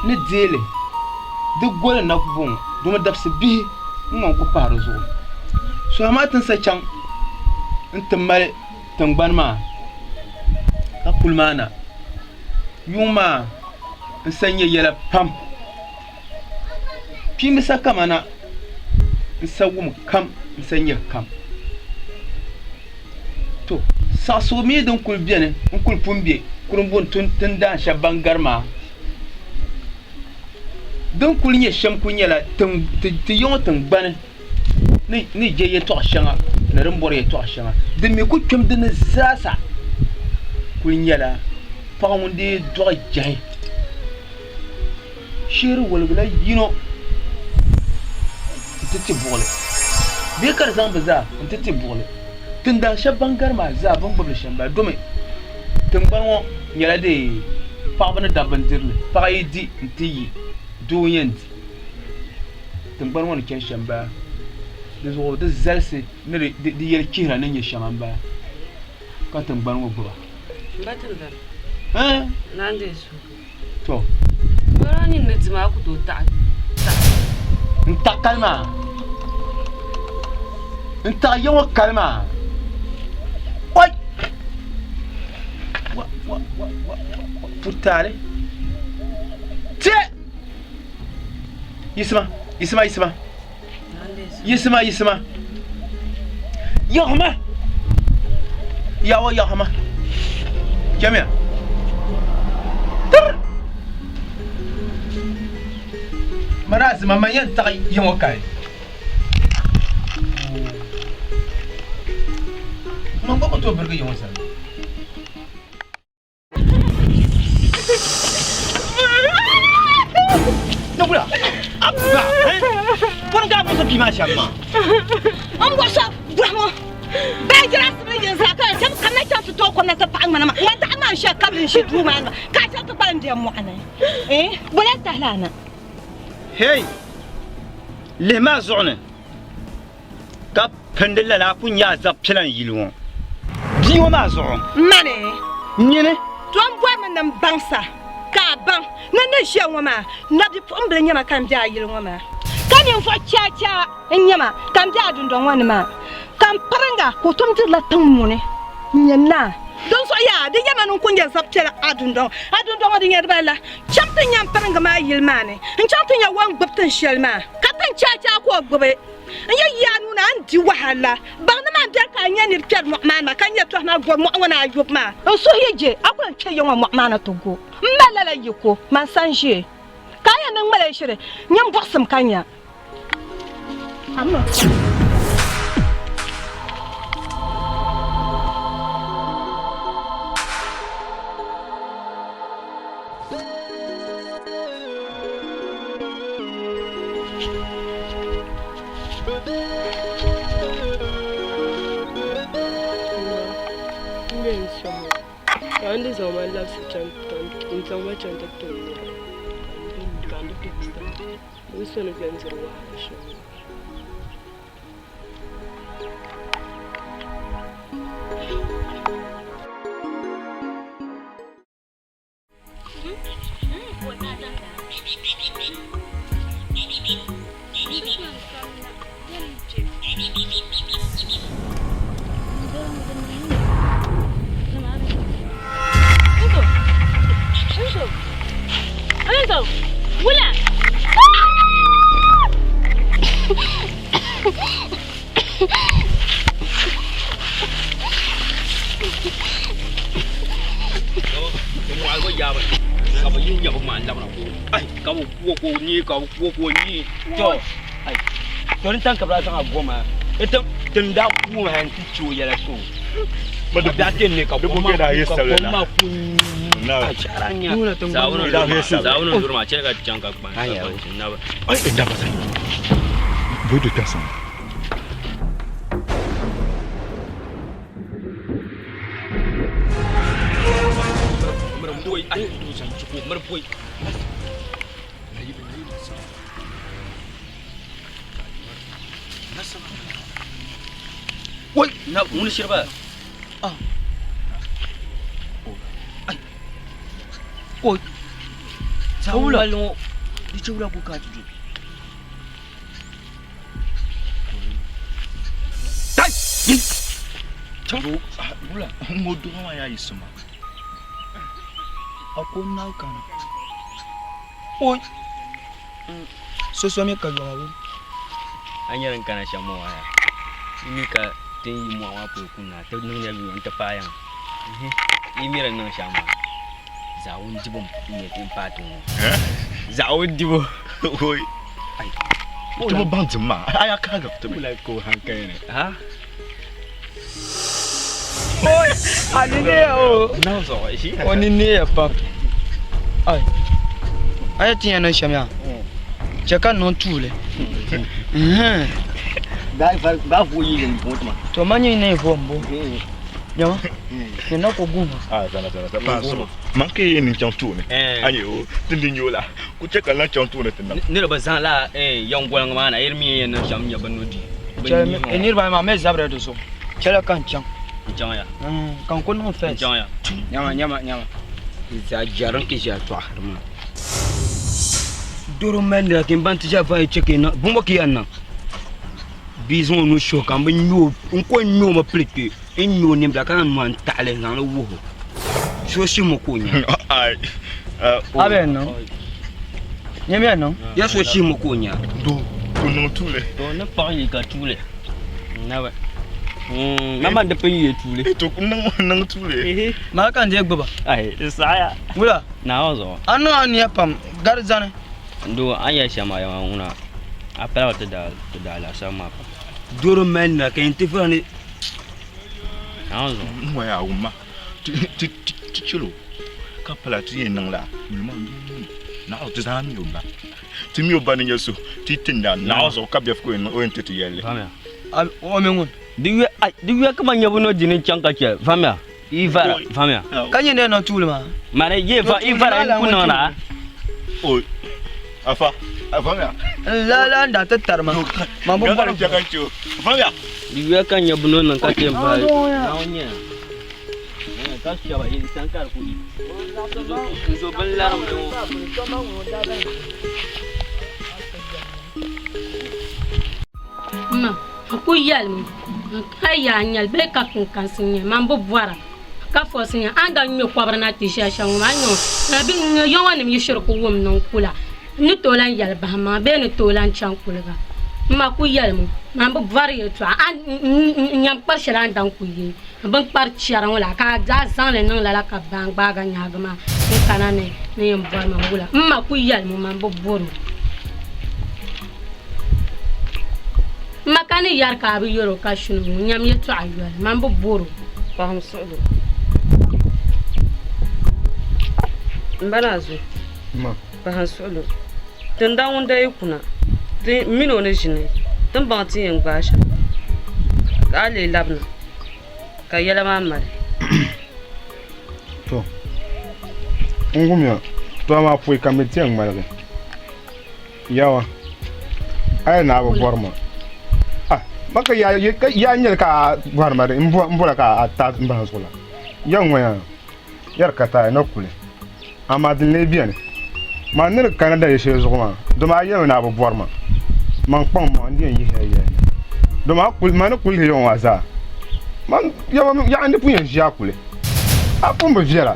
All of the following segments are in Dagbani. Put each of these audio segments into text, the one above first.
ni deei li di goli na bɔŋɔ domi dabisi bihi n-ŋɔ n-ku pahi di zuɣu. So amaa ti ni sa chaŋ nti mali tiŋgbani maa ka kuli maa na, yuŋ maa n-sa nya yɛla pam. Kpiimba sa kamana n-sa wum kam n-sa nya kam. To, saɣisigu mi din kuli beni n-kuli pun be kurimbuni tindaan shɛba ban gari maa, din kuli nyɛ shɛm kuli nyɛla ti ya ŋɔ tiŋgbani ni je yɛtɔɣ shɛŋa ni din bɔri yɛtɔɣ shɛŋa. Din mi kuli kpɛm di ni zaasa kuli nyɛla paɣa ŋun dii dɔɣi jahi. Shihiri woligila yino nti ti buɣili bee ka di zaŋ bɛ zaa nti ti buɣili. Tindaan shɛba ban gari maa zaa bɛ ni gbubi li shɛm m-bala domi tiŋgbani ŋɔ nyɛla dee paɣiba ni dabba n-diri li. Paɣa yi di nti yi, doo n-yɛn di. Tiŋgbani ŋɔ ni chani shɛm m-bala. Di zuɣu di zalisi ni di yɛlikpihira ni nyɛ shɛŋa m-bala ka tiŋgbani ŋɔ gbuba. M ba Tindana, Ɛɛn! Naa n-deei suhigu. To. Doo nyin ni di maa ku tooi taɣi taɣi. N taɣi kali maa. N taɣi ya ŋɔ kali maa. Oi! Wa wa wa wa wa putaali. Tiɛ! Yisima, yisima, yisima. Yiɣisima, yiɣisima. Yiɣisima. Yawa yiɣisima. Chamiya. Tir! Mani azima man yɛn taɣi ya ŋɔ kali. Man gba ku tooi birigi ya ŋɔ zali. Nagula, abba, pɔri ka musa bia maa shɛm maa. N bɔri so bɔhi ŋɔ baanjira asibili yin zaa ka shɛba kamina chaŋ ti tooi kom na ti paɣi ŋmana maa ŋan taɣi maa n-shɛli kabili n-ʒi duu maa ni maa ka a chaŋ ti kpalim be mɔɣu ni eh bɔla n-tahi li a na. Hey! Lihi maa zuɣu ni. Ka pindi lala a ku nya a zab piɛla n-yili ŋɔ bia ŋɔ maa zuɣu. Mani. Nyini. To m bɔrimi ni m baŋ sa ka a baŋ ni n ni ʒiya ŋɔ maa, nabipuɣimbila n-nyɛ ma ka m be a yili ŋɔ maa, ka ninvuɣ chaachaa n-nyɛ ma ka m be a dundɔŋ ŋɔ ni maa, ka m piriŋga ka o tom dirila tiŋ muni n-nyɛ naa. Dinzuɣu yaa, di yɛma ni n ku nya zab piɛla a dundɔŋ, a dundɔŋ ŋɔ di nyɛ dibali la. Chaŋ ti nya m piriŋga maa yili maa ni n-chaŋ ti nya o ni gbibi tin shɛli maa, ka tin chaachaa ka o gbibi. N yi yi a nuu ni, a ni di wahala. Baŋ ni man biɛri ka a nya nir kpɛri mɔɣu maa ni maa, ka nya tɔhi maa gɔri mɔɣu ŋɔ ni a yobu maa. N suhu yi je, a ku lan kpe ya ŋɔ mɔɣu maa ni ti go. M mali lala yiko, man sa n-ʒe, ka a yɛn niŋ ma la shiri, nyin buɣisim ka nya. N bɛ n sɔŋ ka n di zaŋ ma labisi n zaŋ ma chaŋ ti ti n nira ka n di ti n so ni bɛ ni diri wahala shɛm maa. Di chɛ wula ka o kana ti do. Tai! Wula, ŋɔ dɔɣi maa yaa yiɣisi ma. A ko n-naai kana. Oi! So so mi ka yɔma bo. A nyɛ din kana shɛm ŋɔ yaa, yi mi ka ti ni yi mɔɣu maa polo kunna ti niŋdila yuma nti paai yaŋa. Yi mi di ni niŋ shɛm maa, zaawuni dibu n-nyɛ ti ni paai ti ŋɔ. Zaawuni dibu. Oi! Ti bi baŋ dim maa, a yaa kahigi ti mi. Wula ka o hankali ni, ha? Oi! A ni neeya o. Niŋ zuɣu, ʒi. O ni neeya pam. Ai! A yɛn ti yɛn niŋ shɛm yaa, chɛ ka n niŋ tuuli. To ma nyɛ ni vo m-bo. Nyama, ni na ku guhi ma. Ah, zana zana zana paai suhu. Man ka yi ni chaŋ tooni. A nyɛ o, ti ni nyɛ o la, ku chɛ ka n lahi chaŋ tooni ti niŋ. Niriba zaŋ la yɛŋgoliŋ maa na, yi di mi yɛn niŋ shɛm n-nyɛ bɛ ni di. Chɛli mi, niriba ayi maa mi zabiri di zuɣu. Chɛli ka n chaŋ. N chaŋ ya. Ka n ku niŋ fɛns. N chaŋ ya. Nyama, nyama, nyama. Zaa jɛrim ki ʒiya tɔɣisiri maa. Doro mali nira ka n ban ti ʒiya vaai chɛ ka yi niŋ bɔmbɔ ka yi yɛn niŋ. Bia zaŋ o nuu suhi ka n bi ŋme o n ko ŋme o mi pili kpe n ŋme o nimbila ka zaŋ nua n taɣili n zaŋli wuhi o. So shihimi ka o nya. A bɛ niŋ. Nyamiya niŋ. Ya so shihimi ka o nya. Doo, o niŋ tuuli. To ni paɣ yi ka tuuli. Nabi. Mama di pun yi tuuli. To niŋ niŋ tuuli. Maa ka n dee gbuba. Ai, di saɣaya. Wula? Naawuni zuɣu. A niŋ a nia pam gari zani. Doo, a ni yɛli shɛm maa yɛma ŋuna a pala ti daa ti daa laasabu maa pam. Doro mali nira ka yɛn ti vuri ni Naawuni zuɣu. N ŋɔ yaa wumma ti ti ti chɛl o ka pala ti yɛn niŋ la yuli maa Naawuni ti zaa mi o ba. Ti mi o ba ni nyɛ so ti ti na Naawuni zuɣu ka biɛfu ka o yɛn ti ti yɛlli. Vamiya. O mi ŋun? Di yuya ai di yuya kaman nyɛbu nɔ dini n-chaŋ ka chɛ vamiya. Yi vara vamiya. Ka nyɛ ni niŋ tuuli maa. Mani yi va yi vara n ku niŋ na. Oi afa vamiya. N lala n daa ti tari ma. Ma bi bɔri. Vamiya. Di yuya ka nyɛbu nɔ niŋ ka chɛ n bahi. Naawuni nyɛ ka shɛba yi san ka di ku yi. N zo bin larim ni ŋɔ. Ma, n ku yɛlimi, n ka yaa n-nyɛli bee ka kinkansi n-nyɛ man bi bɔra ka fɔsi nya a ni daa ŋme kɔbiri na ti ʒiya shɛm ŋɔ maa, a ni nya o, yɔŋɔnim yi shiri ku wum ni n kula, n ni tooi lan yɛli bahi maŋa bee n ni tooi lan chaŋ kuliga. M ma ku yɛlimi, Man bi bɔri yɛtɔɣa, a ni nyam kpari shɛli a ni daŋ ku ye m binkpari chɛri ŋɔ la, ka a daa zaŋ li niŋ lala ka baa n-gbaagi a nyaaŋa maa n-kana ni ni yɛn bɔri ma wula? M ma ku yɛlimi, Man bi bɔr o. M ma ka ni yɛri ka a bi yɛr o ka shini ŋɔ, nyam yɛtɔɣa yoli, man bi bɔr o. Pahim suɣulo. M ba naa zo. Pahim suɣulo. Tindaŋ ŋun daa yi kuna, ti min o ni ʒini, ti ni baŋ ti ni yɛn gbaai shɛm, ka a leei labina, ka yɛla maa mali. To, n wumya, to amaa pɔi ka mi ti yɛn ŋmaligi. Yawa, a yɛli ni a bi bɔri ma. Ah, ma ka yaa nyɛli ka a bɔri ma di, m bɔra ka a taai m bahi zuɣu la. Ya ŋɔ yaa, yɛri ka taai ni kuli. Amaa din lee beni, man ni di kana dali shɛli zuɣu maa, dama a yɛlimi ni a bi bɔri ma. Man kpaŋ maŋa n-di yɛn yihi ya yɛli ni, dama man ni kuli lihi ya ŋɔ maa zaa, man yaɣa n-di pun yɛn ʒi a kuli. A pun bi viɛla,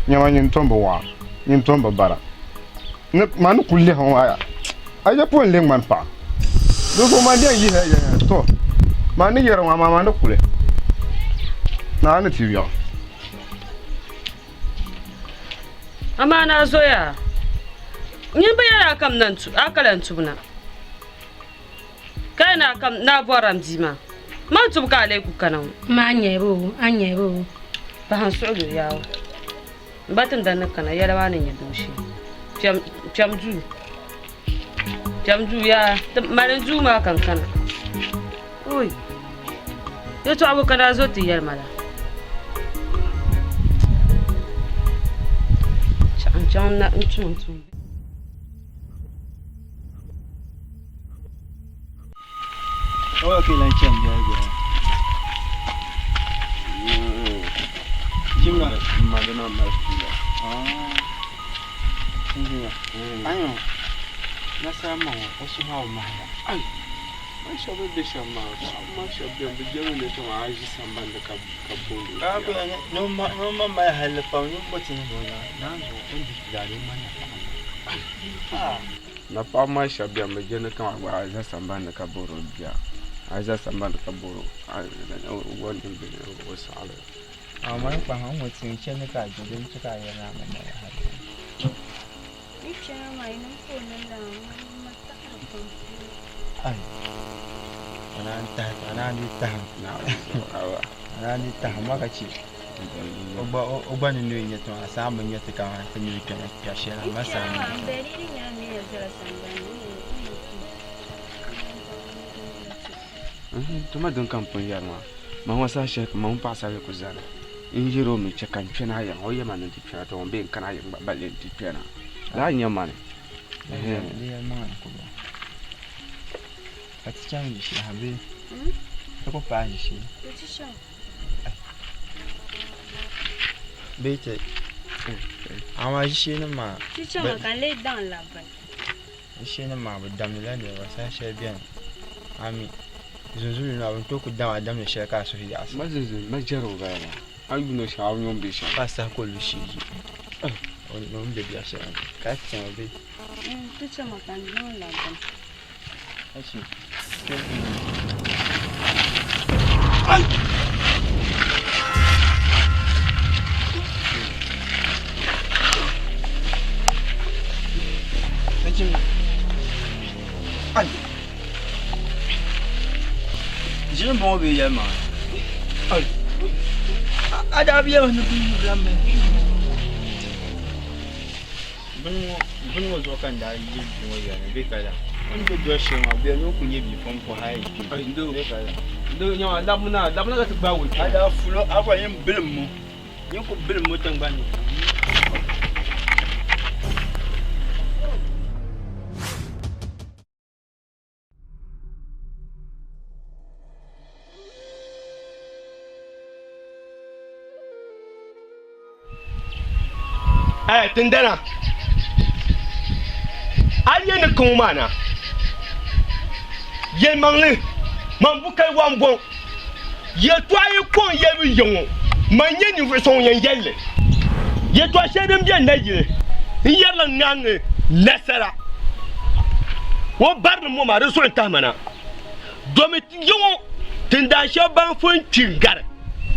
nyama nyin tom bi wɔɣa, nyin tom bi bara. Ni man ni kuli lihi ŋɔ maa, a je pun lihi ŋmani paɣa. Di zuɣu man di yɛn yihi ya yɛli ni, to, man ni yɛri ŋɔ amaa man ni kuli Naawuni ni ti yɔɣi. Amaa naa zoya, nyini bi yɛli a kam na a ka lan tubu na, ka yɛli ni a kam ni a bɔrila m bia maa, man tubu ka a lee ku kana ŋɔ. Ma a nyɛbi o, a nyɛbi o. Pahi n suɣili o yaawɔ. M ba Tindan ni kana, yɛla maa ni nyɛ dooshee. Kpɛm duu, kpɛm duu yaa, mali n duu maa ka n kana. Oi, yɛtɔɣa bɔ ka daa zo ti yɛli ma la? N chaŋ n tum n tuuni. Nasara ma ŋɔ o suhu maa bi mahiya. Ai! Man shɛba ni be shɛm maa, paɣaba maa shɛba beni bɛ jɛmi ni kaman a ʒi sambani ni ka booni o bia. Ni o ma mali halli pam ni o bo ti ni o naan zuɣu o ni di daa di o ma napaɣa maa. Napaɣaba maa shɛba beni bɛ jɛmi kaman gba a za sambani ni ka booni o bia, a za sambani ni ka booni o gba niŋ o saɣili. Amaa n kpahi n ŋɔ tiŋ chani ka a je din chɛ ka a yɛli a ma mali halli. Ai, a naan tahi a naan di tahim a naan di tahim ma ka chɛ o gba o gba ni nui nyɛ ti maa saa bi nyɛ ti ka ti nui kpɛma kpɛ shɛli amma saa mi To ma din ka n pun yɛri maa ma ŋɔ saha shɛli ma ŋun paɣasarili ku zani n yɛri o mi chɛ ka n kpɛna a yiŋa o yɛma ni n ti kpɛna to ŋun bee n kana a yiŋ gba balle n ti kpɛna lala n nyɛ mani Di yɛlimaŋli ku bɔŋɔ ka ti chaŋ ʒishee ha bee ti ku paai ʒishee bee ti amaa ʒishee nim maa Ʒishee nim maa bi damdila niriba saha shɛli bɛni a mi zunzuli maa bi ni tooi ku dam a damdi shɛli ka a suhu yaɣisi. Ma zunzuli ma jɛri o bala maa a yi yuuni o shɛm a bi nya o ni be shɛm. Ka a sahi ka o lu shee zuɣu o ni be biɛɣu shɛli ni ka a ti chaŋ bee? Ti chama ka n zaŋ labina. Ka chɛ Ʒili m-bɔŋɔ bee yɛlimaŋli? A daa bi yɛli ma ni bɛ yi lan bini. Bini ŋɔ zuɣu ka n daa yi bia ŋɔ yɛli ni bɛ ka la. O ni be doli shɛli maa bɛ ni o ku nyɛ bia pam ko hali kpe. Bɛ ka la. A daa fulo a bɔri nyin bilim mo. Nyin ku bilim mo tiŋgbani ni. Eh, tindana a yɛ ni kaŋ maa na yɛlimaŋli man bu kali wa n bɔŋ yɛltɔɣa yi kɔŋ yɛlibu ya ŋɔ man nyɛ ninvuɣu so ŋun yɛn yɛlli yɛltɔɣa shɛli din bɛni nayili n yɛrila ŋaŋi nasara o bari ni ŋɔ maa di zuɣu n tahi ma na domi ya ŋɔ tindaan shɛba ban pun kpi n gari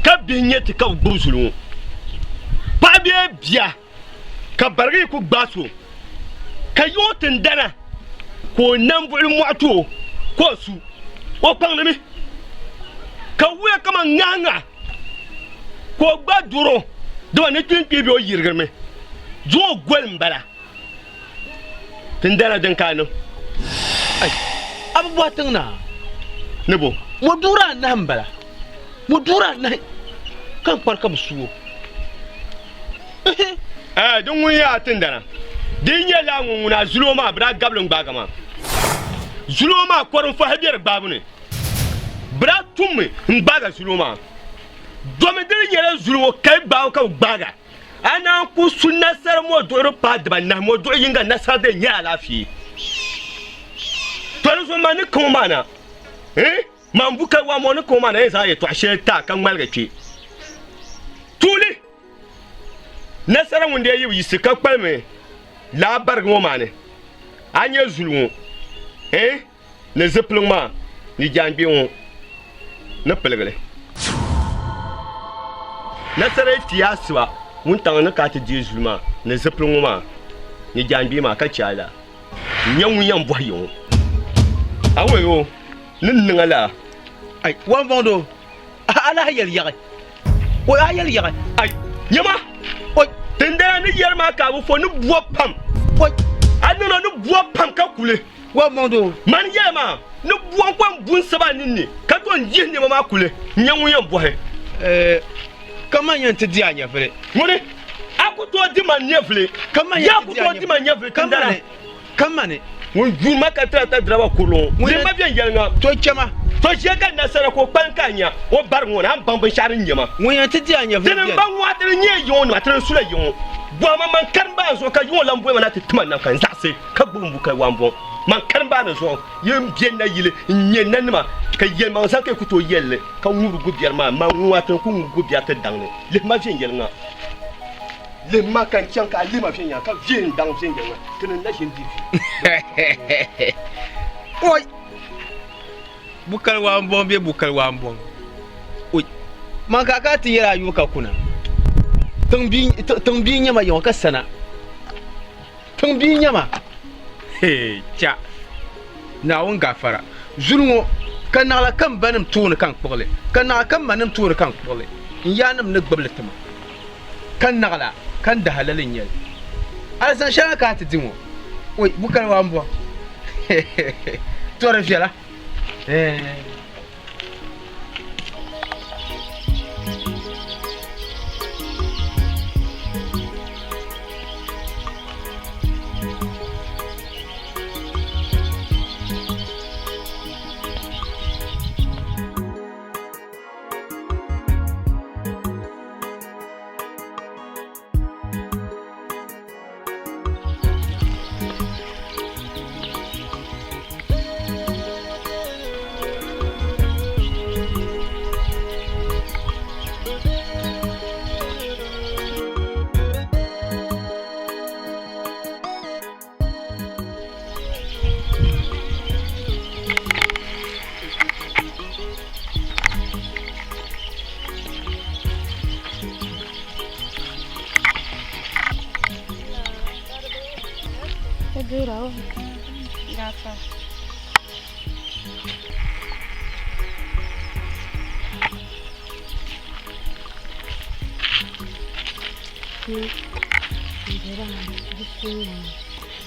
ka bihi nyɛ ti ka bi gbubi zuli ŋɔ paɣa bee bia ka barigi yi ku gbaai so ka ya ŋɔ tindana ka o nambuɣili mɔɣu ti o ka o su o kpaŋdimi ka wuya kaman ŋahiŋahi ka o gba doro dama ni kpinkpihi bee o yirigirimi zuŋɔ goli m-bala Tindana din ka a niŋ. Ai, a bi bɔhi tiŋ naa. Ni bo? Mɔduuri anahi m-bala. Mɔduuri anahi ka n kpari ka bi su o. Ɛɛ, din ŋun yaa tindana, di yi nyɛ lala ŋun ŋuna a zuliya maa bɛ daa gabili n-gbaagi maa. Zuliya maa kɔrinfɔhi be di gbaabu ni. Bɛ daa tummi n-gbaagi a zuliya maa. Domi di ni nyɛla zuliya ŋɔ kali gbaabu ka bɛ gbaagi a. A naan ku su nasara mɔduɣuri paai dibanahi, mɔduɣu yiŋga nasara din nyɛ alaafee. To di zuɣu man ni kaŋ maa na, eh, man bu ka wa mɔ ni kaŋ maa na yɛn zaŋ yɛtɔɣ shɛli ti a ka ŋmaligi kpe. Tuuli, nasara ŋun dee yi bi yiɣisi ka kpalimi laa barigi ŋɔ maa ni, a nya zuli ŋɔ, eh, ni zipiligu maa ni jaangbee ŋɔ ni piligili. Nasara yi ti asiba wuntaŋ ni ka a ti deei zuli maa ni zipiligu ŋɔ maa ni jaangbee maa ka chɛ a la, n-nyɛ ŋun yɛn bɔhi ya ŋɔ. A ŋɔ yo ni niŋ a laa? Ai, Wambɔŋdoo, a lahi yɛli yaɣi. Oi, a yɛli yaɣi. Ai, nyama! Oi! Tindana ni yɛli maa ka a bi fo ni bɔ pam. Oi! A niŋda ni bɔ pam ka kuli. Wambɔŋdoo! Mani yɛli maa, ni bɔ n kɔŋ bu n saba ninni ka tom yihi nɛma maa kuli, n-nyɛ ŋun yɛn bɔhi. Ɛɛ, ka man yɛn ti di a nyɛvili. Ŋuni? A ku tooi di man nyɛvili. Ka man Yaa yɛn ku ti di a tooi di man nyɛvili, Ka tindana. mani, ka mani. Ŋun yuun ma ka tira ta diraba kurili ŋɔ, Ŋun di yɛn ma viɛnyɛliŋga. To chɛ ma. To ʒiya ka nasara ka o kpalim ka a nya o bari ŋɔ ni, a ni baŋ binshɛɣu din nyɛ ma. Ŋun yɛn ti di a nyɛvili Dini beni. m-baŋ ŋɔ a ti di nyɛ yiŋɔ nima, ti di sula yiŋɔ. Bɔhima man karimba a zuɣu ka yiŋɔ lan boli ma na ti ti ma nam ka n zaɣisi. labisi ka gbubi n bukali waambɔŋ. Man karimbaani zuɣu yi ni be nayili n-nyɛ nanima, ka yɛlimaŋ zaa ka yi ku tooi yɛli li ka ŋubiri gubiɛri maa, man ŋun a ti ni ku ŋubi gubiɛri ti daŋ ni. Lihi ma viɛnyɛliŋga. Lihi ma ka n chaŋ ka a lihi ma viɛnyɛliŋga, ka vihi n daŋ viɛnyɛliŋga, ti ni na ʒini di vi. Oi! Bukali waambɔŋ bee bukali waambɔŋ? Oi! Man ka a kana ti yɛli a yubu ka kuna. Tiŋ bia n-nyɛ ma yaŋɔ ka sana. Tiŋ bia n-nyɛ ma. Hee cha! Naawuni gaafara. Zuli ŋɔ, ka naɣila ka m banim tooni ka n kpuɣi li, ka naɣila ka m manim tooni ka n kpuɣi li, n yaannim ni gbibi li ti ma, ka naɣila ka n dahalali n-nyɛ li. Alizan shɛli ka a ti di ŋɔ, oi, bukali waa m-bɔŋɔ. Tɔ di viɛla. Eeh.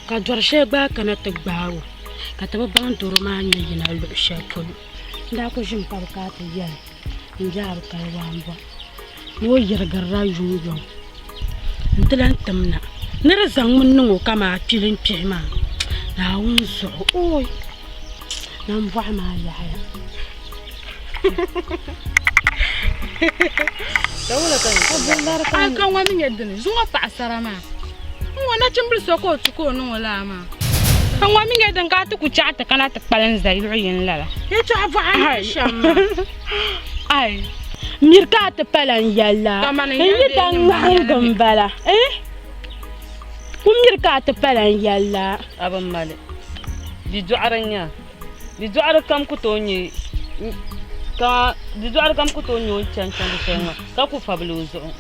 Ka dɔri shɛli gba kana ti gbaai o ka ti bi baŋ dɔro maa ni yina luɣ shɛli polo. N daa kuli ʒimi ka bɛ kana ti yɛli m be a bi kali waa m-bɔŋɔ ni o yirigirila yuŋyuŋ nti lan tim na ni di zaŋmi niŋ o kaman kpili n-kpihi maa Naawuni zuɣu ooi nambɔɣu maa yaɣiya. A ka ŋɔ mi nyɛ dini zuŋɔ paɣasara maa n ŋɔ nachimbili so ka o tu ka o niŋ o laa maa ka ŋɔ mi nyɛ dini ka a ti ku chaɣ ti kana ti kpalim za luɣ yini lala Yɛtɔɣa bɔɣa ni ti shɛm maa. Ai miri ka a ti pala n yɛli la n yi da ŋmahingi m bala eh ku miri ka a ti pala n yɛli la. A bi mali bidɔɣiri n-nyɛ a. Bidɔɣiri kam ku tooi nyɛ kaman bidɔɣiri kam ku tooi nyɛ o ni chani chandi shɛli ŋɔ ka ku fabili o zuɣu.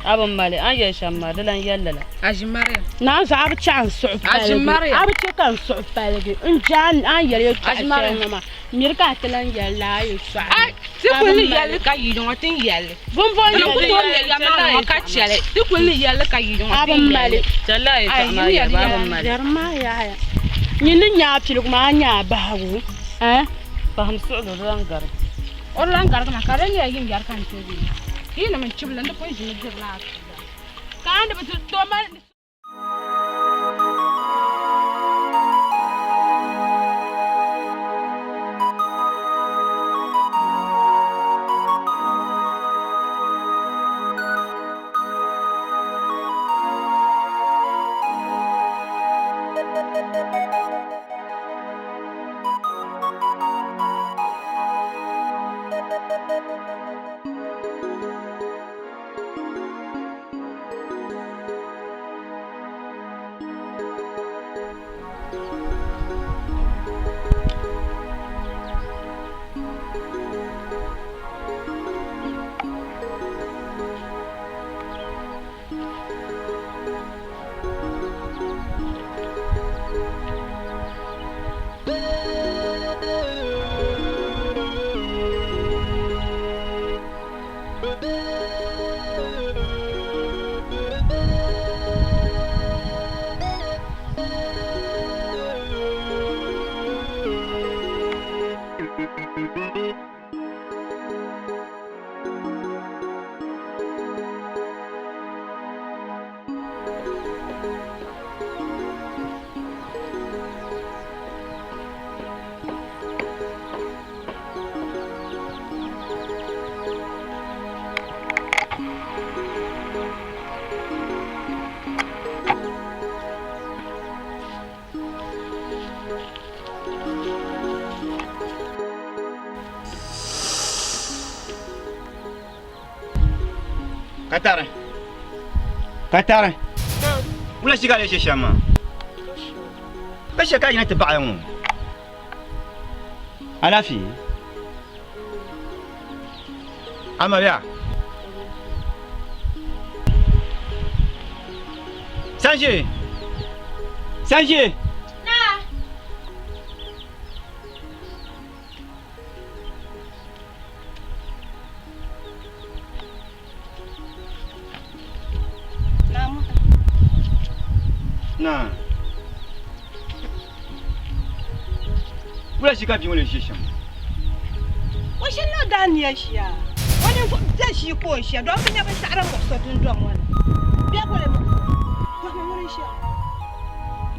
A bi mali a ni yɛli shɛm maa di lan yɛli lala. Aʒimaria. Naa zuɣu a bi chɛ a ni suhu paligi. A bi chɛ ka n suhu paligi. N je a ni yɛli yɛltɔɣa shɛli ŋɔ maa. Miri ka a ti lan yɛli lala yɛltɔɣa. Ai, ti kul ni yɛli li ka yi ŋɔ ti ni yɛli li. Bɔmbɔŋɔ Ti ku tooi nya ya maa ŋɔ ka chɛ li. Ti kul ni yɛli li ka yi ŋɔ A ti bi ni yɛli mali. li. Chɛli a yɛltɔɣa Ai, maa yi yɛlibu, a yɛli bi mali. Yɛri maa yaaya. Nyin ni nya a piligu maa, a nya a bahigu. Eh? Pahim suɣilo di lan garigi. O di lan garigi maa ka di nyɛla yin yɛri ka n ti bee? Yi nim n-chibili n di pun ʒimi dirila a tuuba. Ka a ni bi tooi mali. Katari. Katari. Wula shi ka lee she shɛm maa? Ka shɛ ka yina ti baɣaya ŋɔ? Alaafee? Amariya? Sanjee! Sanjee! Naa! Naa. Wula shi ka bia ŋɔ lee ʒi shɛm? O ʒini la o daa nia ʒiya. O ninvuɣ biɛri ʒii ka o ʒiya, dɔn bi nya binshɛɣu din muɣis o dundɔŋ ŋɔ ni. Bɛ boli muɣis o. Bɔhimi ŋuni n-ʒiya ŋɔ.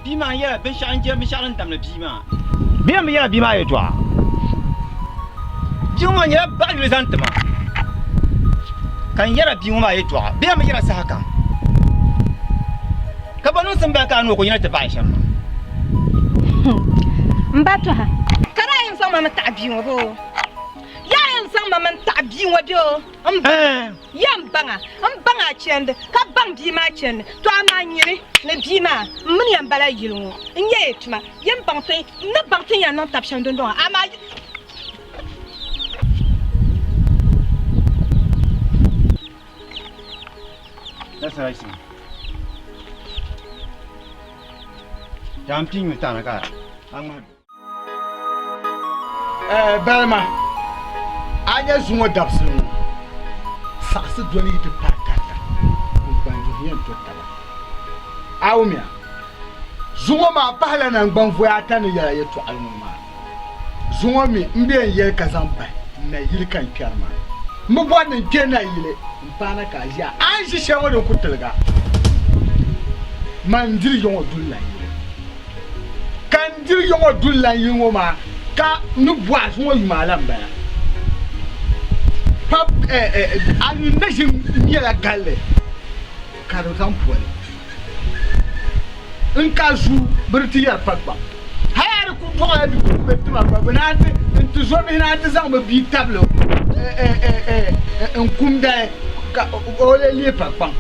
Bia maa n-yɛla binshɛɣu n-jɛri binshɛɣu din damdi bia maa. Bɛ mi yɛla bia maa yɛtɔɣa. Bia ŋɔ maa nyɛla baɣa yuli zaŋ ti ma, ka n yɛra bia ŋɔ maa yɛtɔɣa. Bɛ mi yɛra sahakam, ka ba niŋsim bala ka a ni o ku yɛna ti baɣi shɛm maa. M ba Tɔha, ka daa yɛn zaŋ ma mi taɣi bia ŋɔ bee? Yaa yɛn zaŋ ma mi n-taɣi bia ŋɔ bee o? M ba, ya n baŋ a, m baŋ a chandi, ka baŋ bia maa chandi. Tɔ amaa nyini ni bia maa, m mini ya m-bala yili ŋɔ, n nya ya tuma, yi ni baŋ ti, n ni baŋ ti ni yɛn niŋ tab shɛm dundɔŋ ŋɔ, amaa yi. Balima, a nya zuŋɔ dabisili ŋɔ, saɣisi doli yi ti paai tariga, kpunkpanjuhi yɛn to taba. A wumya? Zuŋɔ maa pahila naŋgbanvoya ata ni yɛla yɛtɔɣili ŋɔ maa. Zuŋɔ mi m be n-yɛli ka zaŋ bahi n nayili ka n kpɛri maa. M bi bɔri ni n kpe nayili m-paana ka a ʒiya. A ni ʒi shɛli ŋɔ din ku tiliga. Man n-diri ya ŋɔ duli nayili. Ka n diri ya ŋɔ duli lan yili ŋɔ maa, ka n ni bɔh a zuŋɔ yuma a la m-bala. Pa a ni na ʒi n-nyɛla galli ka di zaŋ poli n-ka zuu bɛ di ti yɛri pa gbaŋ. Hal a di kul dɔɣila bipuɣimbihi ti ma gba, bɛ naan ti n ti zobihi naan ti zaŋ bɛ bia tabili n-kumdali ka o lee leei pa kpaŋ.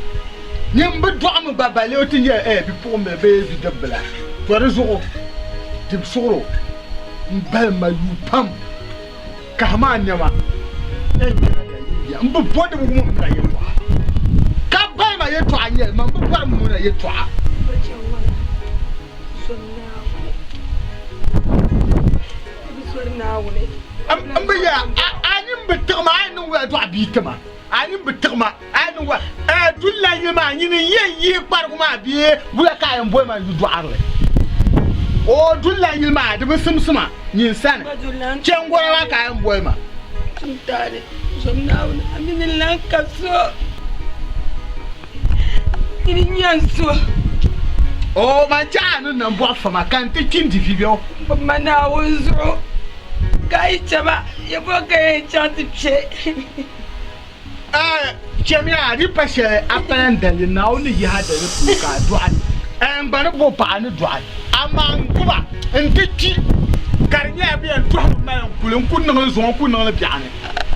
Nyin bi dɔɣimi gba balee o ti nyɛ eh bipuɣimbila bee bidibbila. To di zuɣu di suɣiro m-bali ma yuui pam kahi maa nɛma eh n nyɛla dayimbiya m bi bo di bi wum m mina yɛltɔɣa ka bali ma yɛltɔɣa n-nyɛli man bi bɔri m mina yɛltɔɣa. M bi ya a nyin bi tiɣi ma a yi niŋ wula dɔɣi bia ti ma a nyin bi tiɣi ma. A ni wa ɛɛ duli la yili maa nyini n-yɛn yihi kparigu maa bee wula ka a yɛn boli ma n-yu dɔɣirili? Oo duli la yili maa di bi simsi ma nyin sani. Chɛŋgɔra maa ka a yɛn boli ma. Tum taali zom Naawuni, a mi ni lan ka so, nyini n-nyɛ n so. Oo man chɛ a ni nambɔɣu fa ma ka n ti kpi n-di vi bɛ o. Gbubi ma Naawuni zuɣu, ka a yi chɛ ma, ya bɔ ka n yɛn chaŋ ti kpe? Ɛɛ, chamiya, di pa shɛli a pala n daliri, Naawuni ni yihi a daliri puuni ka a dɔɣi. Ɛɛ, n gba ni bo paɣa ni dɔɣi, amaa n guba n-ti kpi, ka di nyɛla bɛ yɛn tɔhi mi mali n kuli, n ku niŋ li zuŋɔ, n ku niŋ li biɛɣuni,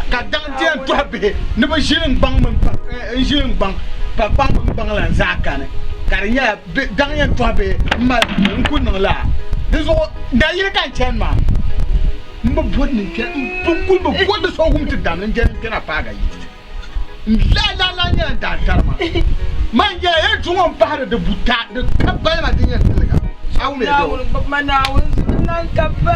ka daŋ ti yɛn tɔhi bihi ni bɛ ʒili n gbaŋ mini pa, n ʒili n gbaŋ, pa kpaŋ mini gbaŋ lan zaa kani, ka di nyɛla bɛ daŋ yɛn tɔhi bihi m-mali n kuli, n ku niŋ li a. Di zuɣu dayili ka n chani maa. M bi bɔri ni n kpɛra, m bi kuli bi bɔri ni so wum ti damli n jɛli n kpɛna paaga yili. N lahi lahi lahi nyɛla n daantari maa. Man yɛla yɛn ti ŋɔ m pahiri di buta di ka balima din yɛn tiliga. A wum ya bɛ o? Naawuni gbubi ma Naawuni zuɣu n-niŋ ka ba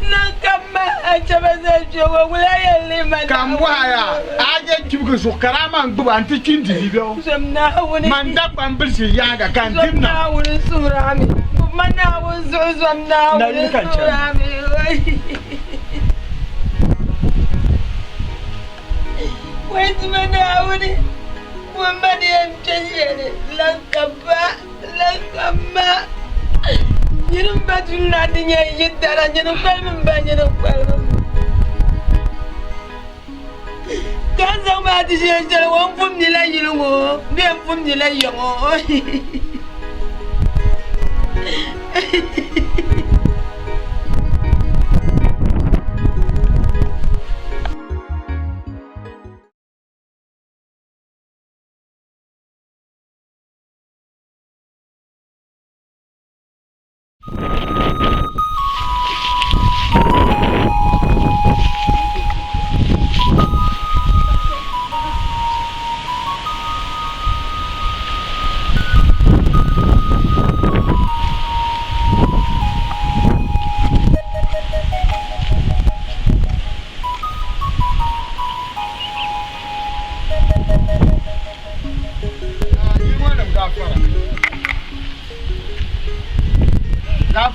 n-niŋ ka ma a chɛ ba zali kpe ŋɔ wula yɛn lihi ma Ka m bɔhi a yaa, a yɛn kpibigi zuɣu ka daa man gbubi a nti kpi n-di vi bɛ o? Zom Naawuni. Man Dagbaŋ bilisi yaaŋa ka n Zom dim na. Naawuni suhiri a mi. Gbubi ma Naawuni zuɣu zom Naawuni Nayili ka n suhiri chani. a mi. Wai ti ma Naawuni, ŋun ma ni yɛn kpe shɛli lan ka ba, lan ka ma. Nyini m-ba dunia ti nyɛ yidana, nyini kpalim m-ba, nyini kpalim m-ba. Ka n zaŋ maa ti shee shɛli ŋɔ n pumdila yili ŋɔ bee n pumdila ya ŋɔ.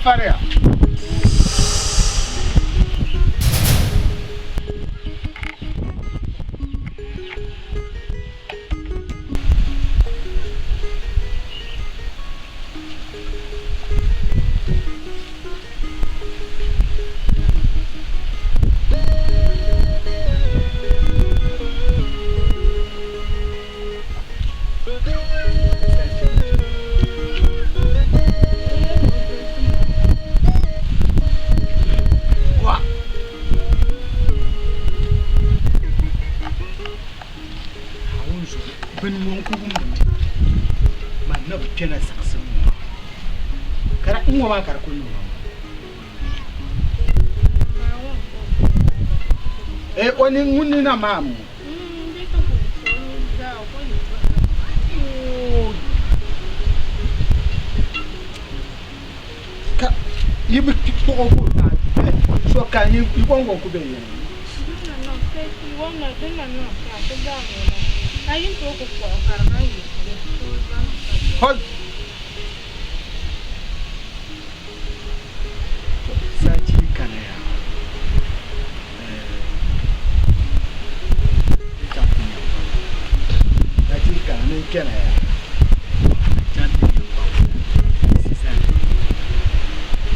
fariya. Bini ŋɔ n-ku wumdi mi, man na bi kpɛna saɣisigu ŋɔ maa. Ka di ŋ-ŋɔ maa ka di kul niŋ ma maa. Eh, o ni ŋun ni na maa ŋɔ. Ka yi bi kpuɣi o ka o paai so ka yi kɔŋko n-ku be yɛli. Hoi! Saachi kana yaa n chaŋ ti nya m ba Saachi kana ni n kpɛna yaa n chaŋ ti nya m ba sani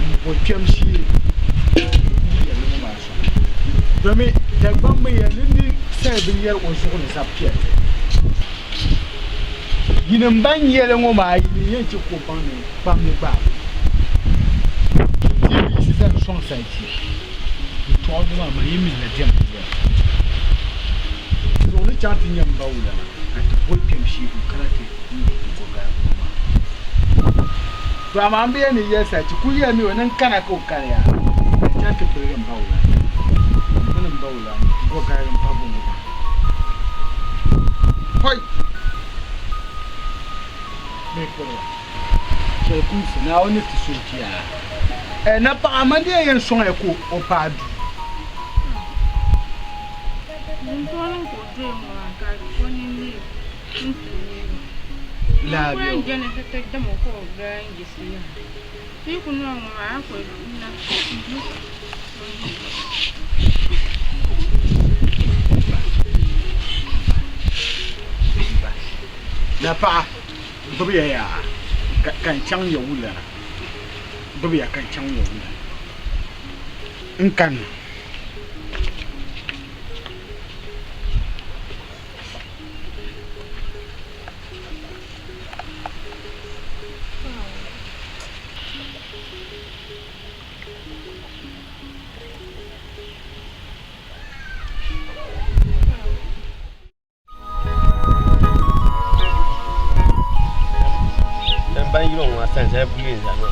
n bo kpɛm shee n yɛli ŋɔ maa sɔŋ domi Dagbaŋ mi ya ni ni sali binyɛri o zuɣu ni zab piɛlli yinim ban yɛli ŋɔ maa yi ni yɛn chɛ ka o baŋ ni kpam ni gbaai o ti yiɣisi zani sɔŋ sayichi yɛtɔɣa ŋɔ maa maa yi mihila diɛma diɛma zuɣu ni chaŋ ti nya m ba wulana ka ti boli kpɛm shee ka o kana ti n go garibu ŋɔ maa. To amaa m bi yɛli ni yɛli sayichi kuli yɛlimi o ni n kana ka o kani yaa ka n chaŋ ti birigi m ba wulana m mini m ba wulana go garigu m-pa bo ŋɔ maa. Hoi! Bɛ kpiriba. Chɛli kumsi, Naawuni ni ti so bia. Ɛ napaɣa, man di yɛn sɔŋ ya ka o paai duu. Laabi o. Napaɣa. Gbibi ya yaa ka n chaŋ ya wulana. Gbibi ya ka n chaŋ ya wulana. N kanna. Ban yino ŋɔ sanzali buli n zani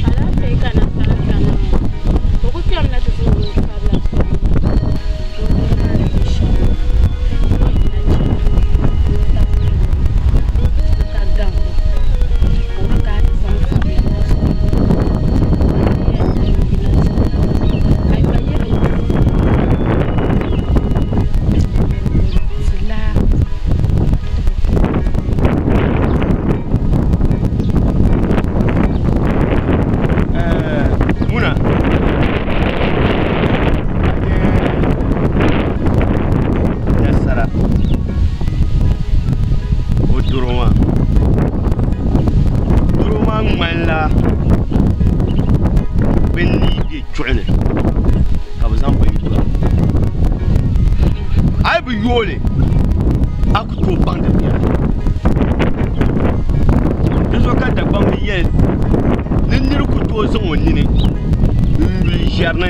Alaafee ka nasara kana maa o ku kpɛmina ti zaŋ o nuu kabila sɔŋ doo maa ni be shɛm maa o yina chana ni o tabi ka gaŋ Muna nasara o doro maa Doro maa ŋmanila bɛ ni yi be chuɣu ni ka bɛ zaŋ bin yooi a. A yi bi yooi li a ku tooi baŋ di viɛla. Di zuɣu ka Dagbamba yɛli ni nir ku tooi zaŋ o nini n-yuli ʒiɛri ni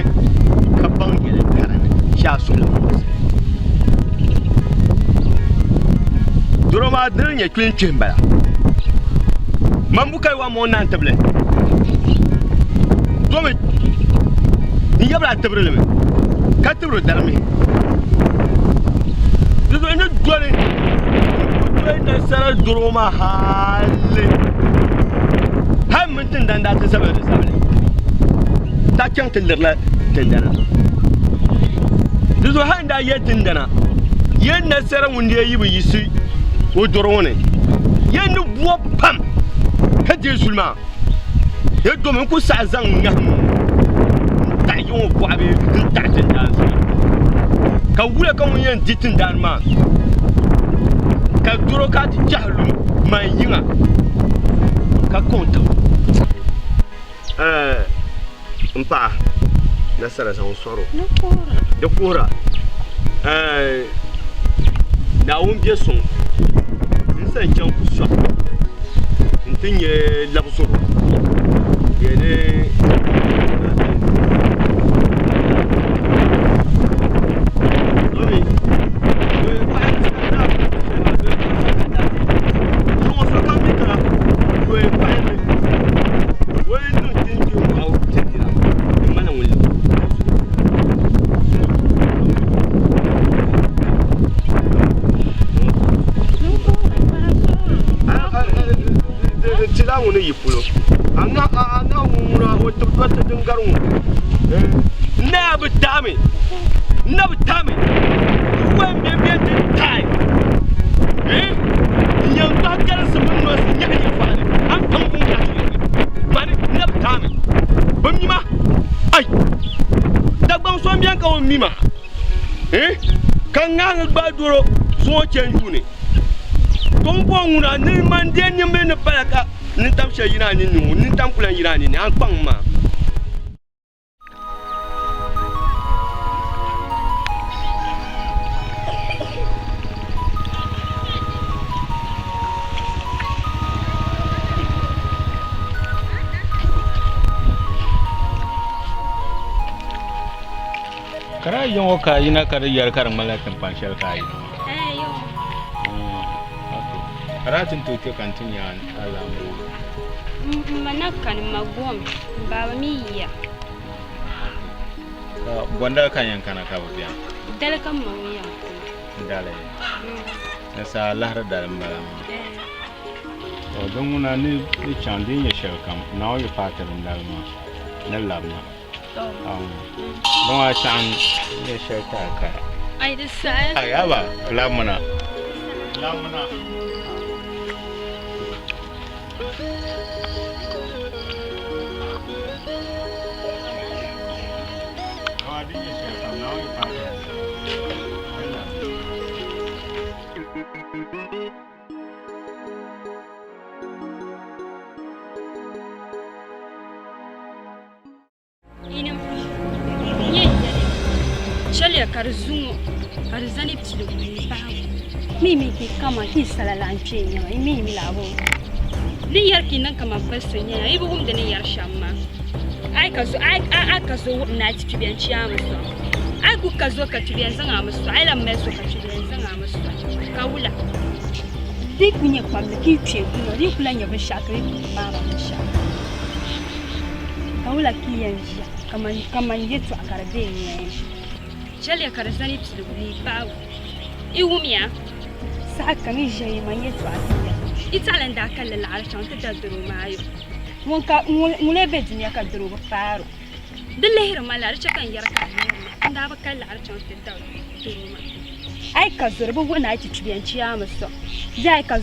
ka baŋ yɛli kara ni shee a suhu ni muɣisi. Doro maa dini nyɛ kpini kpihi m-bala. Man bu kali wa mɔŋ naan tibili. Domi n yabila tibiri li mi ka tibiri darimi. Di zuɣu ni doli n doli nasara doro maa hali hali mini tindani daa ti zabili di zabili ta chaŋ ti lirila tindana. Di zuɣu hali n daa yɛli tindana yɛli nasara ŋun dee yi bi yiɣisi o doro ŋɔ ni yɛli ni bob pam ka deei zuli maa yɛli domi n ku saɣi zaŋ ŋahim n taɣi yiŋ o bɔɣa bee n taɣi tindaan zuli ka wula ka ŋun yɛn di tindaan maa ka doro ka ti chahi lu man yiŋa ka kɔŋ tibu n paɣa nasara zaŋ sɔro di kuhura Naawuni bɛ suŋ n san chaŋ ku sɔɣi n ti nyɛ labisoro ni Tila ŋuni yi polo a na ŋuna o tibi dɔriti din gari ŋɔ na bi taami na bi taami wen bɛ bɛ ti taai n yɛn gbahi galinsi mini nɔsi nyahi yɛltɔɣa ni a ni paŋ ŋun daa ti yɛli mani na bi taami bi mi ma ai Dagbaŋ so m-beni ka o mi ma ka ŋahiŋ gbaai doro zuŋɔ chani yuuni Tombɔŋ ŋuna ni man dee nimli ni pala ka nintam shɛli yina a ninni ŋɔ nintam ku lan yina a ninni a ni kpaŋ ma. Ka daa yiŋ o ka a yina ka di yɛli ka di ŋmanila tiŋkpan shɛli ka a yina maa. Ka daa ti ni tooi kpe ka n ti nya a laamba ŋɔ. M ma na kani m ma gom, m baaba mi yiya. Ka bɔndali ka n yɛn kana ka bi beni? Dali ka m ma ŋun yɛn kana. Dali? Ni saa lahiri dali m-bala maa. To din ŋuna ni di chaŋ di yi nyɛ shɛlikam, Naawuni yi paai ti dindali maa ni labina. Din maa chaŋ nyɛ shɛli ti a kaya. Ai di saha. Ai haba labimina. Labimina. Yinim nyɛ yɛli chɛliya ka di zuŋɔ ka di zani piligu ni bahigu mi mi ki kaman ki sala lahi kpe n-nyɛ ma yi mi mi lahi bi ni yɛri ka yi niŋ kaman palisi n-nyɛ ya yi bi wumdi ni yɛri shɛm maa a yi ka zo a ka zo wuɣim ni a ti kpi bɛn chɛ a mi sɔŋ a yi ku ka zo ka kpi bɛn zaŋ a mi sɔɣi a yi lahi mali zo ka kpi bɛn zaŋ a mi sɔɣi ka wula di yi ku nyɛ kpamli ka yi kpe dunia di yi ku lahi nyɛ binshɛɣu ka yi ku maai ba binshɛɣu Ka wula ka yi yɛn ʒiya kaman yɛtɔɣa ka di be n noya ni? Chɛliya ka di zani piligu ni yi paɣibu. Yi wumya? Saha kam yi ʒiya yi man yɛtɔɣa ti ya. Yi taɣili n daa kalli laɣiri chaŋ ti da doro maa yo. Ŋun lee be dunia ka doro bi paar o. Di lihiri ma la, di chɛ ka n yɛri ka di lihiri ma. N daa bi kali laɣiri chaŋ ti da doro maa. A yi ka zo, di bi wuhi ni a yi ti kpi bɛ n-chɛ a mi sɔŋ. Bee a yi ka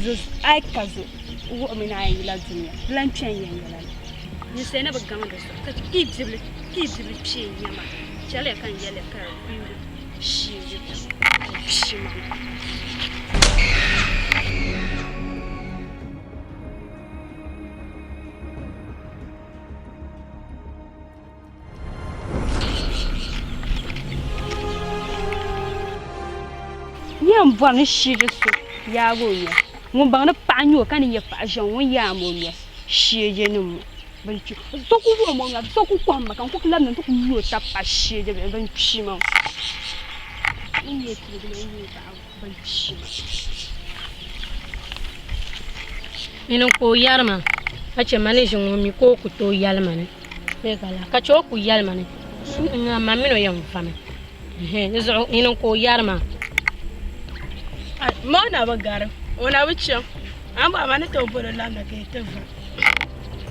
zo, wuhimi ni a yɛn yila dunia, di lan kpe n-yɛn yɛla ni. Ninsal ni bi gaŋ di zuɣu ka chɛ ka yi bibili kpee n-nyɛ ma. Chɛliya ka n yɛli ya ka di kul shee yi kpi ma. Yɛn bɔri ni shiiji so yaagi o noli ŋun baŋ ni paɣa n-nyɛ o ka ni nyɛ paɣa ʒiɛŋ ŋun yaami o noli shiiji nim ŋɔ bɛn kpi so ku wuhi ma o noli so ku kɔhim ma ka n ku labina nti ku yu o tabi paɣa shiiji bihi bɛn kpi ma n ni nyɛ tiligi ni n nyɛ baɣa bɛn kpi ma. Nyini ka o yɛri ma ka chɛ ma ni ʒi ŋɔ mi ka o ku tooi yɛli ma ni bee ka laa ka chɛ o ku yɛli ma ni ma mini o yɛn vami di zuɣu nyini ka o yɛri ma. Ma o na bi gari o na bi chaŋ a ni bɔri ma ni tooi boli o labina ka yi ti va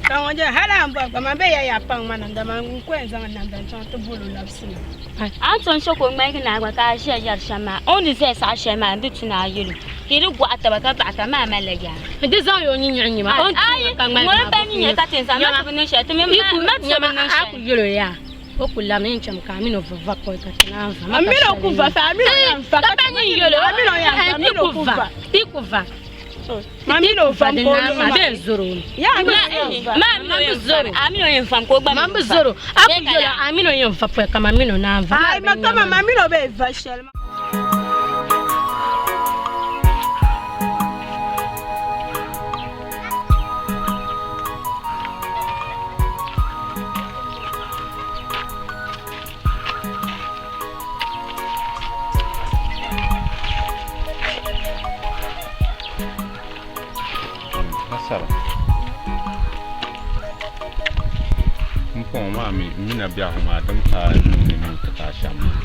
ka ŋun jɛ hali a ni bɔri gba man bee ya yaa paŋ ma namda maa n ku yɛn zaŋ n namda n-chaŋ ti boli o labisina. A ni tom so ka o ŋmaligi naai gba ka a ʒiya yɛri shɛm maa, o ni zaya saha shɛli maa n-di tu ni a yɛl o, ka yi di gɔɣi taba ka baɣi taba maa malila yaa. Di zaŋ ya o nyinyiɣu nyima, o ni tuui ma ka ŋmaligi maa ŋun nyinyiɣu ka ti yɛn zaŋ, ma ti bi niŋ shɛli, ti mi ma ti so bi niŋ shɛli. A ku yɛl o yaa, o ku labina yɛn chami ka a mini o va va pɔi ka ti naan va. A mini o ku va fa, a mini o yɛn va ka ti mi yɛl o, a mini o yɛn va, a mini o ku va. Ti ku va. Ma mini o vam ka o luɣi ma. Bee zoro ni. Ya mi Ma mini o yɛn vam, a mini o yɛn vam ka o gba mi va. Zoro, a ku yɛl o, a mini o yɛn va pɔi ka ma mini o naan va. Ai, ma kama ma mini o bee va shɛli. Nasara n pɔŋɔ maa mi n mina biɛhigu maa din paai nuuni mini ti paai shɛm maa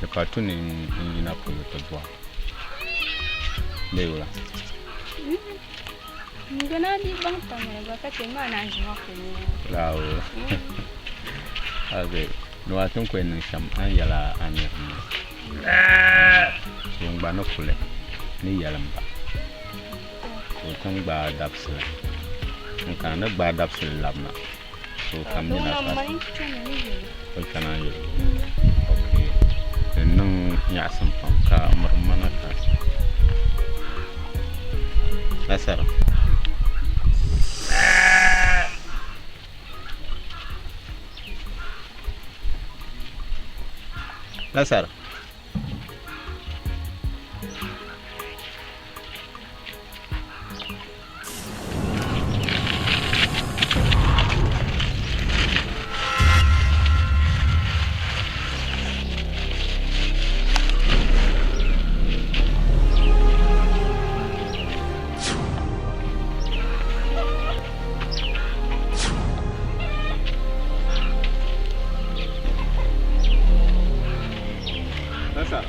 di pa tu ni n yina polo ti bɔhi bee wula Bravo. Okay. Ni waati n ku yɛn niŋ shɛm a ni yɛla a niriba maa. So n gba ni kuli ni yɛli m ba ka o ti ni gbaai dabisili. N kana ni gbaai dabisili labina so ka m mina ka o kpɛna n yɛli ok di niŋ nyaɣisim pam ka miri ma na ka nasara. Nasara. Nasara.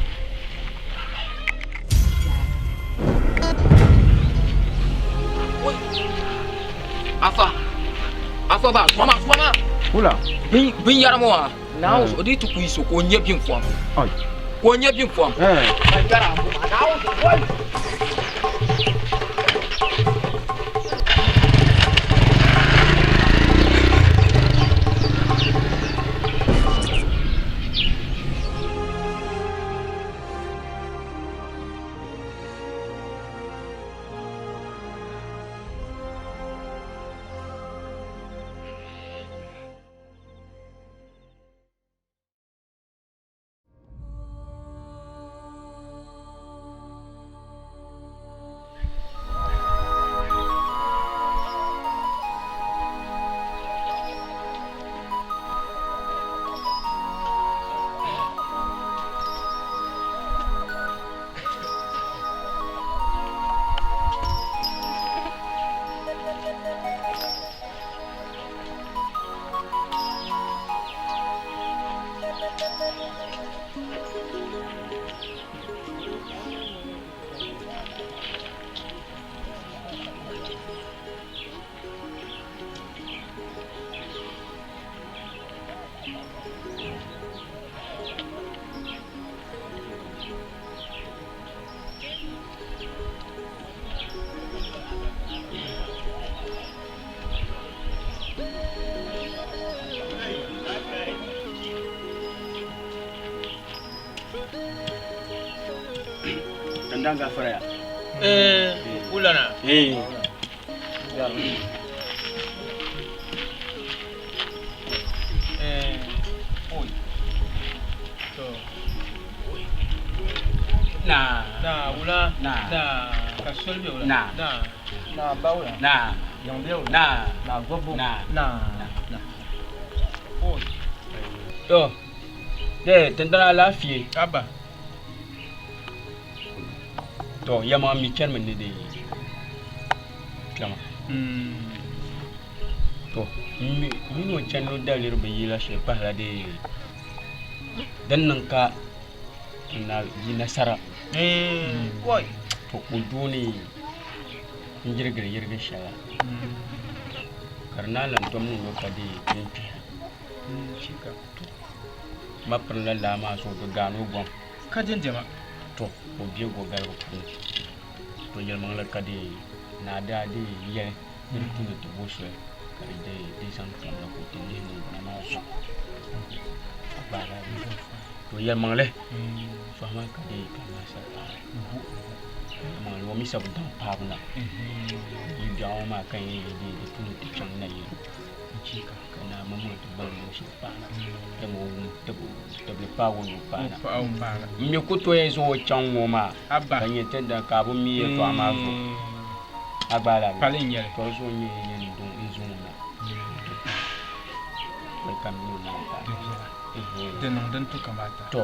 Afa, afa ba soma soma. Wula. Bin bin yɛra mo wa. Naawuni zuɣu di ti ku yi so ka o nyɛ bin fom. Ka o nyɛ bin fom. Dandan gafara ya. Eh, ulana. Eh. Eh, oi. To. Na. Na wula. Na. Na ka soli bɛ wula. Na. Na. Na ba wula. Na. Yan bɛ wula. Na. Na gbɔbɔ. Na. Na. Na. Oi. To. De tindana alaafee. Aba. To yɛma mi chani mi ni de kpɛma. To m mi ni o chani o daliri bi yila shɛli pahila dee din niŋ ka n na yi nasara. To o dooni n yirigiri yirigi shɛla ka di naan lan tom niŋ o ka dee din kpɛhi. Ma pirinla laa maa zuɣu di gaani o gom. Ka dindema. To ka o be gogaligu puuni. To yɛlimaŋli ka dee naa daa dee yɛli ni di tu ni ti bo soli ka di dee di zaŋ kpɛm na ka o ti lihi niŋgbuna maa zuɣu ka gbaai lala bia maa. To yɛlimaŋli sɔhi maa ka dee kpɛm maa sa paai. Yɛlimaŋli o mi sa bi daŋ paabu na. Yi biɛɣu ŋɔ maa ka yɛn yɛli dee di tu ni ti chaŋ nayili. Achiika ka naa maŋmaŋ ti baŋ ni o shiri paana, dama o wum tibili paag o ni o paana. M mi ku tooi zaŋ o chaŋ ŋɔ maa ka nyɛ ti da ka a bi mi yɛtɔɣa maa zuɣu. A gbaai la a mi? To di zuɣu n-nyɛ yɛn n zaŋ o na nti ka m mi o naan paai. Di niŋ din tu kamaata. To.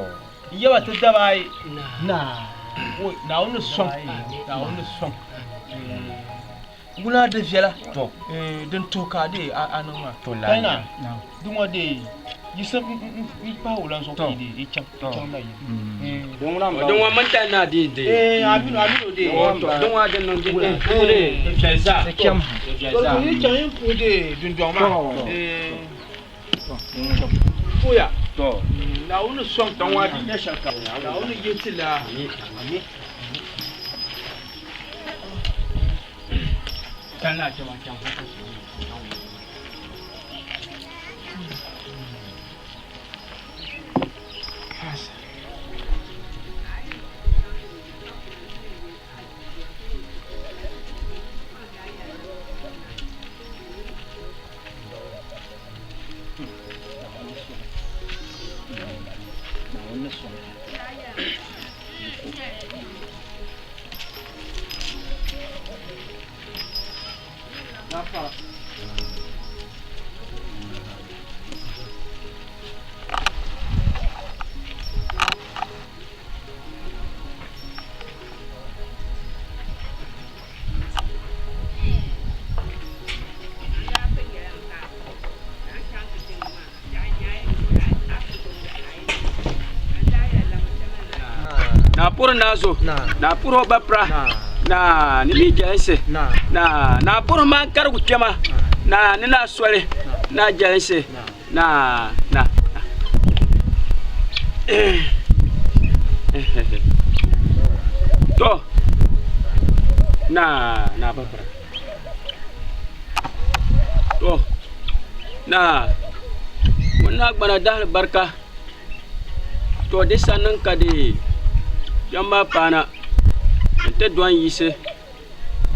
Yaba ti daba ayi. Naawuni ni sɔŋ. Naawuni ni sɔŋ. Wula di viɛla to din tuhi ka a deei a niŋ maa. To laa nya. Di ŋɔ deei yiɣisi m-pahi o lan zuɣu ka yi deei yi chaŋ na yili. Di ŋɔ mini tali naa dii deei. A mini o deei. Di ŋɔ din niŋ di di viɛli zaa. Di viɛli zaa. Yi chaŋ yi puhi deei dundɔŋ maa. Puya. Naawuni sɔŋ. Di ŋɔ di nyɛ shɛli kam. Naawuni yihi ti laa. Naa puri naa zo naa puri o ba pira naa ni mi jɛlinsi naa naa puri maa karigu kpɛma naa ni naa soli naa jɛlinsi naa na to naa naa ba pira to naa ŋun naa gbana dahali barika To di sa niŋ ka di kpɛm maa paana n ti do n yiɣisi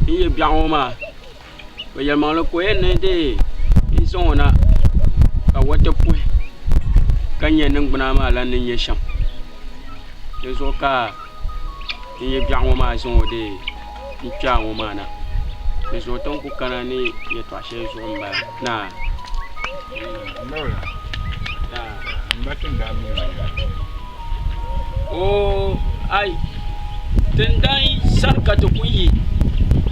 n yɛ biɛɣu ŋɔ maa o yɛlimaŋli ka o yɛn niŋ dee n zaŋ o na ka o ti puhi ka nyɛ ningbuna maa la ni nyɛ shɛm dizuɣu ka n yɛ biɛɣu ŋɔ maa zaŋ o dee n kpɛ a ŋɔ maa na dizuɣu ti ni ku kana ni yɛltɔɣa shɛli zuɣu n bala naa Oo ai tindan sani ka ti ku yi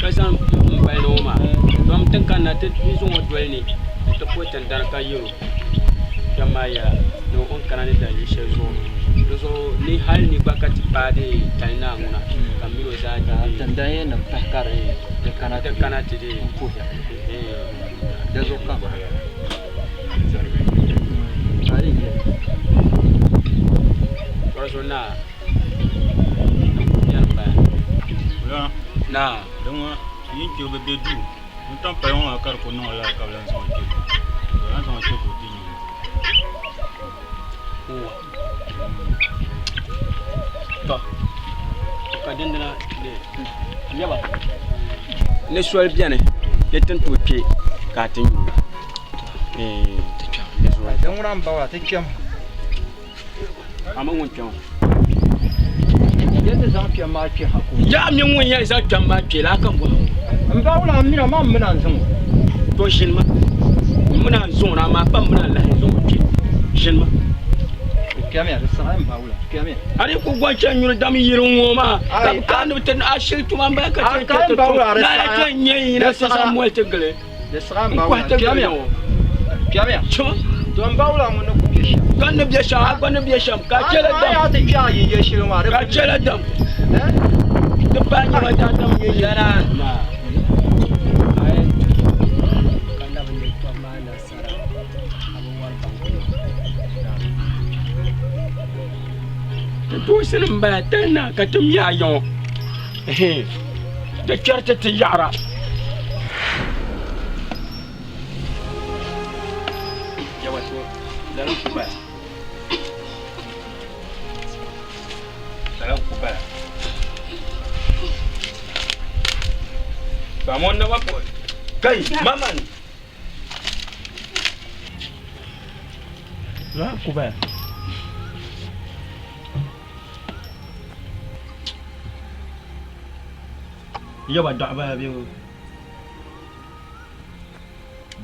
ka zaŋ n balli ŋɔ maa dom ti kanna ti zaŋ o doli ni n ti puhi tindani ka yɛl o kpɛm maa yɛla ni o ni kana ni daliri shɛli zuɣu di zuɣu ni hali ni gba ka ti paai dee tali naa ŋuna ka m mini o zaa ti dee Tindan yɛn nim pahi ka di kana ti kana ti dee n puhiya di zuɣu ka Di zuɣu naa n bala naa Di ŋɔ yi ni kpe bi be duu n tam pali ŋɔ maa ka di ku niŋ o lala ka bi lan zaŋ o kpe duu ka bi lan zaŋ o kpe ka o ti nyu To ka dindina yaba ni soli biɛni ni ti ni tooi kpɛ ka a ti nyu Din ŋuna m ba ti kpɛm ama ŋun kpɛm Yɛn ti zaŋ kpɛm maa kpɛ ha ko. Yaa mi ŋun yɛn zaŋ kpɛm maa kpɛ laa ka n bɔhi ŋɔ. M ba wula m mina maa m mina n zaŋ o. To ʒini ma m mina n zaŋ o na amaa pa m mina n lahi zaŋ o kpɛ ʒini ma. O kpɛmiya di saɣi m ba wula. A di ku gɔn chɛ nyuri dam yiri ŋɔ maa ka bi kana ni bi ti a shili tuma n bala ka chɛ chɛ ti tum lala chɛ n nyɛ yina ti zaŋ moli ti gili n kɔhi ti gili ŋɔ chima ka ni bɛ shɛm a gba ni bɛ shɛm ka chɛla dam ka chɛla dam ti paai nyɛma daadam nyɛ yina Ti toosi nim bala ti na ka ti mi a yiŋɔ di kpɛriti ti yaɣara. Kai maman Kubaya. Yaba dɔɣi baya bɛ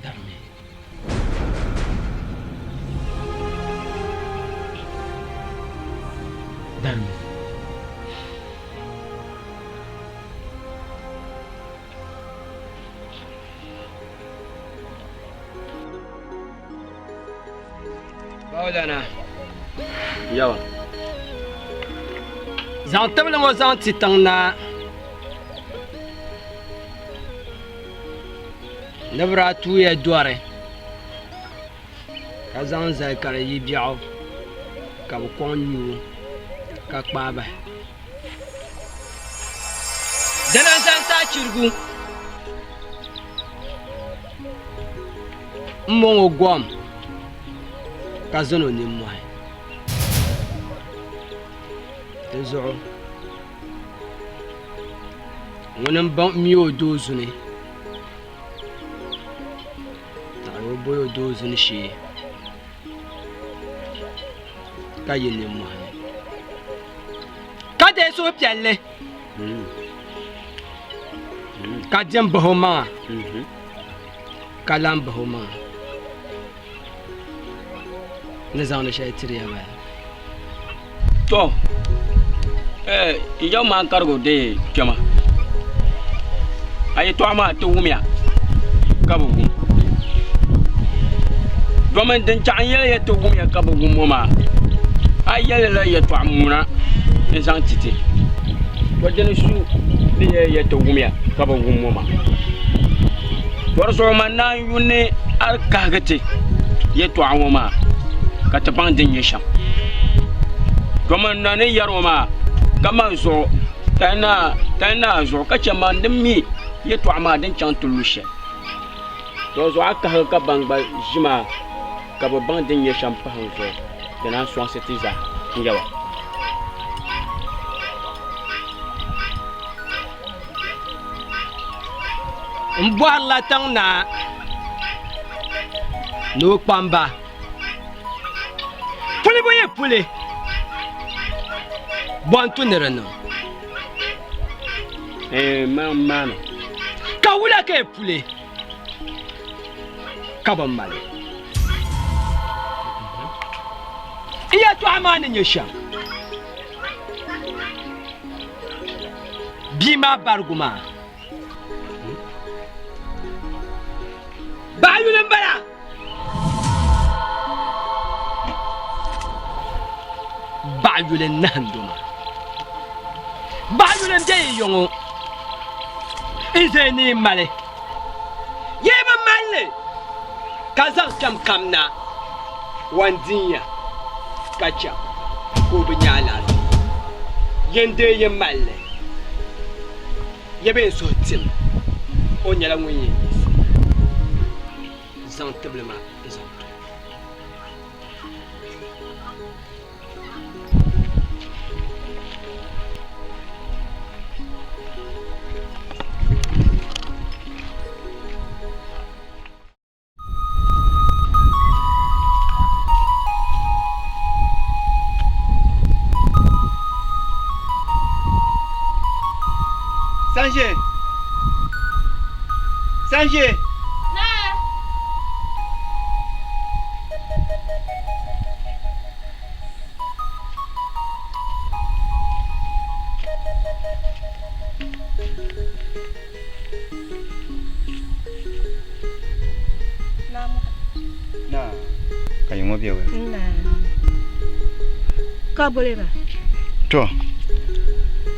darimi. Darimi. Bawlana. Yawa. Zaŋ tibili ŋɔ zaŋ ti tiŋ naa ni bɛ daa tuuya dɔri ka zaŋ zali ka di yi biɛɣu ka bɛ kɔŋ nyubu ka kpaai bahi. Dina n-zaŋ ti a chirigu m-mɔŋ o gom ka zan o nimmɔhi. Di zuɣu ŋuni m-mi o doo zuni naɣila o bɔy o doo zuni shee ka yi nimmɔhi ni. Ka deei suhupiɛlli ka di m-bahi o maŋa ka lan bahi o maŋa ni zaŋdi shɛli tiri ya bala. To, n yɛm maa karigu deei kpɛma. A yɛtɔɣa maa ti wumya ka bi wum. Domin din chaɣ n yɛli ya ti wumya ka bi wum ŋɔ maa, a yɛlila yɛtɔɣ muna n-zaŋ ti ti. To dini su ni yɛli ya ti wumya ka bi wum ŋɔ maa. To di zuɣu man naan yu ni a di kahigi ti yɛtɔɣa ŋɔ maa ka ti baŋ din nyɛ shɛm. Domin na ni yɛri ŋɔ maa ka man zuɣu tali naa zuɣu ka chɛ man din mi yɛtɔɣa maa din chaŋ ti lu shɛli. To zuɣu a kahigi ka ban gba ʒi maa ka bɛ baŋ din nyɛ shɛm pahi n zuɣu di naan sɔŋsi ti zaa n-yɛba. M bɔhirila tiŋ naa ni o kpamba pulibu yi puli bɔ n-tu ni di niŋ? Ka wula ka yi puli ka bi mali? N yɛtɔɣa maa ni nyɛ shɛm, bia maa barigu maa baɣa yuli m-bala. Baɣa yuli n-nahindi ma. Baɣa yuli m-be yi ya ŋɔ n-zaya ni yi mali. Yi bi mali li ka zaŋ kpɛm kam na wan dinya ka chaŋ ka o bi nya alaafee. Yin dee yi mali li, ya bee n suhu tim o nyɛla ŋun yɛn yiɣisi zaŋ tibili maa n-zaŋ ti o. Sanjay! Sanjay! Naa! Ŋɔ bɛ wɛ. Ka boli ba. To,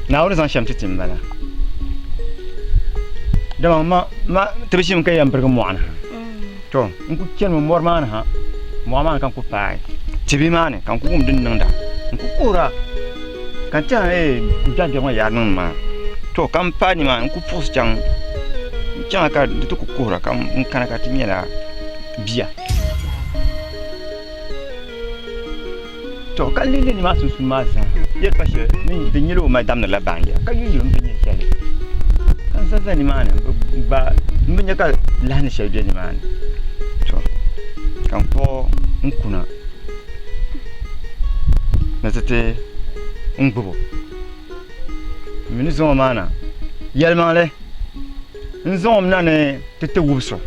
Naawuni zaŋ shɛm ti ti m-bala. Dama ma, ma ti bi ʒimi ka yɛn birigi mɔɣu ni ha. To, n ku chanimi mɔri maa ni ha, mɔɣu maa ni ka n ku paai tibihi maa ni ka n ku wum din niŋda. N ku kuhira ka n tɛha ee biɛɣu biɛɣu ŋɔ yaa niŋ maa. To, ka n paai nimaani n ku puɣisi chaŋ, n chaŋ ka di ti ku kuhira ka n kana ka ti nyɛla bia. To ka lihi lihi nimaa sunsuuni maa zaa yɛli pa shɛli ni di nyɛla o mali damdila baanjira ka yuli yuli n bi nyɛ shɛli ka n za za nimaani n gba n bi nyɛ ka lahi ni shɛli bɛ nimaani to ka n kpuɣi n kuna ni ti ti n gbubo n mi ni zaŋ o maa na yɛlimaŋli n zaŋ o na ni ti ti wubisi o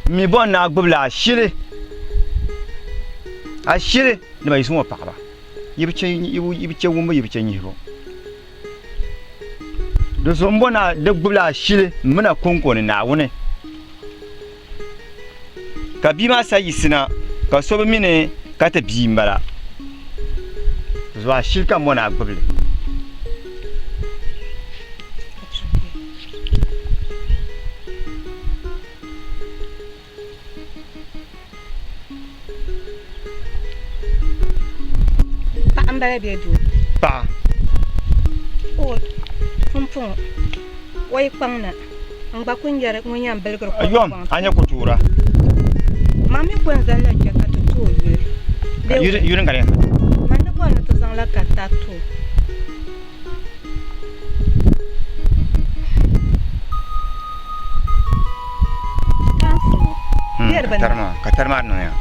n mi bɔri ni a gbubila ashili ashili ni ba yiɣisi ŋɔ paɣaba yi bi chɛ wumbu yi bi chɛ nyihibu di zuɣu n bɔri ni a di gbubila ashili m mini a kɔŋko ni Naawuni ka bia maa sa yiɣisina ka so bi mi ni ka ti bia m-bala di zuɣu ashili ka m bɔri ni a gbubi li. Paɣa m-bala bee doo? Paɣa. O pumpɔŋɔ o yi kpaŋ na n gba ku yɛri ŋun yɛn biligiri kom Yom, a nyɛ kotoora. Man mi ko n-zani la kpe ka ti ti o yuli. Yuli n-ka di yɛn Man ni bɔri ni ti zaŋla karita ti o. Katari maa niŋya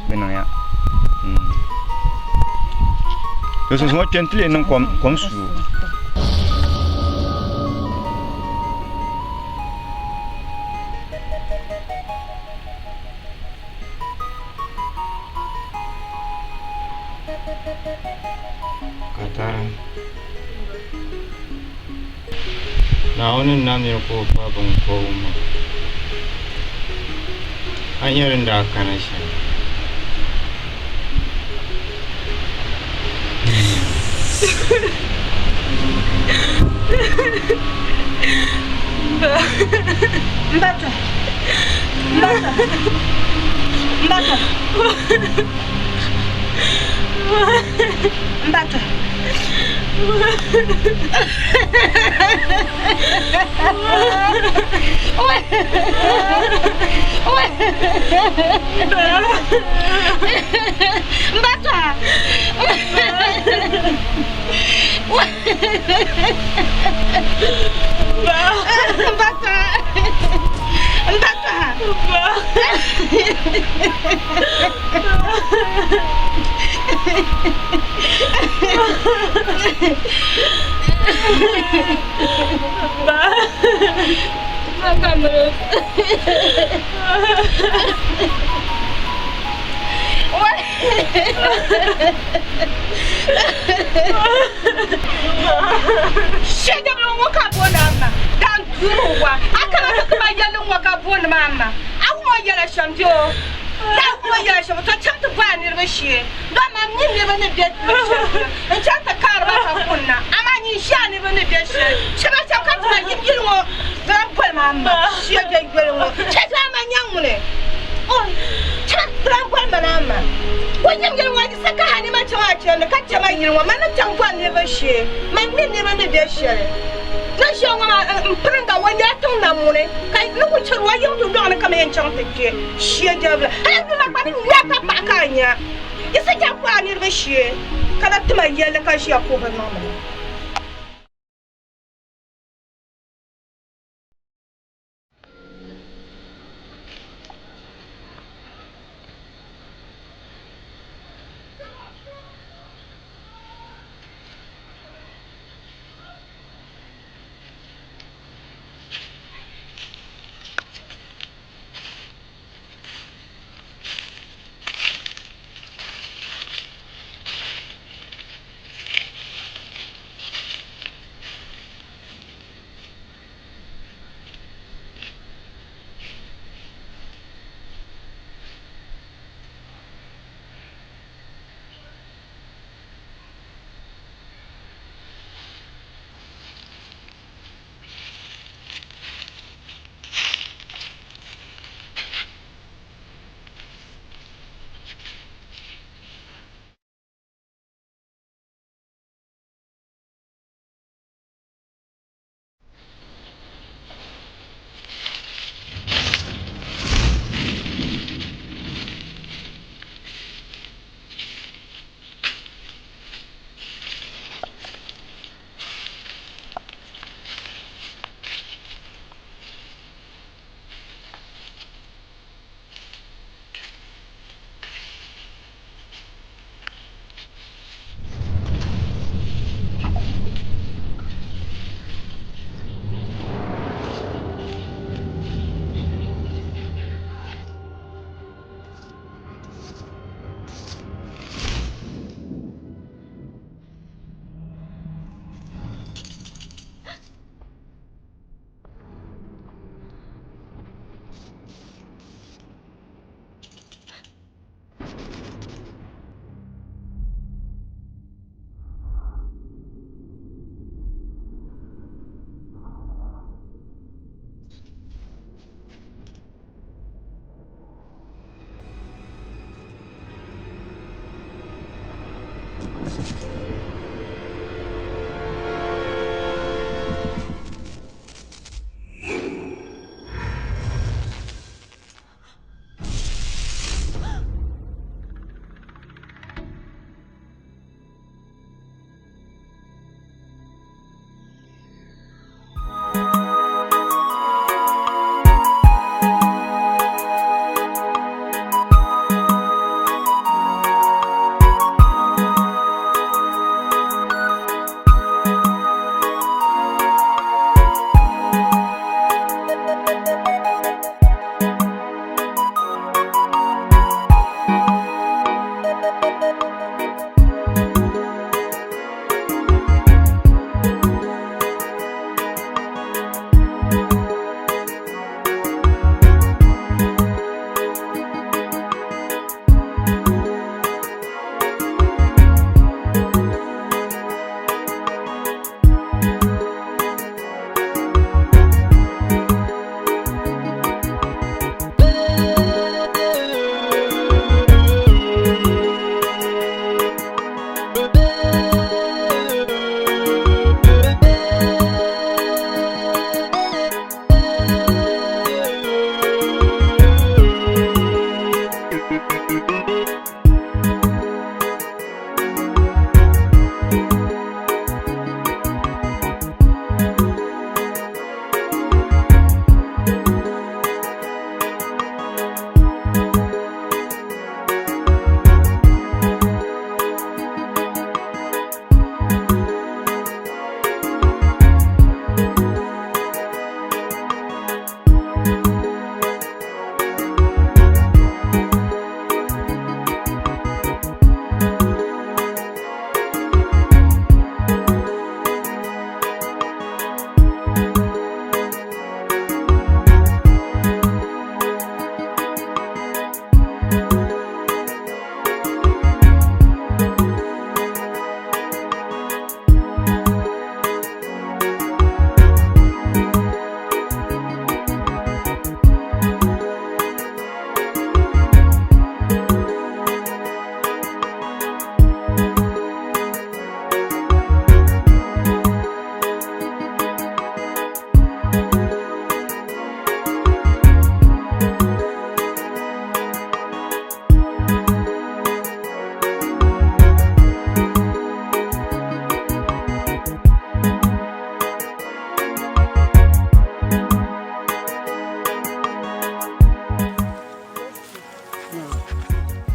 di niŋya di sunsuuni ŋɔ kpɛ n ti lee niŋ kom suui Katari Naawuni ni nam nira ka o pa biŋkɔbigu maa, a nya din daa kana shɛm. Mbata. Mbata. Mbata. Mbata. Mbata. Mbata. Mbata. Shɛdabili ŋɔ ka booni a ma dan duri wa a kana ti ti ma yɛlli ŋɔ ka booni ma a ma a wum o yɛla shɛm bɛ o daa wum o yɛla shɛm to chaŋ ti bɔhi a niriba shee dama man mi niriba ni be luɣ shɛli polo n chaŋ ti kaari ba ka kunna amaa nyin ʒi a niriba ni be shɛli shɛba chaŋ ka ti ma yim yili ŋɔ di lan boli ma a ma shee bɛ yoli ŋɔ chɛ ti a ma nyaŋ ŋuni chɛ di lan boli ma ni a ma o yim yili ŋɔ sa ka a nima chaŋ a chandi ka chɛ ma yili ŋɔ man ni chaŋ bɔhi niriba shee man mi niriba ni be shɛli ni ʒiya ŋɔ maa m piringa o nyɛla tiŋ nam ŋuni ka ni ku chɛri o yiŋ dundɔŋ ni ka man yɛn chaŋ ti kpe shee jɛbila hali yuma gba ni nya ka paɣa ka a nya Yisa chaŋ kɔhi a niriba shee ka na ti ma yɛlli ka ʒiya kuhiri niŋdi ma.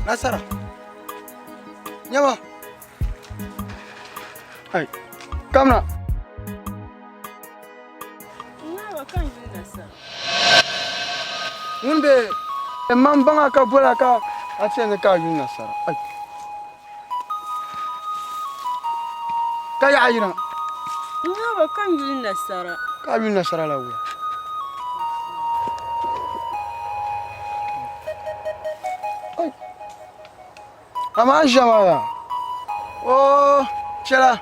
Nasara. Nyama. Ai. Kamna. Ŋun be man baŋa ka bola ka a ti ni ka a yuli nasara. Ai. Ka yaɣa yina. Nyaba ka n yuli nasara. Ka a yuli nasara la wula? Ai. Amaa n ʒiya maa yaa oo chɛla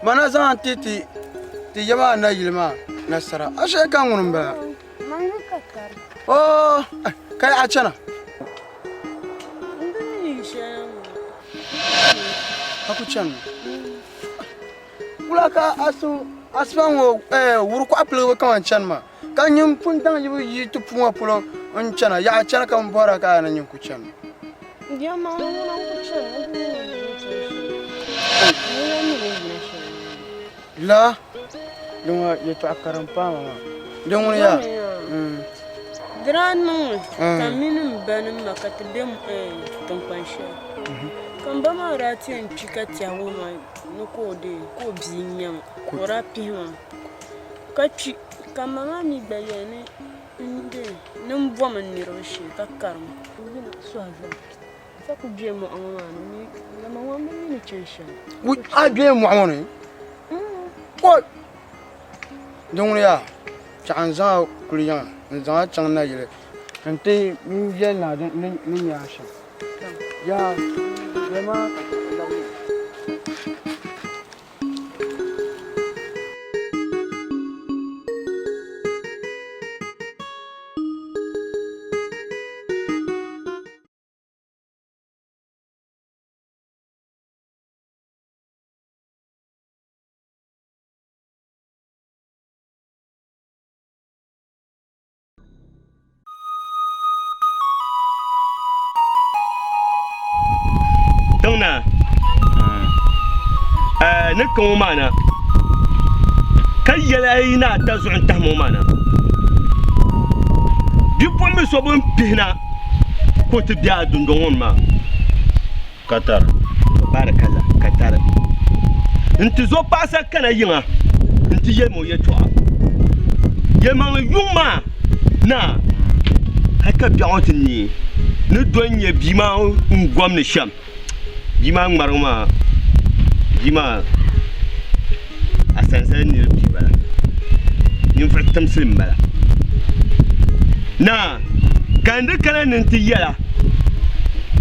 ma na zaŋ ti ti ti ya maa nayili maa nasara a shee ka ŋuni n bala oo ka yaɣa chɛna a ku chɛni wula ka asiba ŋɔ wuri kɔɣa piligibu kaman chani maa ka nyin pun daŋ yibu yi ti puu ŋɔ polo n-chana yaɣa chani ka m bɔhira ka a ni nyin ku chani. La din ŋɔ yɛtɔɣa karim paama maa din ŋuni yaa. Di daa niŋmi ka m mini m ba ni m ma ka ti be tiŋkpan shɛli ka m ba maa daa ti yɛn kpi ka tɛhi wuhi ma ni ka o deei ka o bia n-nyɛ ma ka o daa pihi ma ka kpi ka m ma maa mi gba yɛli ni n deei ni m bom n niriba shee ka karim yina sɔhi zali ka ku be mɔɣu ŋɔ maa ni mi dama ŋɔ m bi mi ni chani shɛm. A be mɔɣu ŋɔ ni? Oi! Di ŋuni yaa, chɛɣu n-zaŋ a kuli yiŋa n-zaŋ a chaŋ nayili nti yɛli naa ni nya a shɛm. Yaa, yɛli ma ka labi na. Tiŋ naa ni ka ŋɔ maa na ka yɛli a yi ni a ta zuɣu n-tahi ŋɔ maa na bipuɣimbil so bɛ ni pihi na ka o ti be a dundɔŋ ŋɔ ni maa Katari. Barikalla, Katari. N-ti zo paɣisa kana yiŋa nti yɛli ma o yɛltɔɣa. Yɛlimaŋli yuŋ maa na hal ka biɛɣu ŋɔ ti neei ni do n-nyɛ bia maa n-gom ni shɛm. Bia maa ŋmarigu maa, bia maa asanzali nira bia bala, ninvuɣ timsili m-bala. Naa, ka n di kana ni n ti yɛl a,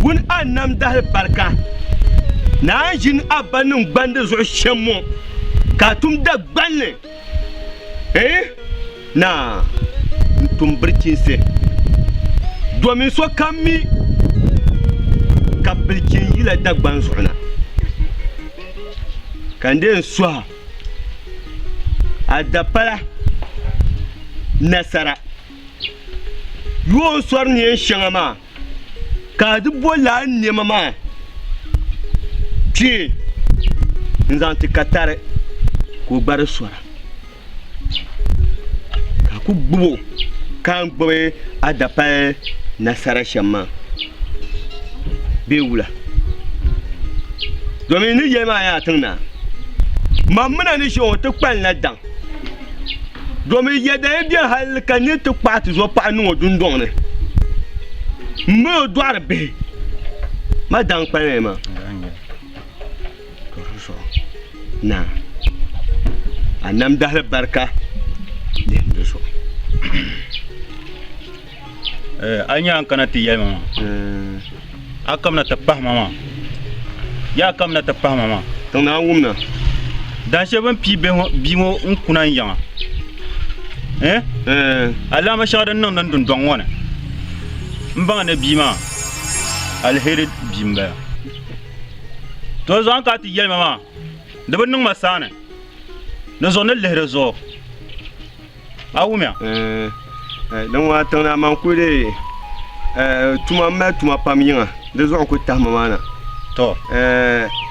Wun a nam dahili barika, ni a ni ʒini a ba niŋgbandi zuɣu shɛm ŋɔ, ka a tum Dagbanli. Eeh! Naa, n tum birichinsi, domin sokam mi ka bilichin yila Dagbaŋ zuɣu na, ka n dee n suhi a dapala nasara yooi sɔri neen shɛŋa maa. Ka a di bo lala nɛma maa kpee n-zaŋ ti katari ka o gba di sɔra, ka a ku gbib o ka ni gbibi a dapali nasara shɛm maa bee wula? Domin n ni yɛli maa yaa tiŋ naa, man mi na ni ʒiya ŋɔ ti kpalinla daŋ. Domin yɛda yi be hal ka nir ti kpaɣi ti zo paɣa niŋ o dundɔŋ ni m-mali o dɔɣiri bihi, ma daŋ kpalimya maa. To di zuɣu naa, a nam dahili barika. Lihim di zuɣu. A nya n kana ti yɛli ma maa, a kamina ti pahi ma maa. Yaa kamina ti pahi ma maa. Tiŋ naa wumna. Dan shɛli bɛ ni pii bia ŋɔ n-kuna n yiŋa. Alaama shɛŋa din niŋdi n dundɔŋ ŋɔ ni, m baŋ ni bia maa aliheri bia m-bala. To zuɣu a ni kana ti yɛli ma maa, di bi niŋ ma saani. Di zuɣu ni lihi di zuɣu. A wumya? Din ŋɔ tiŋ naa man kuli tuma m mali tuma pam yiŋa di zuɣu n kuli tahi ma maa na. To.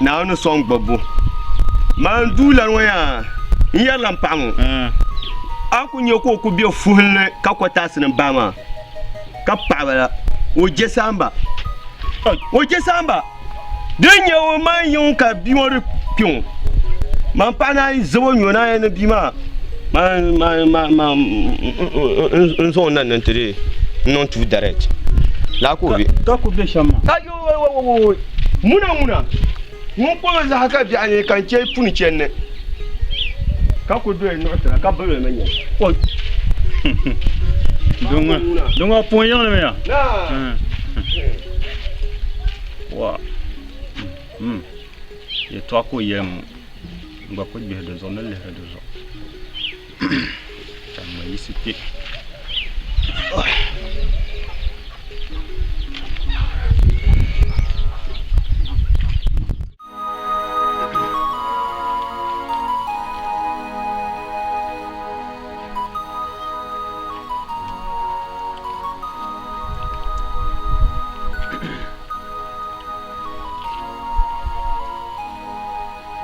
Naawuni ni sɔŋ gbubbu. Man duu lani ŋɔ yaa n yɛrila m paɣa ŋɔ a ku nya ka o ku be fuhili ka kɔtaasi ni bahi maa ka paɣaba la o je saamba o je saamba. Di ni nyɛ o man yiŋ ka bia ŋɔ di kpi ŋɔ, man paɣa naa yi zab o nyo naa ya ni bia maa man man man man n zaŋ o na ni nti di niŋ tuu direct. Laa ka o be. Ka ku be shɛm maa. Ka yo ŋuna ŋuna ŋun kpuɣi zaɣa ka biɛɣu ni ka n chɛ puni chani ni ka ku doya nuɣu tira ka bibili mi nyɛ. Oi. Din ŋɔ pun yiŋli mi ya. Naa. Wa yɛltɔɣa ka o yɛli ŋɔ n gba ku gbihi di zuɣu ni lihiri di zuɣu ka n gba yiɣisi kpɛ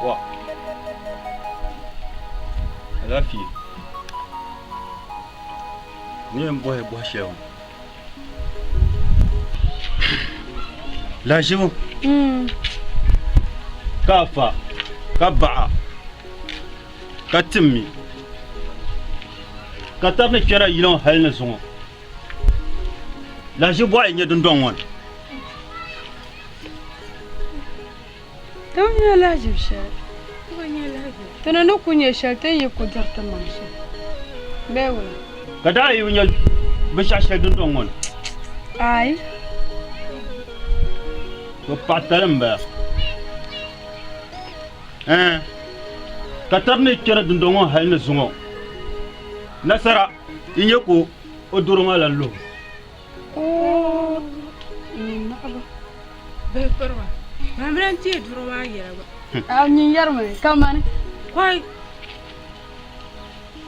Wa alaafee n yɛn bɔhi bɔhi shɛli ŋɔ Lahiʒibu ka a fa ka baɣa ka timmi ka tari ni kpɛra yili ŋɔ hali ni zuŋɔ lahiʒibu bɔɣili n-nyɛ dundɔŋ ŋɔ ni. Ti bi nya lahiʒibu shɛli. Ti ni ni ku nya shɛli ti ni yi ku diri ti maŋ shɛm bee wula? Ka daa yi bi nya binshɛɣu shɛli dundɔŋ ŋɔ ni? Aai. To paɣa tali m-bala. Ɛɛn, ka tari ni kpɛri dundɔŋ ŋɔ hali ni zuŋɔ. Nasara yi nya ka o doro maa lan luhi o. Oo, nyin naɣiba. Bihi piriba, ban bi lan teei doro maa yɛla gba. A nyin yɛrimi kamani. Kɔi!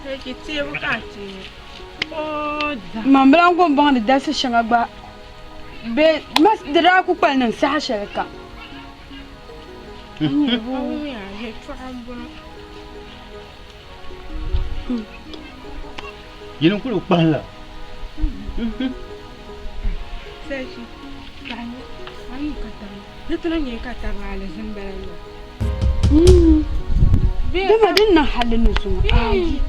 Hɛki teebu ka a teei. Oo da. Man bi lan gu m-baŋdi dalisi shɛŋa gba bee di daa ku kpali niŋ saha shɛli kam. Yini kuli kpahila. Dama din niŋ hali ni zuŋɔ ayi.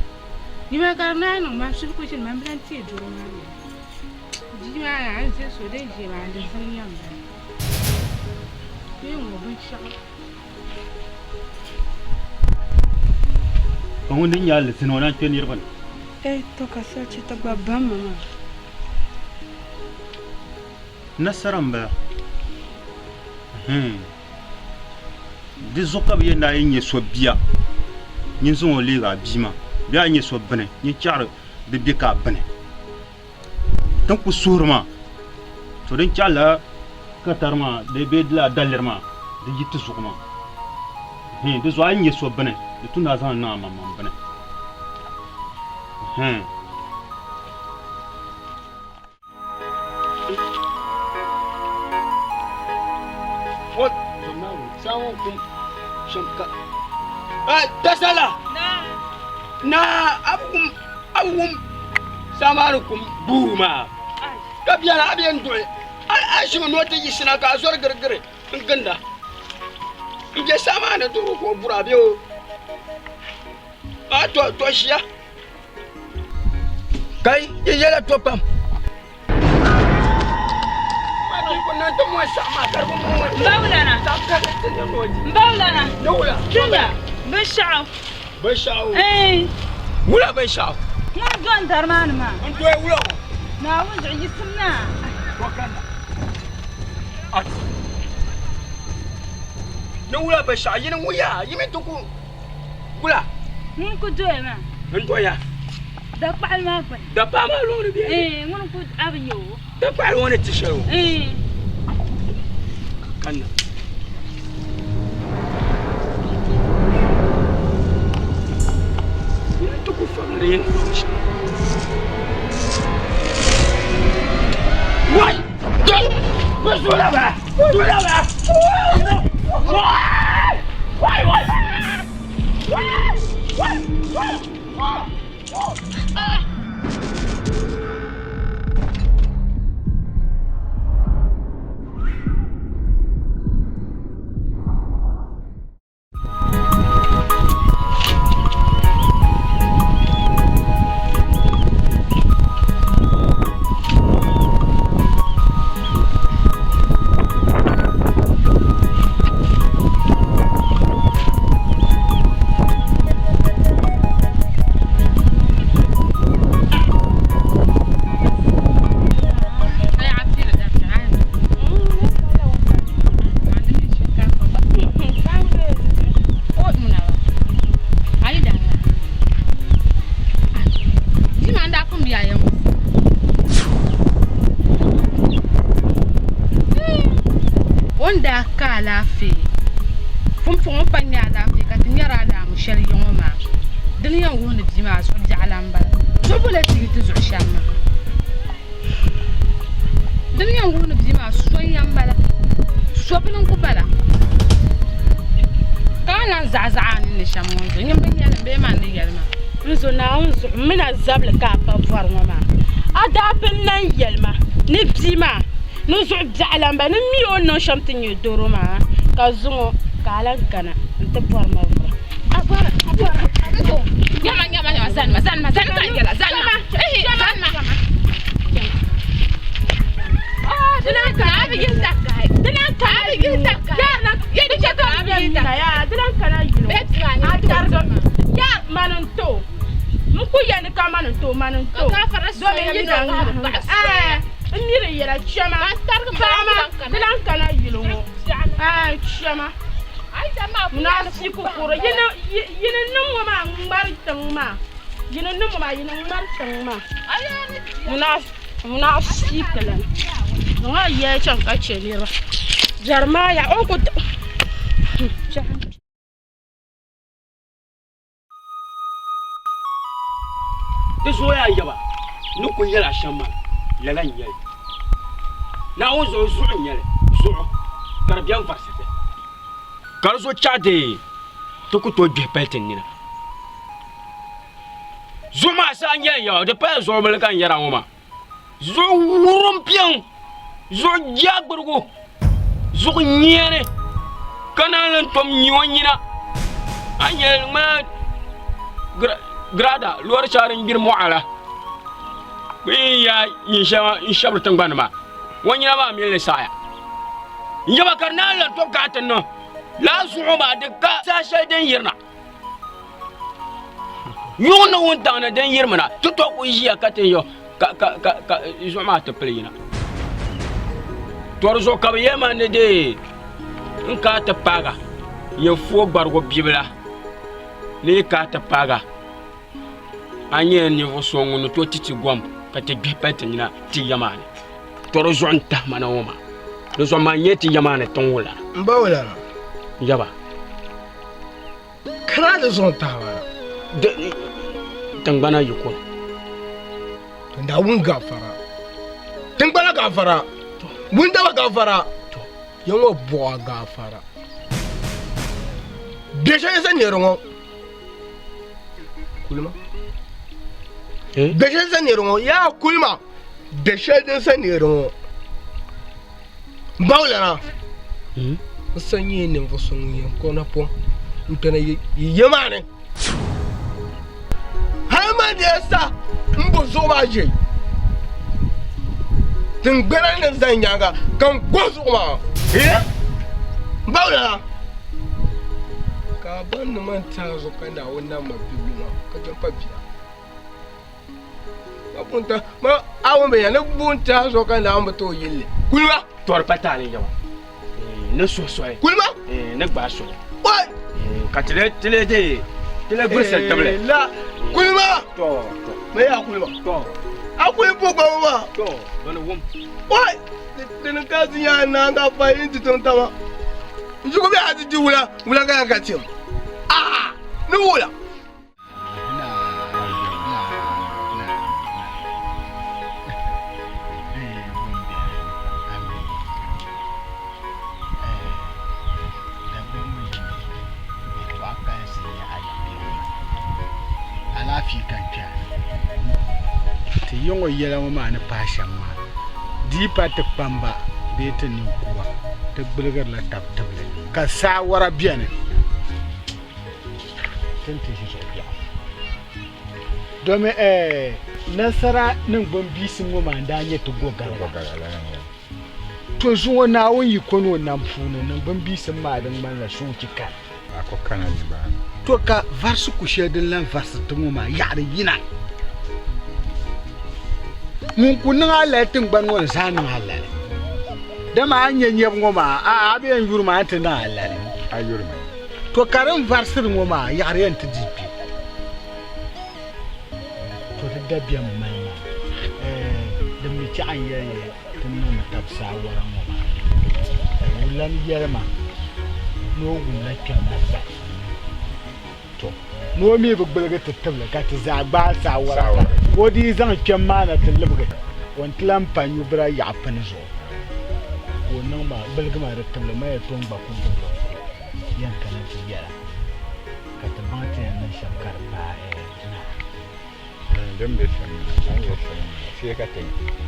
Ka ŋun din nyɛ alizini o naan kpe niriba ni. Eh, to ka sachi ti gba baŋ ma maa. Nasara m-bala. Di zuɣu ka bɛ yɛn daa yi nyɛ so bia, nyin zaŋ o leeg a bia maa. Bee a yi nyɛ so bini, nyin chaɣiri di be ka a bini. Ti ni ku suhiri maa, to din chaɣ lala katari maa bee di lala daliri maa di yi ti zuɣu maa. Hii, di zuɣu a yi nya so bini, di tu ni a zaŋ li niŋ a maŋmaŋ bini. Hii. Tasala naa a bi wum samaani kum buu maa ka biɛla a bi yɛn duɣi a ʒimi ni o ti yiɣisina ka a zɔri girigiri n ginda n bɛ saa maa ni duɣuri ka o bura bee o a to ʒiya Kai yi yɛla to pam. Mbawulana. Mbawulana. Tinga. Binshɛɣu. Binshɛɣu. Ee. Wula binshɛɣu. Ŋuni do n dari maa ni maa? N doya wula ŋɔ. Naawuni zuɣu yiɣisim na. To kanna. Ni wula bɛ shɛɣu yini ŋun yaa yi mi ti ku wula. Ŋuni ku doya maa? N doya. Dakpaɣili maa gbuni. Dapaɣa maa lɔŋ ni bɛ. Ee ŋuni ku a bi nya o. Dakpaɣili ŋɔ ni ti shɛli o. Ee. Kanna. Yi ni ti ku fabili yi ni niŋ shɛm. Wai! Bɛ zoola ba! Zoola ba! Wai! Wai! Wai! Wai! Wai! Wai! O ni daa ka alaafee pumpɔŋɔ pa nya alaafee ka ti nyari alaamu shɛli ya ŋɔ maa dini yɛn wuhi ni bia maa zuɣu biɛɣu la m-bala. Zuɣu bɔla ti yi ti zuɣu shɛm maa dini yɛn wuhi ni bia maa so n-yɛn bala so bini n-ku bala ka a lan zaɣi zaɣi a nini ni shɛm ŋɔ zuɣu nyin bi nya li bee man ni yɛli maa. N zo Naawuni zuɣu m mi na zabili ka a pa bɔri ŋɔ maa. A daa pun lan yɛli ma ni bia maa ni zuɣu biɛɣu la m-bala ni m mi o ni niŋ shɛm ti nya doro maa, ka zuŋɔ ka a lan kana nti bɔri ma vuri. A bɔri, a bɔri, a bɔri. Nyama, nyama, nyama, zanima, zanima, zani ka n yɛla, zanima, ehe, zanima. Oh, di lan kana, a bi yihi takahi. Di lan kana, a bi yihi takahi. Yaa lan, Ye di chɛ ka a bi yihi takahi. Yaa, di lan kana yino. Bee ti maa ni A ti tarigi. ma. Yaa, mani n-ti o. N ku yɛli ni ka mani n-ti o, mani n-ti o. Ka gaafara Domin soya yi mini o daŋ paɣaba baɣa soya. Ɛɛ, n mi di yɛla, chɛma. Ka n tarigi m Paɣa ba maa, di lan kana. di lan kana yili ŋɔ. Ɛɛ, chɛma. Munaafiku kuro, yini niŋ ŋɔ maa ŋmari tiŋ maa. Yini niŋ ŋɔ maa, yini ŋmari tiŋ maa. Munaafiku lan. Zaŋ a yɛya chaŋ ka chɛ niriba. Jɛrimaya, o ni ku. Di zooya yaba ni ku yɛla shɛm maa, lala n-nyɛ li. Naawuni zuɣu zuɣu n-nyɛ li, zuɣu ka di beni varisiti, ka di zuɣu chaɣ deei ti ku tooi gbihi pali ti nina. Zuɣu maa saha n-nyɛ li yaba, di pala zuɣu bili ka n yɛra ŋɔ maa. Zuɣu wurim piɛŋ, zuɣu jagbirigu, zuɣu nyeeni ka naan lan tom nyi o nyina. A ni nyɛ di ŋmanila girada loori shɛŋa din gbiri mɔɣa la bɛ yi yaai nyin shɛŋa n-shɛbiri tiŋgbani ni maa, o nyina maa mili ni saɣiya. N-yaba ka di naan lan tom ka a ti niŋ lala zuɣu maa di ka saha shɛli din yirina. Yuŋ ni wuntaŋ ni din yirimina ti to ku ʒiya ka ti yo ka ka ka ka zuɣu maa ti pili yina. To di zuɣu ka bɛ yɛli ma ni dee n ka ti paaga nyɛ fuo gbarigu bibila ni yi ka ti paaga a nyɛla ninvuɣu so ŋun ni tooi ti ti gom ka ti gbihi pali ti nina ti ya maa ni. To di zuɣu n tahi ma na ŋɔ maa. Di zuɣu man nyɛ ti ya maa ni tiŋ wulana. M ba wulana. Yaba. Kana di zuɣu n-tahi ma na. Tiŋgbana yiko. Naawuni gafara. Tiŋgbana gafara. Wundaba gafara. Ya ŋɔ buɣa gafara. Bɛ shɛli za nɛri ŋɔ. Kulima. Bɛ shɛli za nɛri ŋɔ. Yaa kulima. Bɛ shɛli din za nɛri ŋɔ. Bawulana n sa nyɛ ninvuɣu so ŋun yɛn kpuɣi napɔŋ n-kpɛna yi ya maa ni. Hal man dee sa m-bo zuɣu maa ʒe tiŋgbana ni zani nyaaŋa ka n gohi zuɣu maa. Bawulana ka a baŋ ni man ti a zuɣu ka Naawuni nam ma bibila maa ka chɛ m-pa bia. Ŋun ma a wum binyɛra ni buun tiɛha zuɣu ka Naawuni bi ti o yilli. Kulima! Tɔri pa taali n-nyɛ ba. Ni suhi soli. Kulima! Ni gbaai soli. Ka ti lee ti lee deei ti lee gburisiri tibili. La kulima! Tɔ tɔ. Ma yaa kulima. Tɔ. A kuli bo gbabu maa. Tɔ bɛ ni wum. Oi! Dini ka ti yaa naanga pa yi ti tiŋ taba. N zugu bɛ a ti di wula wula ka yan ka tim. Aa! Ni wula. Alaafee ka n kpɛra ti yi ŋɔ yɛla ŋɔ maa ni pahi shɛm maa di yi pa ti kpamba bee ti ninkura ti gbuligirila tab tibili ka saawara beni. Ti ni ti ʒi zuɣu biɛɣu. Domi nasara niŋgbuŋ biisim ŋɔ maa n-daa nyɛ ti go galiga. To zuŋɔ Naawuni yi ko ni o nam puuni niŋgbuŋ biisim maa di ŋmanila soochi kani. To ka varisi ku shɛli din lan varisiri ti ŋɔ maa yaɣiri yina. Ŋun ku niŋ alali tiŋgbani ŋɔ ni zaa niŋ alali. Dama a ni nya nyɛbu ŋɔ maa, a a bee n yuri ma a ni ti niŋ alali. A yuri ma. To ka din varisiri ŋɔ maa yaɣiri yɛn ti di kpe. To di dabiɛm mali ma. Ɛɛ, din mi chɛɣu n yɛli ya ti niŋmi tab saawara ŋɔ maa. Ɛɛ, o lan yɛli ma ni o wumla kpɛm la gbali. To ni o mi bi gbuligi ti tibili ka ti zaa gbaai saawara ka o dii zaŋ kpɛm maa na ti libigi o ni ti lan pa nyubira yaɣa pini zuɣu ka o niŋ ma gbuligi ma di tibili ma ya to n gba ku gbubili polo yɛn kana ti yɛla ka ti baŋ ti yɛn niŋ shɛm ka di paai naa. Din be shɛm maa, a ni yɛli shɛm maa, shee ka ti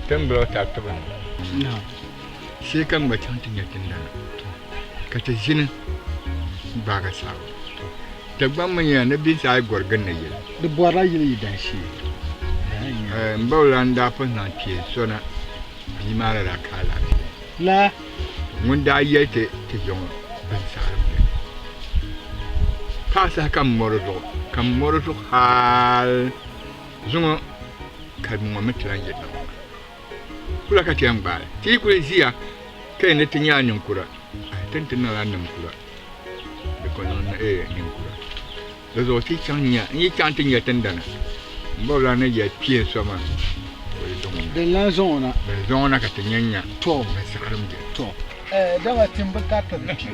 ti ni bili o tab tibili ni. Shee ka n gba chaŋ ti nya tindana ka ti ʒini gbaagi saɣibu. Dagbaŋ mi nyɛla ni bɛ zaa yi gɔri gindi yili. Di bɔrila yili yi dan shee. M ba o lan daa pun zaŋ kpeen so na, bia maa la daa ka alaafee. La. Ŋun daa yɛli ti ti ya ŋɔ binsaɣirim beni. Paɣa saha ka m mɔri zuɣu, ka m mɔri zuɣu hal zuŋɔ ka ŋɔ mi ti lan yirina ŋɔ maa. Kula ka ti yɛn gbaai li. Ti yi kuli ʒiya ka yɛn ni ti nya a ninkura, ahi ti ni ti niŋla ninkura. Di ku niŋ ninkura. Di zuɣu ti chaŋ nya, n yi chaŋ ti nya tindana, m ba o lan ni yɛli kpeen so maa, o yi zaŋ o na. Din lan zaŋ o na. Din zaŋ o na ka ti nya nya. To. Binsaɣirim beni. To. Dama tim bi kariti di kpe.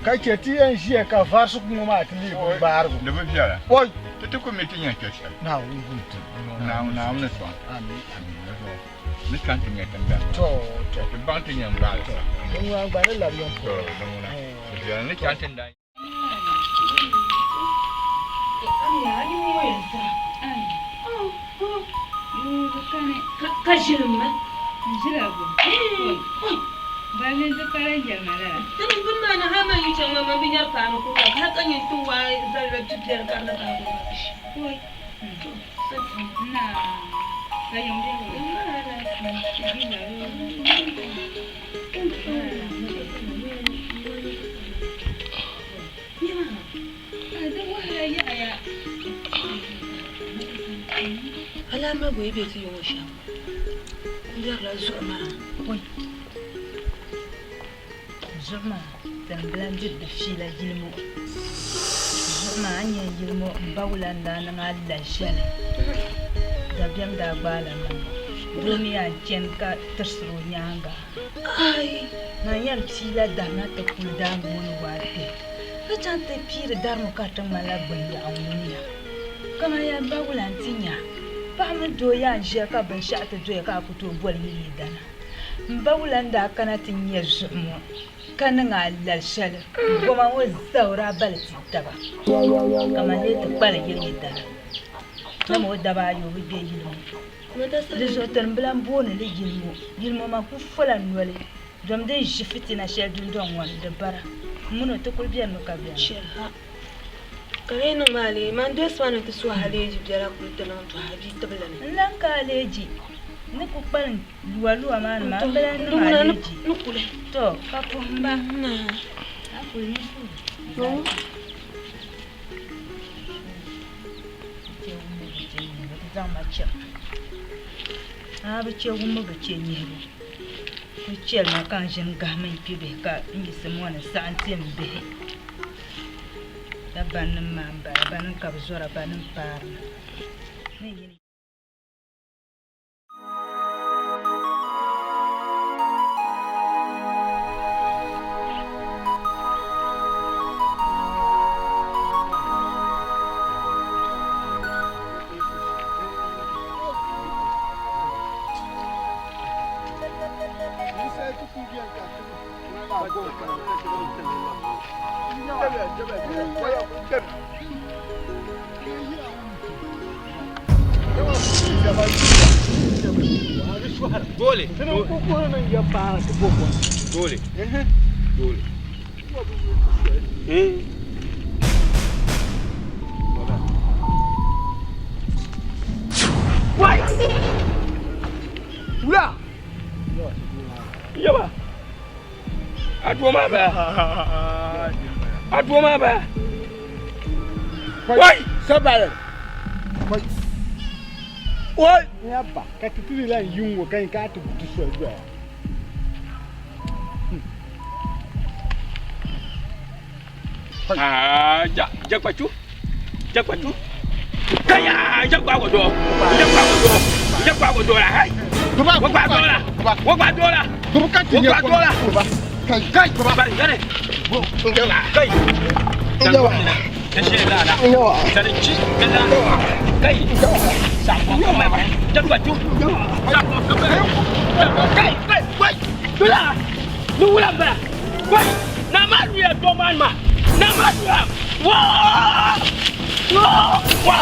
Ka chɛ ti yɛn ʒiya ka varisigu ŋɔ maa ti leei bimbaarigu. Di bi viɛla. Oi! Ti ti ku mi ti nya kpe shɛli. Naawuni gum ti. Naawuni sɔŋ. Amin. Amin. Ni chaŋ ti nya tindana. To, to. Ti baŋ ti nya n-gbaali sa. Din ŋuna gba ni labi yɛn pɔi. To, din ŋuna. Di viɛla ni chaŋ tindana. Ka ʒili ma. N ʒila bo? Balli di kala yɛlima lala. Ti ni bini maa ni hali man yi chaŋ maa man bi nyari paanu ku ka hali ka nyin ti waai zalila du biɛri ka di na paagi ba. Oi. Naa ka yiŋ bɛ bo? Alaama bɔ yi be ti yiŋɔ shɛm n lɛrila zuɣu maa. Zuɣu maa din bi lahi diri di fiila yili ŋɔ zuɣu maa a ni nya yili ŋɔ m ba wula n-daa niŋ a la ʒiɛli dabiɛm daa gbaala ma doo mi yaa n-chani ka tirisiri o nyaaŋa man yɛn piila dari na ti kuli daaŋa ŋɔ ni waai kpe ka chaŋ ti piiri dari ŋɔ ka di ti ŋmanila gbunyaɣu ŋuniya kaman yaa m ba wula nti nya paɣa mini doo yaa n-ʒiya ka binshɛɣu ti doya ka a ku tooi boli yili yidana M ba wula n-daa kana ti nya zuɣu ŋɔ ka niŋ a lali shɛli goma ŋɔ zaa o daa bali ti taba ka man lee ti kpali yili yidana dama o daba ayi o bi gbe yili ŋɔ. Di zuɣu ti ni bi lan booni li yili ŋɔ yili ŋɔ man kul fola noli dom din ʒi fitina shɛli dundɔŋ ŋɔ ni di bara m mini o ti kul benimi ka beni. Ka di yi niŋ maa lee, man dolisi ma ni ti suhi aleeji biɛla kuli ti niŋ dɔha bia tibili ni. N lan ka aleeji ni ku kpalim lualua maa ni maa, m bi lan niŋ aleeji. Tɔ! Ka puhim ba. A kuli ni suhi. zaŋ ma chaŋ. A bi chɛ wumbu bi chɛ nyihibu. Ku chɛli ma ka n ʒini gahimi n kpi bihi ka n yiɣisi mɔni n-saɣim ti m bihi. Dabannim maa m-bala, banim ka bɛ zɔra, banim paari ma. Ni yini. Dole. Dole. Dole. Wai! Wula! Yaba! A doo maa baya. A doo maa baya. Wai! Sabali. Wai! Ya ba, ka ti tiri la yi ŋɔ ka ka ti di soli doya. Ah, ja, jakpachu. Jakpachu. Kaya, jakpa go do. Jakpa go do. Jakpa go do la. Hey. Wo gba do la. Wo gba do la. Wo gba do la. Kai, kai, ba. Yare. Kai. Yawa. Kashe la la. Yawa. Sarki kala. Kai. Sako kuma ba. Jakpachu. Sako kuma. Kai, kai, wai. Dula. Ni wula ba. Wai. Na ma luya do man ma. Na ma luya. Wa. Wa. Wa.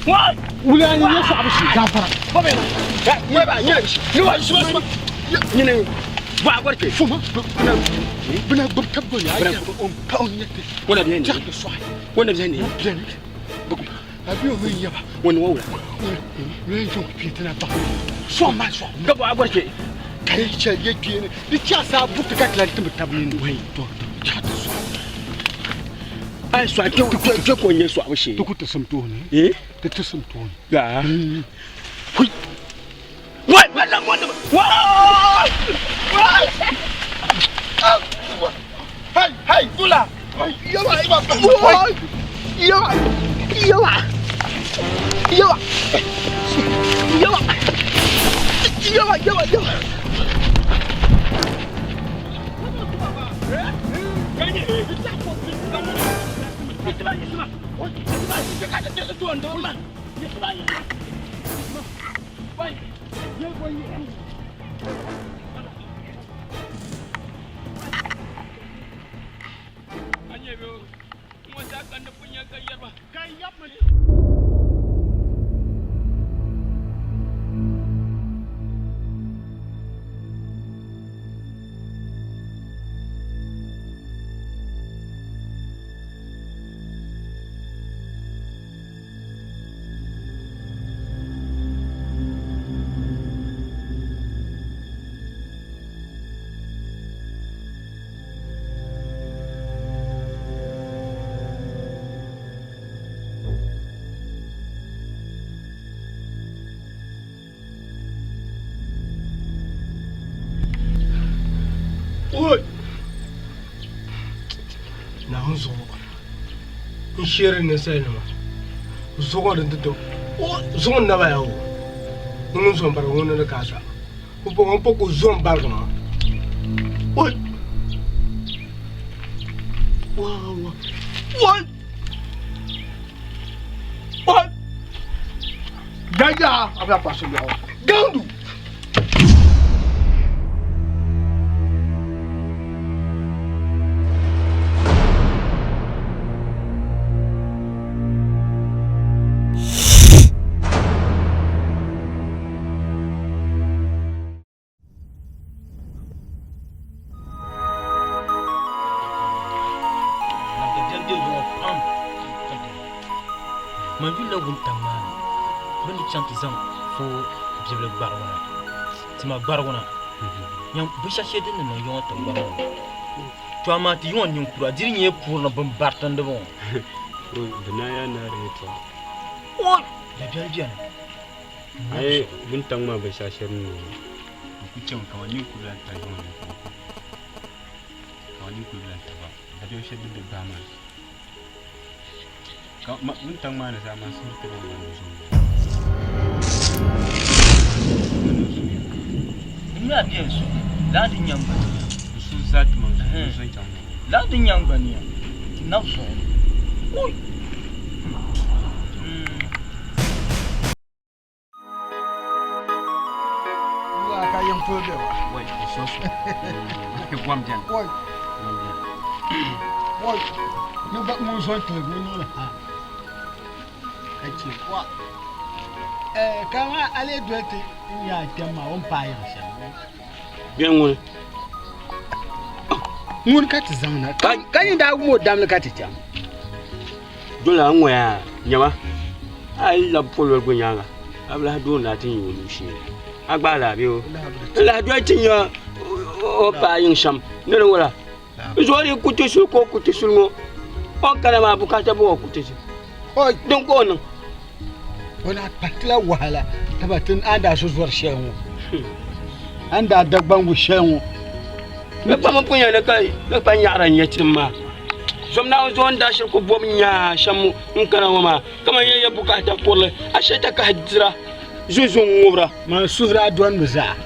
Wa. Wula ni ne sɔɣibu shee gaafara. Ko be na. Ŋmɛ ba nyɛ ni wa suma suma. Nyini wa gɔri ke. Fuma bina gbubi tabi gɔli a yɛ o pa o nyɛ ti. Wona bɛ ni. Jaɣa ti sɔɣi. Wona bɛ ni. Bɛni. A bi o mi yaba. Wona wa wula. Wula yi jɔn kpee tina ba. Sɔŋ ma sɔŋ. Ka bɔ a gɔri ke. Ka yi chɛ yɛ kpee ni di chɛ saa buti ka tila ti bi tabi ni. Wai to to jaɣa ti sɔɣi. Ai sɔɣi kpe kpe ko nyɛ sɔɣibu shee. Ti ku ti sim tooni. Eh? Ti ti sim tooni. Yaa. Hui. Wai wala wala. Wai. Wai. Hey, hey, Dula. Yawa, yawa, yawa, yawa, yawa, yawa, yawa, yawa, yawa. Oi! Naawuni zuɣu n sheeri ninsalinima zuɣu din ti to zuɣu n naba yaa o ni ŋun zo n barigi ŋuni ni kaasa o po ka o zo n barigi maa oi oi oi gaja a bɛ pa so lɔɣu gandu. Man yulila wuntaŋ maa ni bɛ ni chaŋ ti zaŋ foo bibili gbarigu na tima gbarigu na nyam binshɛɣu shɛli din ni niŋ yiŋɔ tiŋgbani ŋɔ ni to amaa ti yiŋɔ ninkura di di nyɛla puuri ni bini baritindi ba ŋɔ Bɛ naan yaa naari yɛltɔɣa. Oi! Dabiɛli beni. Ayi wuntaŋ maa binshɛɣu shɛli ni ŋɔ n ku chɛmi kaman ninkurigu lan tabi ŋɔ ni kaman ninkurigu lan taba dabiɛm shɛli din be bahi maa ka wuntaŋ maa ni zaa man suhuri ti ba ni zo N mi a bɛ n su laa di nyaŋ gba niya. N su zaa ti maŋ zuɣu n zo n chaŋ Laa di nyaŋ gba niya nab zuɣu ni. Ui! Ka yiŋ polo bɛ ba. Wai, n so so. Gom bɛni. Wai. Gom bɛni. Wai. Ni gba ŋun zo n tiligi o niŋli ha. Ka chɛ wa. Eh, ka maa a lee doli ti n nya a kpɛm maa o ni paai yiŋ shɛm. Bɛ ŋuni? Ŋuni ka ti zaŋ na? Ka nyin daa wum o damli ka ti chaŋ. Doli a ŋɔya nyama a yi labi pololigu nyaaŋa a bi lahi dooni a ti nya o nuu shee a gbaai la bee o n lahi doli ti nya o paai yiŋ shɛm ni di wula zuɣu di ku ti suli ka o ku ti suli ŋɔ o ni kana maa bukaata bɔ o ku ti din ka o niŋ O daa kparitila wahala taba ti a ni daa so zɔri shɛli ŋɔ a ni daa Dagbangu shɛli ŋɔ. Bɛ kpam n pun yɛli ka bɛ pa nyaɣira n-nyɛ tim maa. Zom Naawuni zuɣu n daa shiri ku bom nyaa shɛm n kana ŋɔ maa, kaman yɛn ya bukaata kurili, a shee takahi dira zunzun ŋubira. Man suhuri a dɔnimi zaa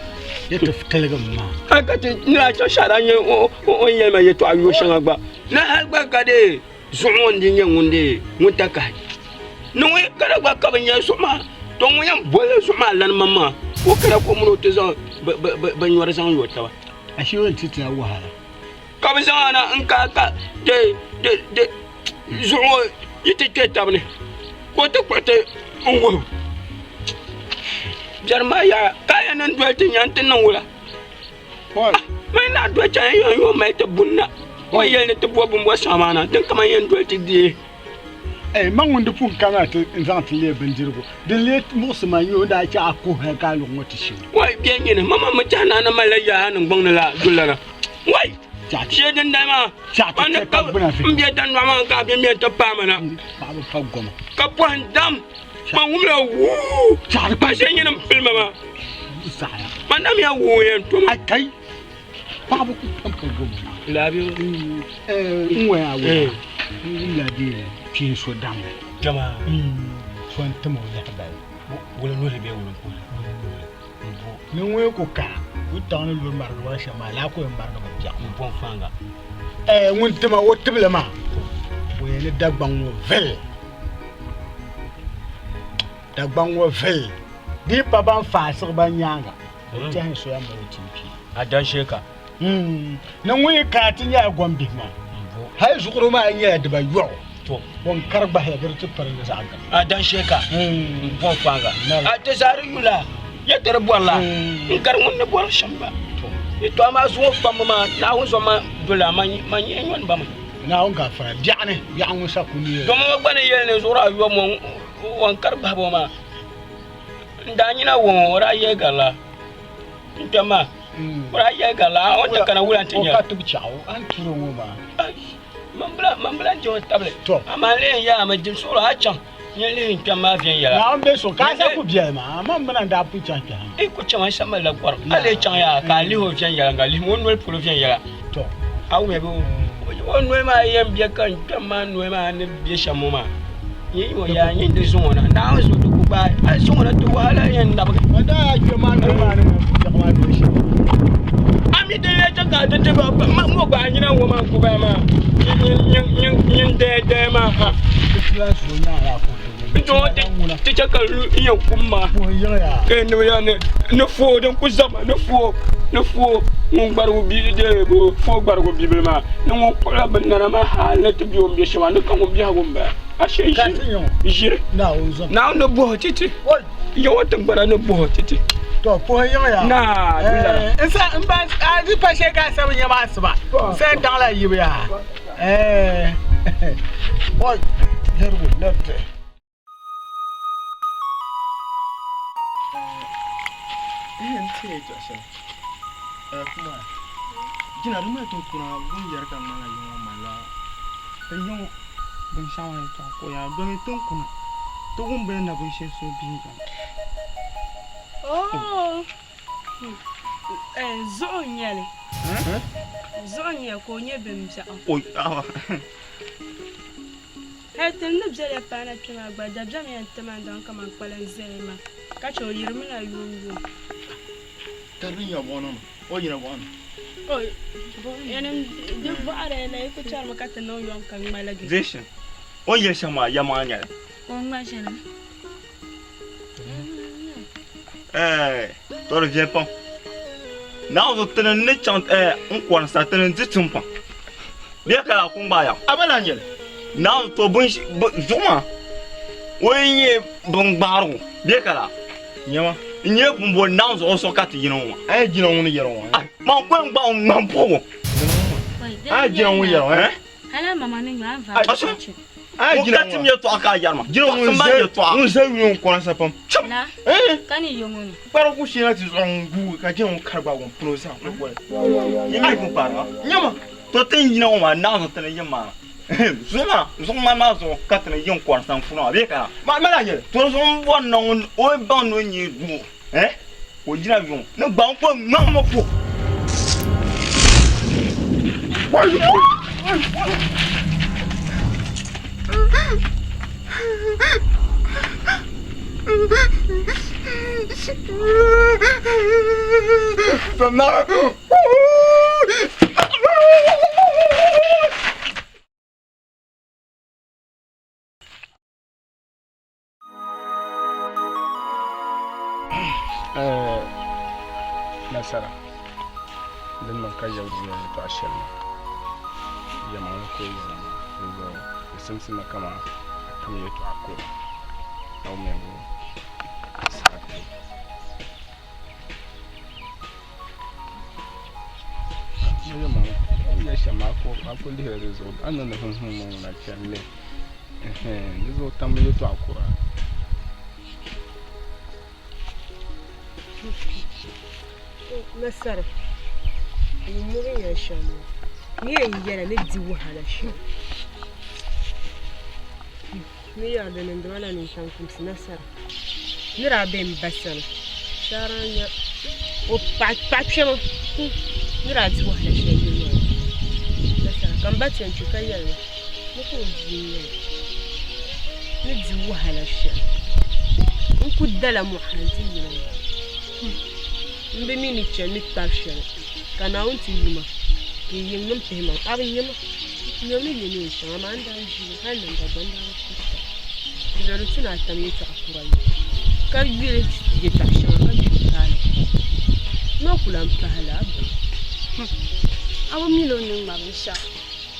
ni ti tiligim ma. Hal ka ti ni daa chaŋ shɛhira n-nyɛ o ni yɛli ma yɛtɔɣa yo shɛŋa gba ni hal gba ka dee zuɣu ŋɔ n-di nyɛ ŋun dee ŋun takahi ni ŋun yi kana gba ka bi nya zuɣu maa, tɔ ŋun yɛn bolila zuɣu maa lani maŋmaŋa ka o kana ka o mini o ti zaŋ bɛ nyɔri zaŋ yo taba. Ashee o ni ti ti a wahala. Ka bɛ zaŋ a na n-kaai ka di zuɣu ŋɔ yi ti kpe tab ni ka o ti kpuɣi ti n-wuhi o. Biɛri maa yaa ka a yɛn niŋ doli ti nya nti niŋ wula? Mani naɣ doli chaŋ yɛn yɔn mali ti buni na. O ni yɛli ni ti bo bimbɔ shɛŋa maa na, din kaman yɛn doli ti deei. Ɛɛ, man ŋun di pun kana ti n-zaŋ ti leei bindirigu, din lee muɣisi ma n-nyɛ o ni daa chɛ a kuhi hal ka a luɣ ŋɔ ti shim. Wai, bɛ nyini, mama mi tɛhi ni a ni malila yaa a niŋgbuŋ ni la dullana. Wai, shee dindali maa, man ni ka m be danɔɣu maa ka a bɛ me nti paai ma na, ka pɔhim dam, man wumla wuu, pa shee nyini m-pili ma maa. Man na mi a wuu yɛn to ma. Paɣaba ku pam ka goma maa. Laabi n waya waya n wumla di kpeen so damli. Jama. So n tim o lahibali. Wuli nuhili bee wuli puhili. Ni ŋun ku kana wuntaŋ ni luri marigi ba shɛm maa laa ku yɛn marigi ba biɛɣu. N bɔn faaŋa. Ŋun tima o tibili maa o yɛn ni Dagbaŋ ŋɔ vili. Dagbaŋ ŋɔ vili. Di yi pa ban faasigi ban nyaaŋa. O tɛhi soya mali o tim kpee. A dan shee ka. Ni ŋun yi kana ti nyɛla gombihi maa. Hali zuɣuri maa nyɛla dibayɔbu. To. O ni kari gbahila di di ti pirigi zaɣ gaŋ. A dan shee ka. N bɔn faaŋa. A ti zaa di yula ya ti di bɔrila. N gari ŋun ni bɔri shɛm gba. To amaa zuŋɔ kpambu maa Naawuni zom ma doli a man nyɛ nyɔni ba mi. Naawuni gaafara biɛɣuni biɛɣu ŋun sa ku ni. Domi gba ni yɛli ni zuɣuri ayɔbu ŋɔ o ni kari bahibu maa. N daa nyina wuŋ o daa yɛli garila n kpɛm maa o daa yɛli garila o ni ti kana wula n-ti nya. O ka tibi chaɣu a ni tuuri o ŋɔ maa. Man bi lahi je o tabili amaa n lihi yaa mi dim suɣulo a chaŋ nyɛ lihi n kpɛm maa viɛnyɛla. Naawuni be so ka a sa ku biɛli maa man mi na n daa pun chaŋ kpɛhi maa. N ku chaŋ n sa malila gɔrim a lee chaŋ yaa ka a lihi o viɛnyɛla nga lihim o noli polo viɛnyɛla a wumya bee o noli maa yɛn be ka n kpɛm maa noli maa ni be shɛm ŋɔ maa. Nyin o yaa nyin di zuŋɔ na Naawuni zuɣu ti ku gbaai a zuŋɔ na ti wahala yɛn nabigi. O daa yaa kpɛ maa noli maa ni ŋɔ biɛɣu maa doli shɛm. A mi din lee chɛ ka a ti ti ba ma ŋɔ gba a nyina ŋɔ maa ku bala maa nyin nyin daya daya maa ha. Ti tula zuɣu nyaŋla a ku N ti ŋɔ ti chɛ ka lu n yɛn kum maa ka yɛn niŋ ya ni ni foo din ku zama ni foo ni foo ŋun gbarigu bia dee foo gbarigu bibili maa ni ŋun kpuɣila binnana maa hali ni ti be o ni be shɛm maa ni ka ŋun biɛhigu m-bala ashe ʒiri Naawuni ni bɔh o ti ti Yawɛ tiŋgbana ni bɔh o ti ti. To puhi yiŋ ya. Naa Dullara. N sa n ba a di pa shɛli ka a sabi nyɛ maa asiba n sa n daŋla yibu yaa. Eh. Oi, larigu lariti. N ti yɛltɔɣa shɛli kuma jina di mali ti kuna bun yɛri ka ŋmanila yiŋɔ malila ti yiŋɔ binshɛɣu maa yɛltɔɣa ka o yaa domi tin kuna. Ti wum bɛ ni na binshɛli so binjam. Oh! Zuɣu n-nyɛ li. Zuɣu n-nyɛ ka o nyɛ bimbiɛɣu. Hali ti ni bela paana kpe maa gba, dabiɛm yɛn ti ma n-daŋ kaman kpaliŋ zaya maa, ka che o yirimina yomyom. Ka di nya buɣa niŋ o yina buɣa ni. O, yani di bɔɣiri la yi ku chɛrimi ka ti niŋ yom ka ŋmaligi. Vision, o ni yɛli shɛm maa yɛlimaŋli nyɛli. Ka o ŋma shɛli. Ɛɛ, to di viɛli pam. Naawuni zuɣu ti ni ni chaŋ ɛɛ n kɔri sa ti ni di tim pam. Bee ka laa kum gbaai ya. A ba lahi nyɛli. Naawuni to bin zuɣu maa o yi nyɛ bin gbaarigu bee ka laa. Nyɛma. N nyɛ pun bo Naawuni zuɣu o suɣu ka ti yina ŋɔ maa. A yi jina ŋuni yɛri ŋɔ. Man ko n gbaai ŋmani puhigu. A yi jina ŋuni yɛri ŋɔ. Eh? Hala mama ni nyɔ a va. A yi jina ŋɔ. Ka tim yɛltɔɣa ka a yɛri ma. Jina ŋun zɛ yuli ŋun kɔna sa pam. La. Ka ni yɛ ŋɔ ni. Kpari ku sheena ti zuɣu ŋun guugi ka jina ŋun kari gbaagi ŋun puni o zaa ku goli. Yi mi pun kpari ma. Nyama. To ti ni yina ŋɔ maa Naawuni zuɣu ti ni yim maa. Zuɣu maa, zuɣu ŋmani maa zuɣu ka ti ni yim kɔri sa n-kuni maa bee ka? Ma ma lahi nyɛli. To di zuɣu m bɔri ni ŋun o yi baŋ ni o nyɛ doo, eh, ka o yina yuŋ ni gbaŋ ko ŋmahi ma po. Nasara din niŋ ka yɛligu yɛli yɛltɔɣa shɛli maa yɛlimaŋli ka o yɛla maa dinzuɣu di simsi mi kaman a tam yɛltɔɣa kura Naawuni saha ti o. Yɛ shɛm a ku lihiri di zuɣu a ni niŋdi hum hum ŋɔ na chani li di zuɣu tam yɛltɔɣa kura. Nasara wumbu ni yɛli shɛm ŋɔ n yɛn yɛla ni di wahala shɛm ni yɛri di niŋdi ma la nintaŋ kumsi nasara ni daa be n ba sani shɛhira n-nya o paɣa kpɛma ni daa di wahala shɛli yili maa ni nasara ka m ba ti yɛn kpi ka yɛli ma ni ka o bia n-nyɛ ma ni di wahala shɛli n ku dala mɔɣili nti yina maa m bi mi ni chani ni tabi shɛli ka Naawuni ti yu ma ka yi yiŋnim pihi ma a bi nya ma n nyam ni nyɛ neen shɛŋa amaa n daa ʒi li hal ni n Dagbaŋ daa bi kurita. Di zuɣu di tu ni a tam yɛtɔɣa kura yoli ka yuli yɛtɔɣ shɛŋa ka kpi taali pam. N o ku lan pahi la, a baŋ. A bi mi li o ni ŋma binshɛɣu.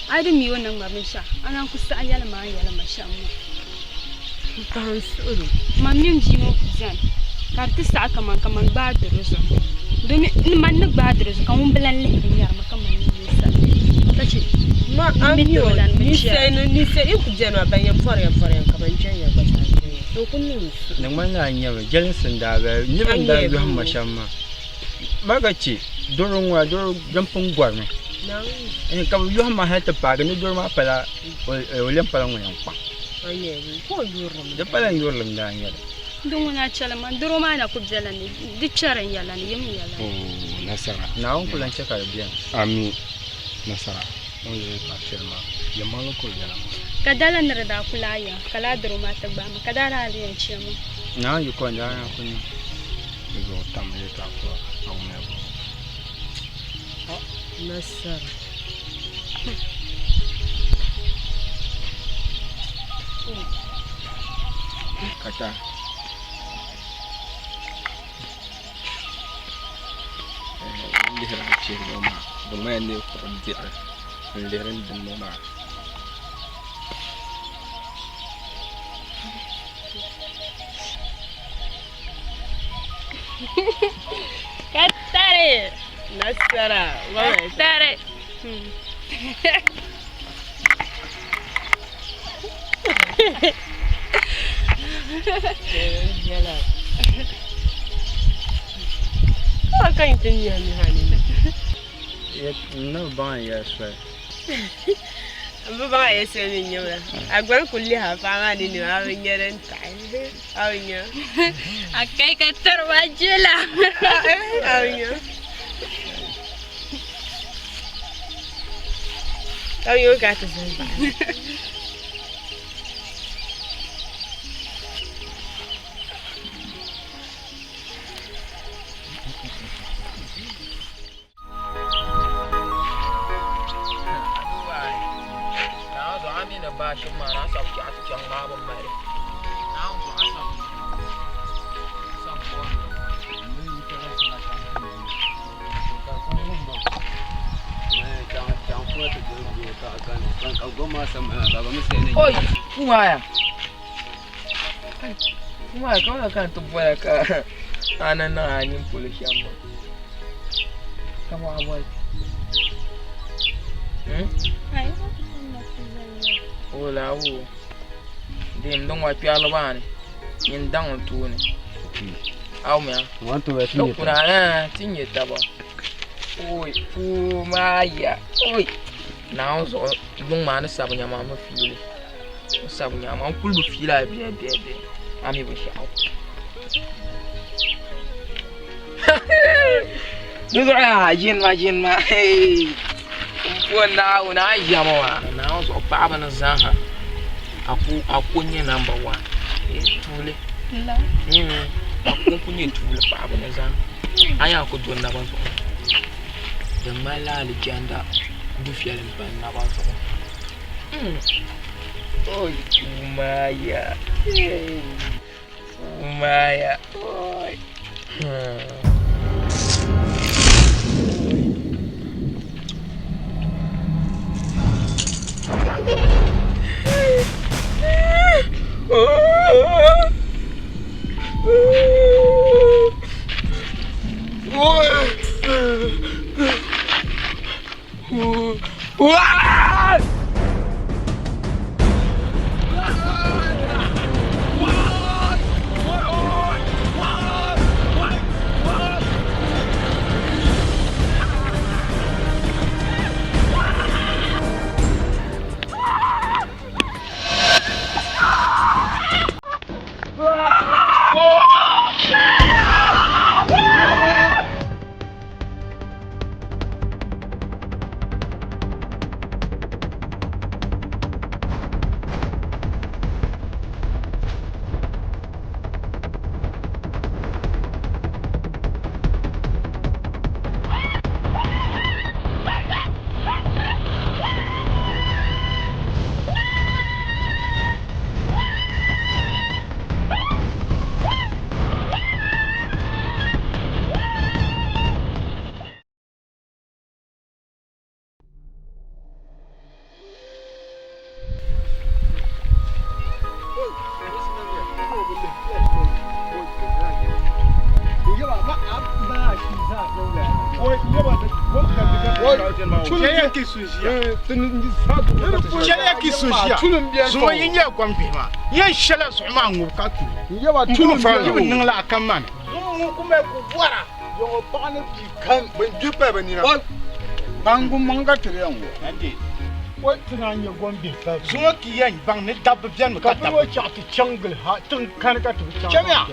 A yi di mi o ni ŋma binshɛɣu, a naan ku saɣi yɛli ma a ni yɛli ma shɛm maa. M pahi n suhuri. Man mini bia ŋɔ ku beni ka di ti saɣi kaman ka man gbaai di di zuɣu. Domi ni man ni gbaai di di zuɣu ka ŋun bi lan lihiri nyari ma kaman ni ninsal ka chɛ Ma a m mi mi o tibila ni bɛ chɛri. ninsal ninsal yi ku beni maa ban yɛn bɔriya bɔriya ka ban jɛnya gba zaa jɛnya so ku niŋ n suhu. Di ŋmanila a nyami jɛlinsi n-daa bala niriba A n-daa nyɛ yɔhim ma bɛ. shɛm maa. Ma ka chɛ doro ŋɔ doro din pun gɔrimi ka bɛ yɔhim ma hali ti paagi ni doro maa pala o lɛm pala ŋun yɛn kpaŋ. Di pala n yurilim daa n-nyɛ li. Di ŋuna chɛli ma doro maa na ku bela ni di kpɛri n yɛla ni yim n yɛla ni. Oo nasara. Naawuni ku lan chɛ ka di beni. Ami nasara o ni yɛli yɛtɔɣa shɛli maa yɛlimaŋli ka o yɛla maa. Ka dala ni di daa ku lahi ya ka lala doro maa ti gbaai ma ka daa daa di yɛn chɛ ma. Naawuni yi ko n daa na ku niŋ. Di zuɣu tam yɛtɔɣa kura a wumya bɔ. Nasara. Kata. N lihiri a chihili ŋɔ maa di ŋmanila n ni kpuɣi diɣi n lihiri n dini ŋɔ maa. Katari. Nasara. Katari. Ka yi ti nya mi ha ni. N na bi baŋ n yɛli soli. N bi baŋ a yɛli shɛli ni n nyɛ la. A gba ni kuli lihi a paɣa maa nini maa, a bi nya din taɣi. A bi nya. A kai ka tiri ma jila. A bi nya. A bi nya o ka a ti zani baɣa. Oi, kumaya. Kumaya, kama ka ti boya ka a na niŋ a nini polo shɛm maa. Ka bɔ a boli? O la wo dim din wa kpɛrili maa ni nyin daŋ n tooni aw mia ka kuna ti nyɛ taba oi puu maa ya oi Naawuni zuɣu luŋ maa ni sabi nya maa mi fiili n sabi nya maa n kuli bi fiila biɛ biɛ biɛ a mi binshaɣu Di zuɣu yaa ʒini ma ʒini ma n po Naawuni a ni ʒiya ŋɔ maa Naawuni zuɣu paɣaba ni zaaha a ko n-nyɛ namba waan tuuli a ko n-kuli nyɛ tuuli paɣaba ni zaa a ni yaa ku do naba zuɣu di ŋmanila alijanda dufɛli m-pa n naba zuɣu Wumaaya Wumaaya Chɛliya ki so ʒiya zuŋɔ yi nyɛ gom bihi maa yɛn shɛla zuɣu maa ŋubi ka kuli n bi niŋ la kam maa ni Yɔŋɔ paɣa ni bia kam bin gbi pali bi nina. Baŋgu maŋ ka ti yɛn ŋɔ. O ti naan nyɛ gom bihi pali. Zuŋɔ ki yɛn baŋ ni dabba bɛni mi ka dabba. Ka bi chaɣ ti chaŋ gili ha tiŋ kani ka ti bi chaŋ. Chɛmiya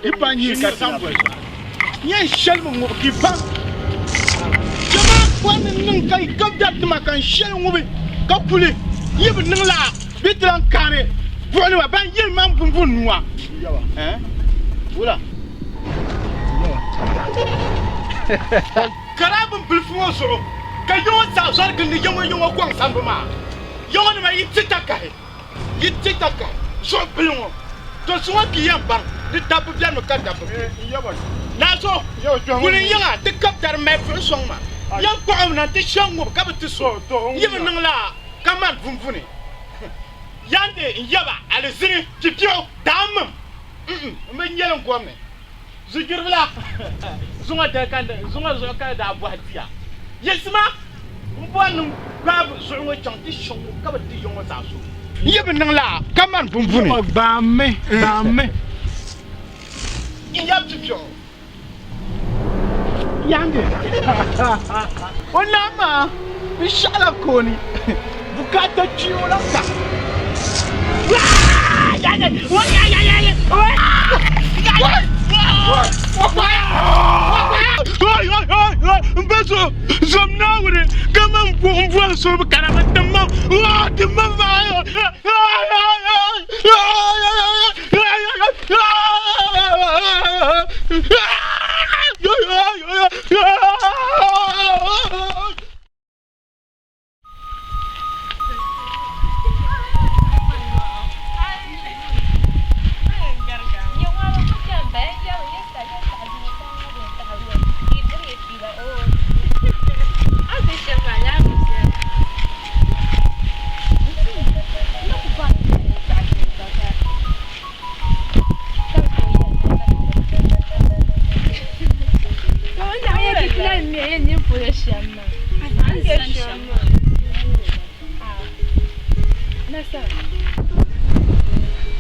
yi pa nyii ka zaŋ boli zuɣu. Yɛn shɛli mi ŋubi ki baŋ. Chɛma bɔri ni niŋ ka yi gabi dari ti ma ka n shɛli ŋubi ka kuli yi bi niŋ laa bɛ ti lan kaani buɣinima ban yili man bumbu nua. Wula? Kara bin bilifu ŋɔ zuɣu ka yiŋɔ zaa zɔri gindi yiŋɔ yiŋɔ gɔŋ sambu maa. Yiŋɔnima yi ti takahi, yi ti takahi zuɣu bili ŋɔ, to zuŋɔ ki yɛn baŋ ni dabba bɛnimi ka dabba be. Naazo, kuli n yiŋa ti kab dari mali buɣu sɔŋ ma. Yɛn kpuɣim na nti shɛŋ ŋubi ka bi ti so yi bi niŋ laa ka mani vunvuni. Yandi n yaba alizini pipiɣu daamim. M bi nyɛli n gom ni zugbiribila zuŋɔ dali ka zuŋɔ zuɣu ka daa bɔhi tia yiɣisima m bɔri ni n gbaai zuɣu ŋɔ chaŋ ti shɛŋ ŋɔ ka bi ti ya ŋɔ zaa so. N yi bi niŋ laa ka mani bumbuni. Gbaammi, gbaammi. N yab pipiɣu Yaangi o naa maa n shɛɣila kooni Bukaata kpee o la ka. N ba so zom Naawuni ka man buɣim bɔri so bi kana bi tim ma tim ma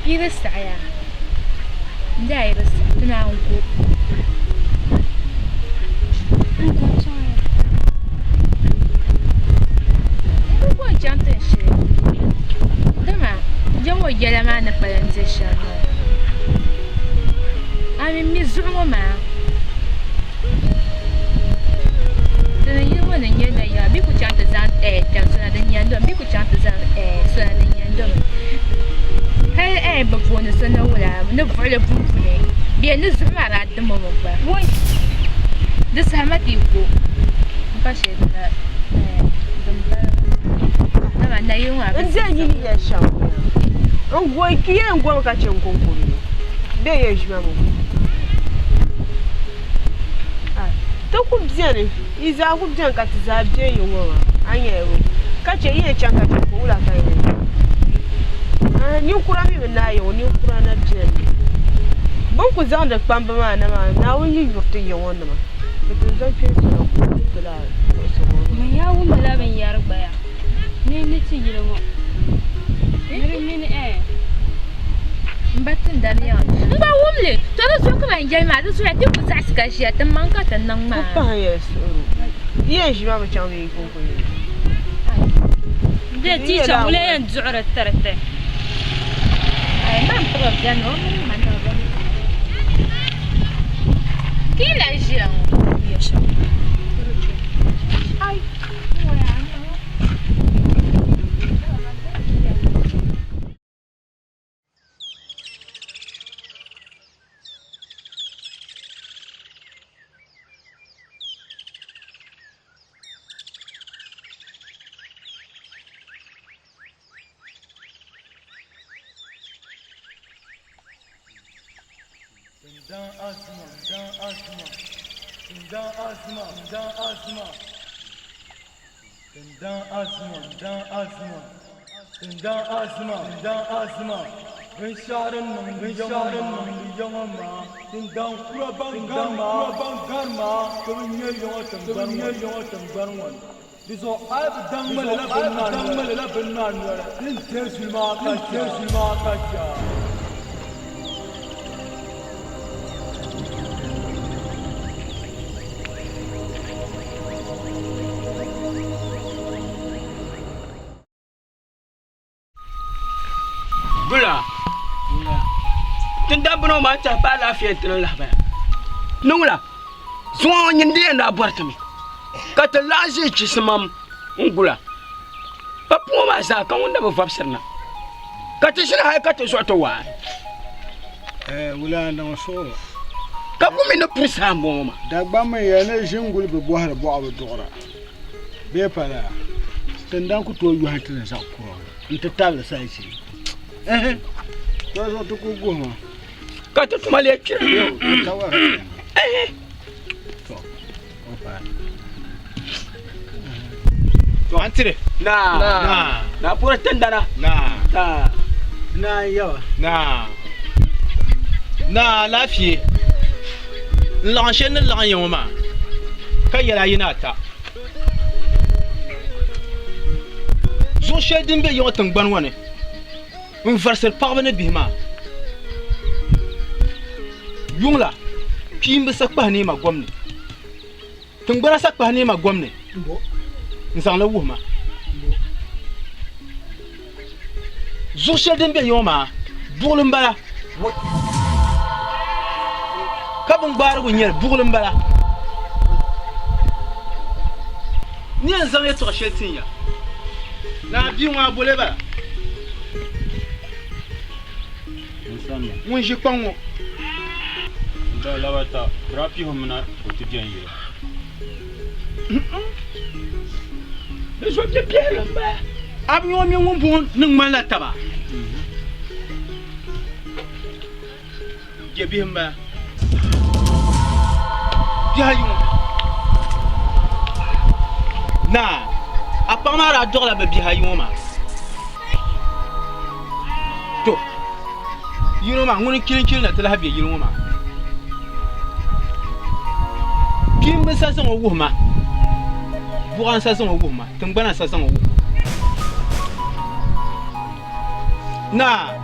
Yi di saɣiya n-daa yi di saɣi ti naan go N ku n-chaŋ tin shɛli dama ya ŋɔ yɛla maa ni kpalim be shɛm maa a mi mi zuɣu ŋɔ maa ti ni yili ŋɔ ni nyɛ nayaɣa bɛ ku chaŋ ti zaŋ kpɛri sona din nyɛndomi bɛ ku chaŋ ti zaŋ sona din nyɛndomi hali bɛ booni so ni wula ni buɣili pumpuni bee ni zuɣu maa daa dimomi gba di saha ma ti go n pa shɛli dina din bala dama nayili ŋɔ N diɛm yi ni yɛli shɛm ŋɔ maa. N go n yɛn gomi ka chɛ n kɔŋko mi bee yɛn ʒi ma mi go. Ti ku beni, yi zaa ku beni ka ti zaa be yi ŋɔ maa, a nya bɔ? Ka chɛ yi yɛn chaŋ ka chɛ ka wula ka yi yɛn niŋ? Ahi ninkura mi bi naai ya ŋɔ, ninkura na beni mi. Bɛ ni ku zaŋdi kpamba maa na maa, Naawuni yi yuri ti ya ŋɔ nima, bɛ ti zaŋ kpeen sona ka o ti lala kuɣusi ŋɔ maa. Manya wumdila binyɛri gbaya ni ni ti yili ŋɔ ni di mini ɛɛh. M ba Tindani yaŋ n gba wum li, to di zuɣu ka ban yɛli maa, di zuɣuya ti ku zaɣisi ka ʒiya ti maŋ ka ti niŋ maa. Ku pahi ya suhuri. Yi yɛn ʒi maa bi chaŋ bee yi kɔŋko yɛn ʒi? Bɛ teacher ŋula yɛn duɣiri tiri ti. Ai man tibi beni o mini ma ni bɛ Ka yi lahi ʒiya ŋɔ? Ai. Di zuɣu a yi bi daŋ ma lala bini maa noli, di ni deei zuli maa ka chɛ a. Bula tin dabba ŋɔ maa tɛhi pa alaafee n-ti niŋ lahabaya niŋla zuŋɔ ŋɔ nyin di yɛn daa bɔri ti mi ka ti laɣim ʒi chisimam n-gula pa puŋɔ maa zaa ka ŋun na bi vɔbisiri na ka ti ʒini hali ka ti zuɣu ti waai. Wula niŋ suɣuro. Ka ku mi ni puri saha m-bɔŋɔ maa. Dagbaŋ mi ya ni ʒinguli bi bɔhiri bɔɣu bi duɣira. Bee pala tindan ku tooi yɔhi ti ni zaɣ kura n-ti tabili sayichi. Ɛhɛ, to zuɣu ti ku guhi ma. Ka ti tuma lee kpiri bee o? Ka wari ti ma. Ɛhɛ. To, o paai. To an tiri. Naa. Naa. Naa puri tindana. Naa. Naa. Naa n-yaba. Naa. Naa laafee. N laɣim shɛli ni laɣim ya ŋɔ maa ka yɛli a yi ni ata. Zuɣu shɛli din be ya ŋɔ tiŋgbani ŋɔ ni n-varisiri paɣiba ni bihi maa yuŋ la kpiimba sa kpahi neema gom ni, tiŋgbana sa kpahi neema gom ni n-zaŋ li wuhi ma. Zuɣu shɛli din be yiŋɔ maa, buɣili m-bala. Ka bingbaarigu nyɛli, buɣili m-bala. N ni yɛn zaŋ yɛtɔɣ shɛli tin ya, ni a bia ŋɔ a boli bala. Ŋun ʒi kpaŋ ŋɔ. N daa laba ta, bɛ daa pihi o mi na ka o ti beni yili. Di zo bɛ biɛhiri m-bala. A bi nya o mini ŋumbɔŋɔ ni ŋmanila taba? Jɛ bihi m-bala. Bihi ayi ŋɔ. Naa, a paɣ maa daa dɔɣila bɛ bihi ayi ŋɔ maa. To, yino maa ŋuni n-chilinchili na ti lahi be yili ŋɔ maa. Kpiimba n-sa zaŋ o wuhi ma, buɣa n-sa zaŋ o wuhi ma, tiŋgbana n-sa zaŋ o wuhi ma. Naa,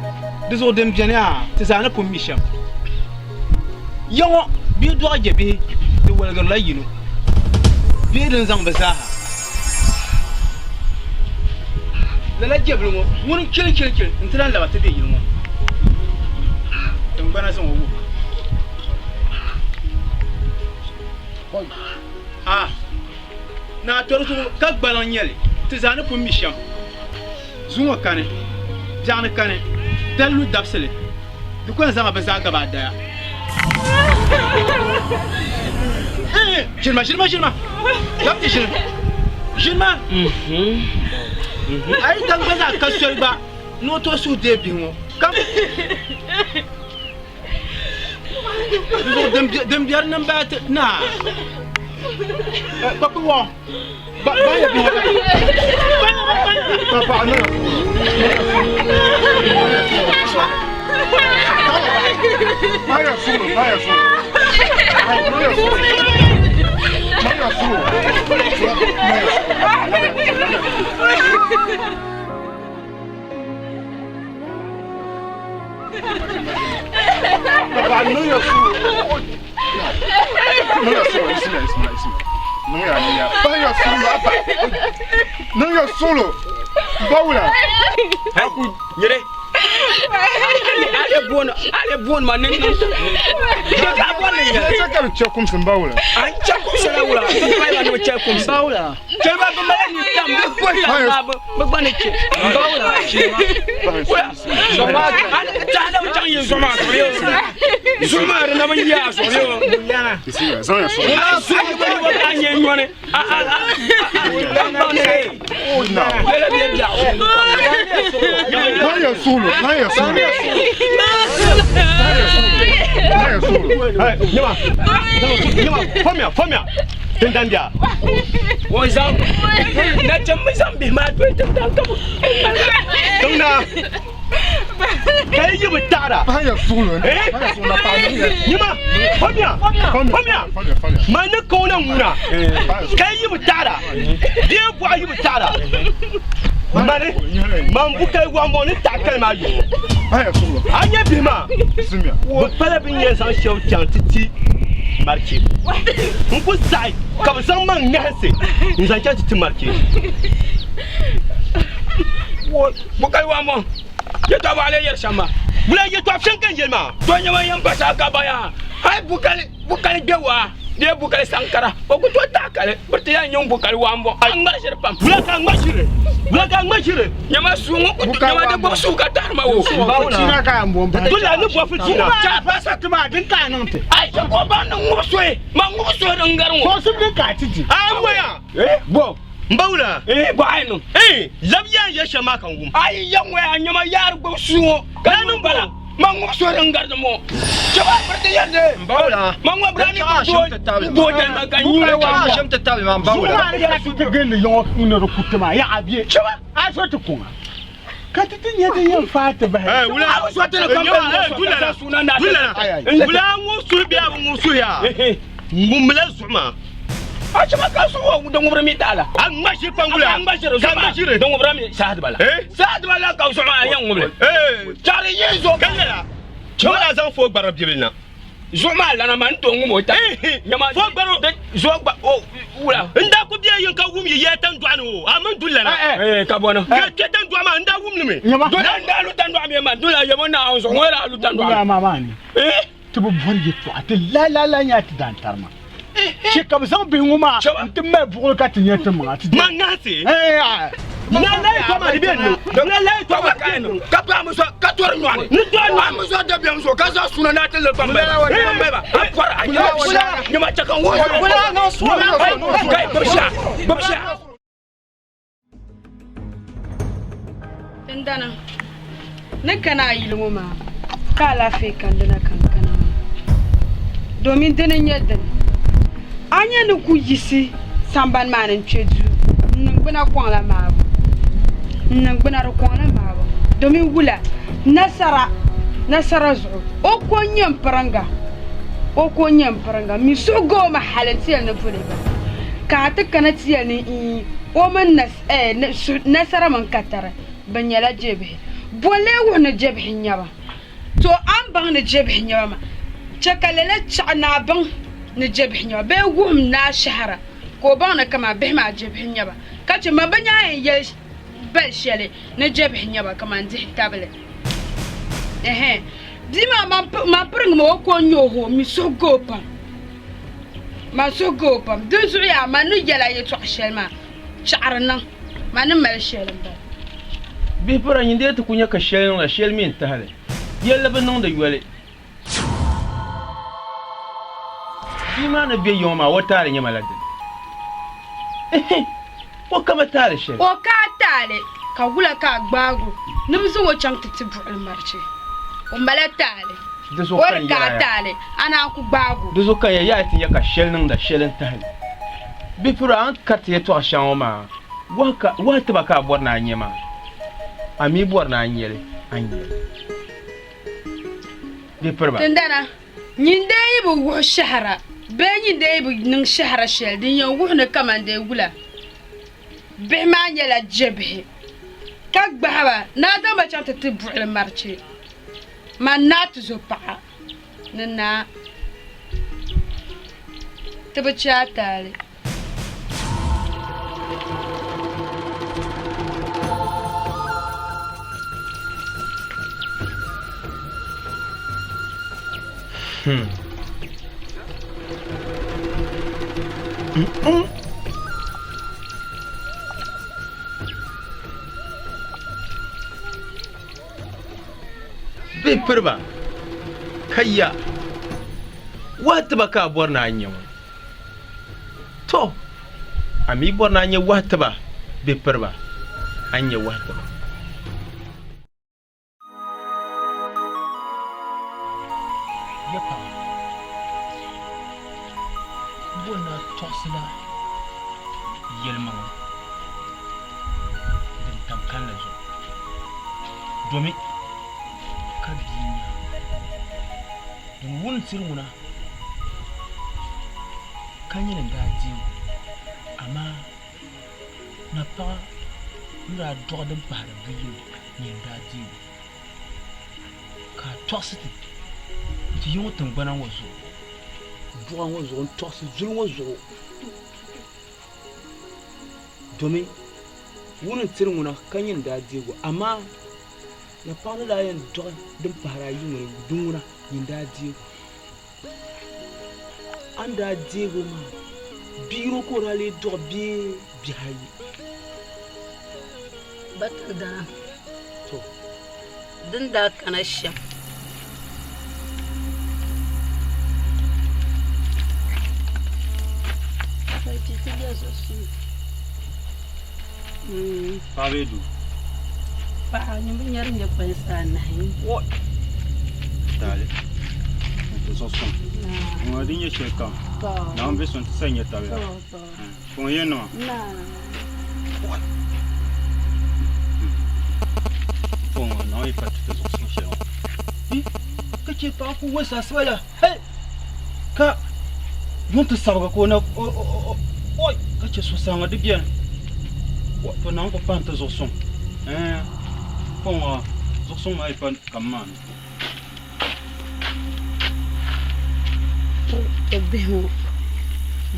di zuɣu din beni a, ti zaa ni pun mi shɛm. Ya ŋɔ, bɛ yi dɔɣi jɛbihi, di waligirila yino bee din zaŋ bɛ zaaha. Lala jɛbili ŋɔ ŋuni n-chilichilichili nti lan laba ti be yili ŋɔ ni. Tiŋgbana zaŋ o wuhi ma. A Naa tɔri zuɣu ka gbaliŋ nyɛ li, ti zaa ni pun mi shɛm. Zuŋɔ kani, biɛɣuni kani, dali lu dabisili, di ku yɛn zaŋ a bɛ zaa gaba a daya. Ʒinima, ʒinima, ʒinima, lab ti ʒini, ʒinima. A yi daŋ gba zaa ka soli gba ni o tooi suhu deei bihi ŋɔ kam. Di zuɣu din biɛri ni m-bala ti naa kpakpi wɔɣu. Niŋya suɣulo bawula. Nyere. Ale booni ma ni niŋ. Chɛ ka bɛ chɛ kumsi n bawula. An chɛ kumsi la wula. Ti kpa ni bɛ chɛ kumsi. Bawula. Chɛ ba bɛ mali ni tam bɛ gohi la maa bɛ gba ni chɛ. Bawula. Ka yi yi bi taɣira. Nyima, famiya, famiya, man ni ka o na ŋuna. Ka yi yi bi taɣira, bee buɣa yi bi taɣira, mani, man bu kali waŋ ni taɣi kali maa yuŋ. A nya bihi maa, bɛ pala bɛ ni yɛn zaŋ shɛba chaŋ ti ti marichi. N ku saɣi ka bɛ zaŋ ma ŋahinsi n-zaŋ chaŋ ti ti marichi. Bukali waa mɔŋ yɛtɔɣa bɔɣa lee yɛri shɛm maa. Wula yɛtɔɣa shɛm ka n yɛli maa? To nyɛma yɛn pa saha ka baya hali bukali bukali gbe waa bee bukali sankara o ku tooi taɣi kali biri ti yɛn niŋ bukali waa m-bɔŋ a ŋmari ʒiri pam. Wula ka a ŋma ʒiri? Wula ka a ŋma ʒiri? Nyɛma suu ŋɔ ku nyɛma di gbubi suu ka tahiri ma wo. Fitina ka yan bɔn bahi. Dole a ni bɔ fitina. Ka pa sa ti maa din ka a niŋ ti. A yi chɛ ka o baŋ ni ŋubi soyi ma ŋubi soyi din gari ŋɔ. Sɔŋsim din ka a ti di. A ŋmaya. Bɔ. N ba wula? Ee, bɔ a yi niŋ. Ee, lab ya n yɛ shɛm maa ka n wum. A yi yɛ ŋɔya a nyɛma yaari gbubi suu ŋɔ ka niŋ bala. Ma ŋubi so din gari di mɔ. Chɛ ba biri ti yɛn di. N ba wula? Ma ŋɔ bira ni ku tooi booi dali ma ka n nyuui ka m bɔ. Zuɣu maa ni ka ti ti gindi yiŋɔ ni di ku ti maa yaɣa bɛ. Chɛ ba. A so ti kuŋa ka ti ti nya din yɛn faai ti bahi. Ee, wula? A bi so ti ni kam bɛ ŋɔ so ka suu na naa ti. Wula ŋun suhi bee a bi ŋun suhi yaa? Ŋumila zuɣu maa. A chɛ ma ka su o din ŋubiri mi taala. A ŋma ʒiri pam wula. A ŋma ʒiri Ka ŋma ʒiri. Din ŋubira mi saha dibala. Saha dibala ka zuɣu maa yɛn ŋubili. Chari yi zo. Ka lala. Chɛ o daa zaŋ fooi gbarigu bibili na. Zuɣu maa lana maa n tooi ŋum o ta. Nyama Fo gbaro. Zuɣu gba o wula. N daa ku bɛ yin ka wum yi yɛli tandɔɣu ni o, a mini du lana. Eh, ka bɔni. Ka kpɛ tandɔɣu maa n daa wum li mi. Nyama. Dula n daa lu tandɔɣu mi maa dula yɛmo Naawuni zuɣu ŋɔ daa lu tandɔɣu. Wula maa maa ni. Ti bi bɔri yɛltɔɣa ti lahi lahi nyɛla ti daantarima. Chɛ ka bɛ zaŋ bihi ŋɔ maa nti mali buɣili ka ti nya ti maŋa. Man ŋahisi. Na lahi tɔma di bɛ niŋ. Na lahi tɔma di bɛ niŋ. Ka paɣa mi so ka tɔri nyɔɣu ni. Ni tɔri nyɔɣu ni. Mi so dabiɛm so ka zaŋ suna na ti li kpambaliba. Kpambaliba a pɔri a nyɛma nyɛma chɛ ka n wuhi. Kai gbubi shia gbubi shia. Tindana, ni kana a yili ŋɔ maa ka alaafee kandina ka n kana maa domin dini n-nyɛ dini. A nya ni ku yiɣisi sambani maa ni n-kpe duu n-niŋgbuna kɔŋla maabu n-niŋgbuna di kɔŋla maabu domin wula nasara nasara zuɣu o ko n-nyɛ m piriŋga o ko n-nyɛ m piriŋga m mi suhu ga o mi hali nti yɛli ni boli ba ka a ti kana ti yɛli ni iin o mini nasara mini katari bɛ nyɛla jɛbihi. Bɔ n-lee wuhi ni jɛbihi n-nyɛ ba? To a ni baŋ ni jɛbihi n-nyɛ ba maa, chɛ ka lala chaɣ ni a baŋ ni jɛbihi n-nyɛ ba bee wuhim ni a shɛhira ka o baŋ ni kaman bihi maa jɛbihi n-nyɛ ba, ka chɛ ma bɛ nyaa yɛn yɛli bal shɛli ni jɛbihi n-nyɛ ba kaman dihi tabili. Ɛhɛn, bia maa man piriŋ ma o ko n-nyɛ o hoo mi suhu ga o pam. Man suhu ga o pam. Dinzuɣu yaa man ni yɛl a yɛtɔɣ shɛli maa, chaɣiri niŋ. Man ni mali shɛli m-bala. Bihi pira nyin dee ti ku nya ka shɛli niŋda, shɛli mi n-tahi li. Yɛlli bi niŋdi yoli. Bia maa ni be yiŋɔ maa, o taali nyɛma la dini? Ɛhɛ! O kama taali shɛli. O ka a taali, ka wula ka a gbaag o ni bɛ zaŋ o chaŋ ti ti buɣili marichi? O mala taali. Di zuɣu O ka di n ka a yɛra ya. taali, a naan ku gbaag o. Di zuɣu ka n yɛra ya ti nya ka shɛli niŋda shɛli n-tahi li. Bihi pira, a ni kariti yɛtɔɣ shɛŋa ŋɔ maa, wahi ti ba ka a bɔri ni a nya maa. A mi bɔri ni a nya li, a ni nya li. Bihi piriba. Tindana, nyin dee yi bi wuhi shɛhira bee nyin dee yi bi niŋ shɛhira shɛli din yɛn wuhi ni kaman dee wula bihi maa nyɛla jɛbihi, ka gbahi ba ni a zaŋ ba chaŋ ti ti buɣili marichi man naa tizopaɣa ni naa ti bi chɛ a taali. Hmm. Bihi piriba ka ya wahi tiba ka a bɔri ni a nya ŋɔ. To, a mi bɔri ni a nya wahi tiba bihi piriba, a ni nya wahi tiba. Ya paɣa, bɔri ni a tɔɣisila yɛlimaŋli din tam kalinli zuɣu. Domi ka bia nya din wun tiri ŋuna ka nyini n-daa deeg o, amaa napaɣa ni daa dɔɣi din pahiri buyini nyini n-daa deeg o. Ka a tɔɣisi ti ti yi ŋɔ tiŋgbana ŋɔ zuɣu. Buɣa ŋɔ zuɣu n-tɔɣisi zuli ŋɔ zuɣu. Domi ŋuni n-tiri ŋuna ka nyini n-daa deeg o, amaa napaɣa ni daa yɛn dɔɣi din pahiri ayi ŋɔ ni di ŋuna nyini daa deeg o. A ni daa deeg o maa, bi yino ka o daa lee dɔɣi bee bihi ayi? Ba Tindana, To. Din daa kana shɛm. Paɣa bee doo? Paɣa nyin bi nyari nyɛ kpansi anahi. Taali n ti zuɣu suŋ ŋɔ din nyɛ shɛli kam Naawuni be so n ti sa nyɛ tabiya Fɔŋ yɛn niŋa Fɔŋ ŋɔ Naawuni yi pa ti ti zuɣu suŋ shɛli ŋɔ. Ka chɛ paɣa ku wolisi asiba la hali ka yuŋ ti sabigi ka o na oi ka chɛ suhusaɣiŋgu di beni to Naawuni ku pahi ti zuɣu suŋ fɔŋ ŋɔ zuɣu suŋ maa yi pa kam maa ni. Bihi ŋɔ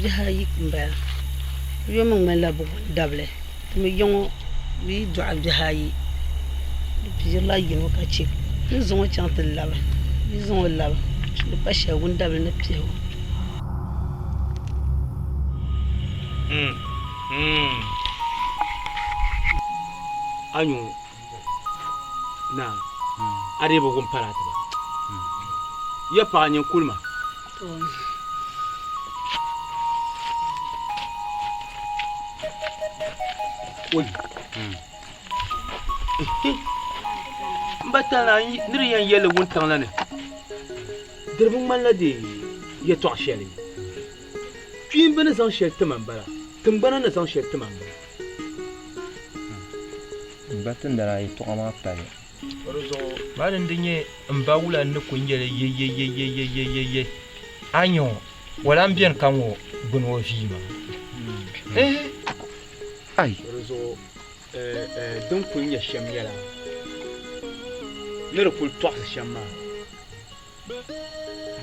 bihi ayi m-bala yino mi ŋmanila bɛ dabili ti mi ya ŋɔ bɛ yi dɔɣi bihi ayi bɛ piirila yino ka che ni zaŋ o chaŋ ti labi bɛ yi zaŋ o labi di pa shɛli wundabili ni piɛhi o. A nyu naa a dii bi wum paraati ba ya paɣa nyin kuli ma. Oi. M ba tali ni di yɛn yɛli wuntaŋ la ni di bi ŋmanila di yɛtɔɣ shɛli. Kpiimba ni zaŋ shɛli ti ma m-bala, tiŋgbana ni zaŋ shɛli ti ma m-bala. M ba Tindana yɛtɔɣa maa pali. Maa din di nyɛ m ba wula n ni ku nyɛli yeyeyeyeyeye a nya o, wala m-beni ka ŋɔ gbuni o vii maa? Ehe! Ai! Di zuɣu din kuli nyɛ shɛm nyɛla ni di kuli tɔɣisi shɛm maa.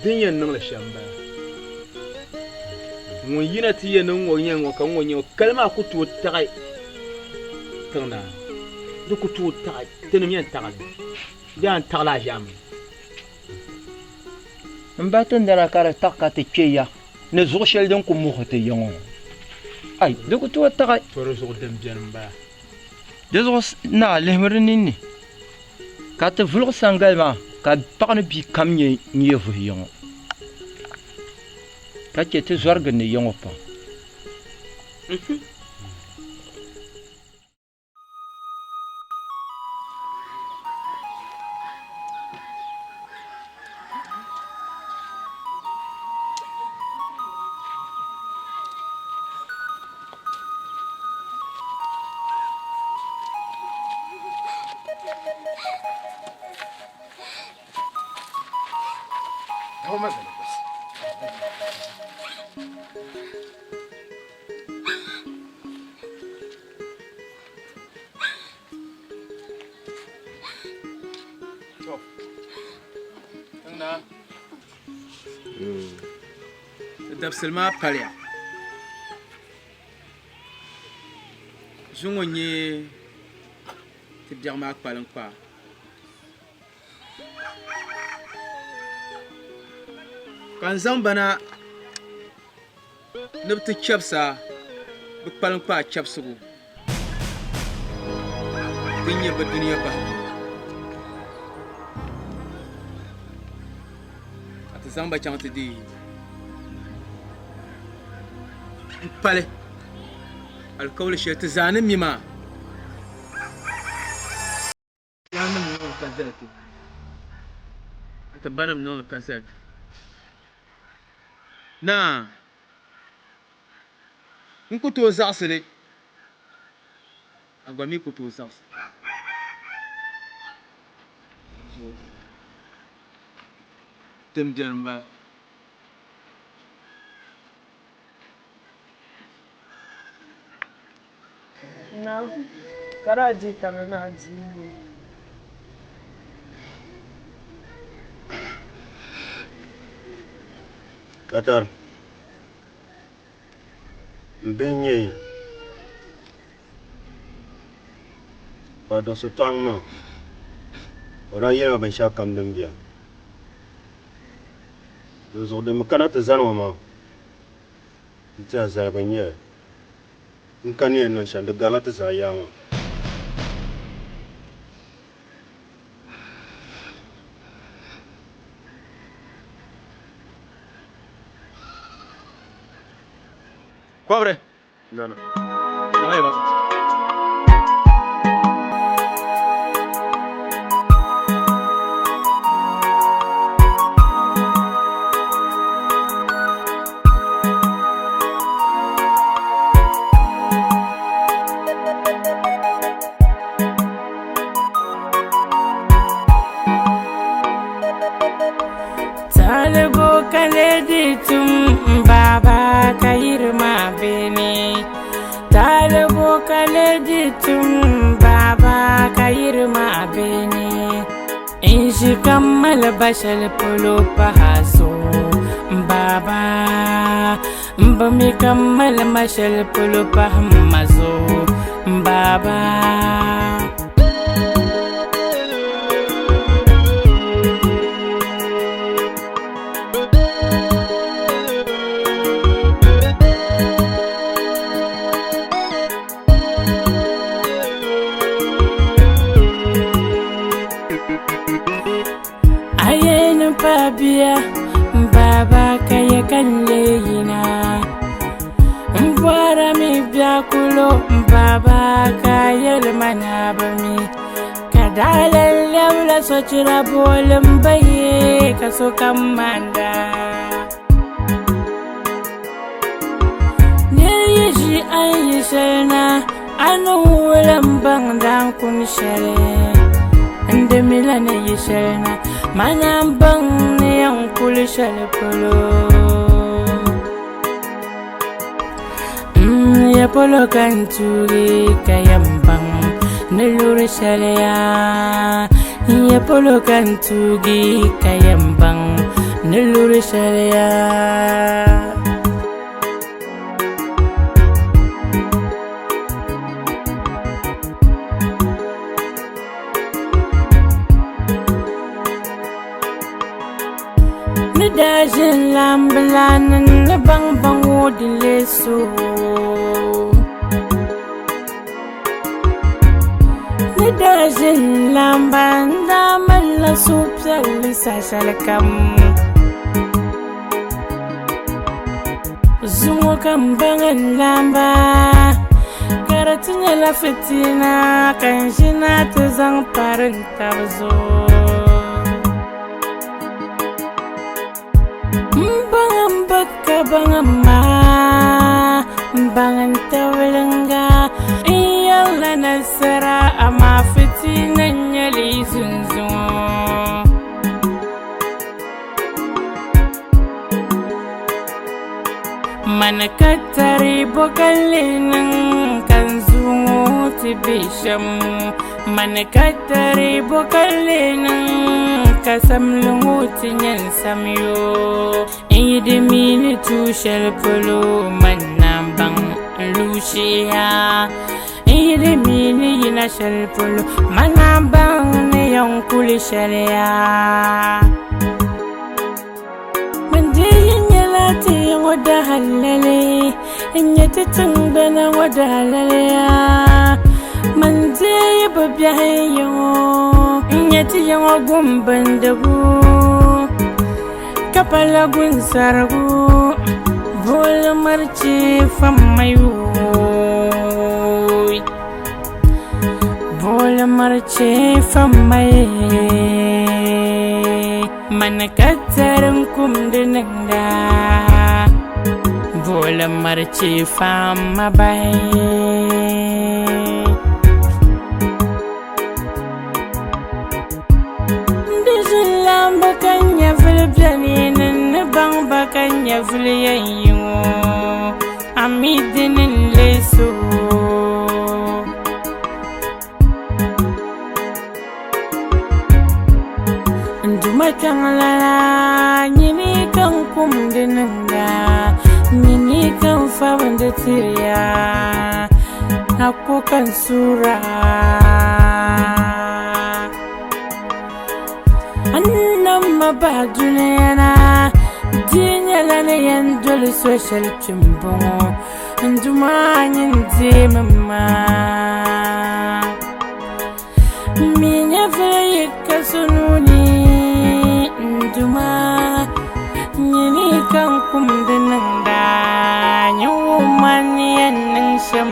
Din yɛn niŋli shɛm m-bala. Ŋun yina ti yɛn ni ŋ-ŋɔ nyɛ ŋ-ŋɔ ka ŋ-ŋɔ nyɛ ŋ-ŋɔ, kali maa ku tooi taɣi tiŋ naa. Di ku tooi taɣi, tinim yɛn taɣi li bee a ni taɣi li a ʒiɛmani. M ba Tindana ka di taɣi ka ti kpe ya ni zuɣu shɛli din ku muɣisi ti ya ŋɔ. Ai, di ku tooi taɣi. To di zuɣu din beni m-bala. Di zuɣu naa lihimi di ninni. Ka ti vuligi sangali maa ka paɣ ni bia kam nyɛ n-ye vuhi ya ŋɔ, ka chɛ ti zɔri gindi ya ŋɔ pam. Di dabisili maa paliya. Zuŋɔ n-nyɛ ti biɛɣu maa kpaliŋkpaa. Ka n zaŋ ba na ni bɛ ti chɛbisi a bɛ kpaliŋkpaa chɛbisigu din nyɛ bɛ dunia bahigu. Ka ti zaŋ ba chaŋ ti deei m-pali alikauli shɛli ti zaa ni mi maa. Yaannim niŋ li ka zali ti, ka ti banim niŋ li ka zali ti. Naa, n ku tooi zaɣisi li, a gba mi ku tooi zaɣisi li. Din beni m-bala. Naam, ka daa dihi tabili ni a dii ŋɔ. Qatar m bihi nyɛ Kpaduɣusi tɔɣim maa o daa yɛli ma binshɛɣu kam din beni. Dinzuɣu din mi kana ti zani ŋɔ maa n tiɛha zaligu n-nyɛ li. N ka ni yɛn niŋ shɛm di garila ti zaa yaa maa. Kɔbiri. Nana. Talibu ka lady tum baba ka yiri maa beni. Talibu ka lady tum baba ka yiri maa beni. N ʒi ka mali ba shɛli polo pahi a zuɣu baba. M bi mi ka m mali ma shɛli polo pahi m ma zuɣu m baaba. A yɛli ni pa bia m baaba ka ya ka n lee yina m bɔra mi biɛkulo m baaba ka a yɛli ma ni a bi mi ka daa lan lɛbila sochira booli m ba ye ka sokam maanda. Nir yi ʒi a ni yi shɛli na, a ni wula m-baŋ daaŋkun shɛli. N di mi la ni yi shɛli na, mana m-baŋ ni yɛn kuli shɛli polo. M ya polo ka n tuugi ka yɛn baŋ ni luri shɛli yaa. N ya polo ka n tuugi ka yɛn baŋ ni luri shɛli yaa. Ni daa ʒin lambila ni ni baŋ baŋ o di lee so. Ni daa ʒin lamba n daa malila suhupiɛlli saha shɛli kam. Zuŋɔ ka m baŋ n lamba ka di ti nyɛla fitina ka n ʒina ti zaŋ pari n tab zuɣu. M baŋ m ba ka baŋ m ma, m baŋ n tabiliŋga, n yɛrila nasara amaa fitina n-nyɛ li zunzuŋɔ. Mani ka tari bo ka lihi niŋ ka n zuŋɔ ti be shɛm. Mani ka tari bo ka lihi niŋ ka samli ŋɔ ti nyɛ n samyo. N yi di mi ni tuui shɛli polo mani naan baŋ n lu shiya. N yi di mi ni yina shɛli polo mani naan baŋ ni yɛn kuli shɛli yaa. Man di yi nyɛla ti ŋɔ dahalali, n nyɛ ti tiŋgbana ŋɔ dahalali yaa. Man di yi bi biɛhi yi ŋɔ, n nyɛ ti ya ŋɔ gumbindigu, ka pala gunsarigu, buɣili marichi fammayooi. Buɣili marichi fammaye. Mani ka tɛri n kumdi niŋda Buɣili marichi faamma bahi Di ʒinlaamba ka nyɛvili beni ni n ni baŋ ba ka nyɛvili yɛn yi ŋɔ A mi dini n-lee so. N Duuma kpiɔŋlana, nyini ka n kumdi niŋda, nyini ka n fabindi tiri ya, a ko ka n suura. N nam ma bahi dunia na, di nyɛla ni yɛn doli so shɛli kpi m-bɔŋɔ. N Duuma, nyin deemi ma. M mi nyɛvili yi ka so nuu ni, n Duuma, nyini ka n kumdi niŋda, nyin wum ma n ni yɛn niŋ shɛm.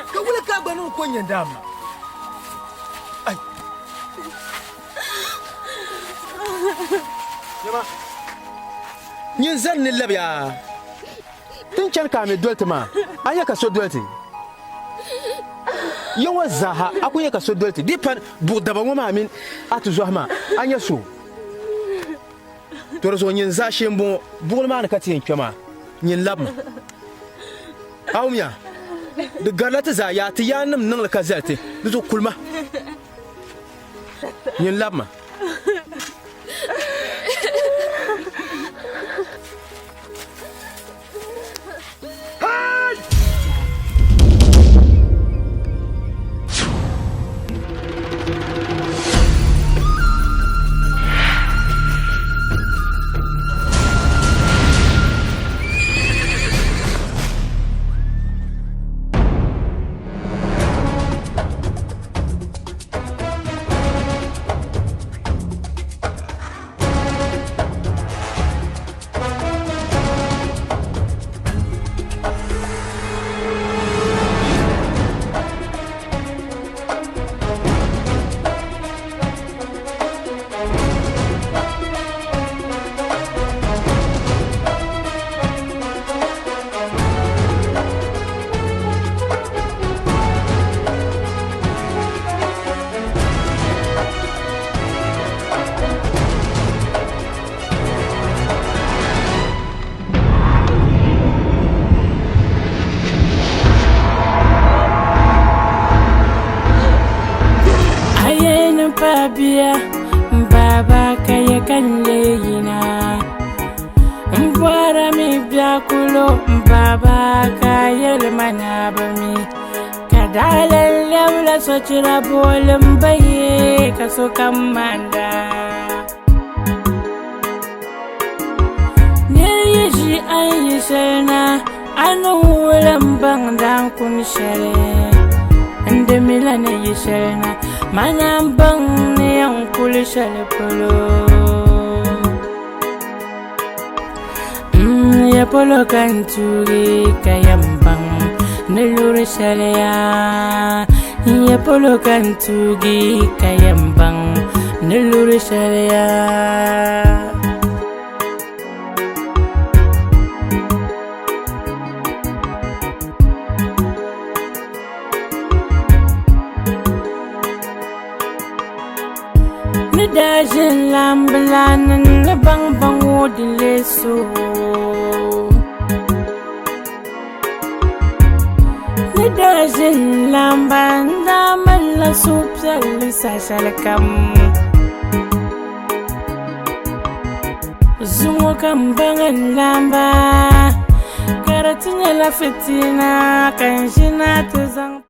Ka wula ka a gba niŋ ko nyɛ daam maa? Ai! Nyama, nyin zani ni labiya ti ni chani ka a mi doli ti maa, a nya ka so doli ti? Ya ŋɔ zaaha a ku nya ka so doli ti, di pa buɣ daba ŋɔ maa mini a tizɔhi maa, a nya so? To di zuɣu nyin zaashee m-bɔŋɔ, buɣili maa ni ka ti yɛn kpe maa, nyin labimi. A wumya? Di garila ti zaa yaa, ti yaannim niŋ li ka zali ti, di zuɣu kulima. Nyin labimi. Bia baba ka ya kan leeyina n bɔra mi biɛkulo baba ka yɛlima na bi mi ka daa lan lɛbila sochira booli m ba ye ka sokam maanda Nir yi ʒi a ni yi shɛli na, a ni wuli m-baŋ daaŋkun shɛli. N di mi la ni yi shɛli na, mana m-baŋ ni yɛn kuli shɛli polo. M ya polo ka n tuugi ka yɛn baŋ ni luri shɛli yaa. N ya polo ka n tuugi ka yɛn baŋ ni luri shɛli yaa. Ni daa ʒin lambila ni ni baŋ baŋ o di lee so. Ni daa ʒin lamba n daa malila suhupiɛlli saha shɛli kam. Zuŋɔ ka n baŋ n lamba ka di ti nyɛla fitina ka n ʒina ti zaŋ.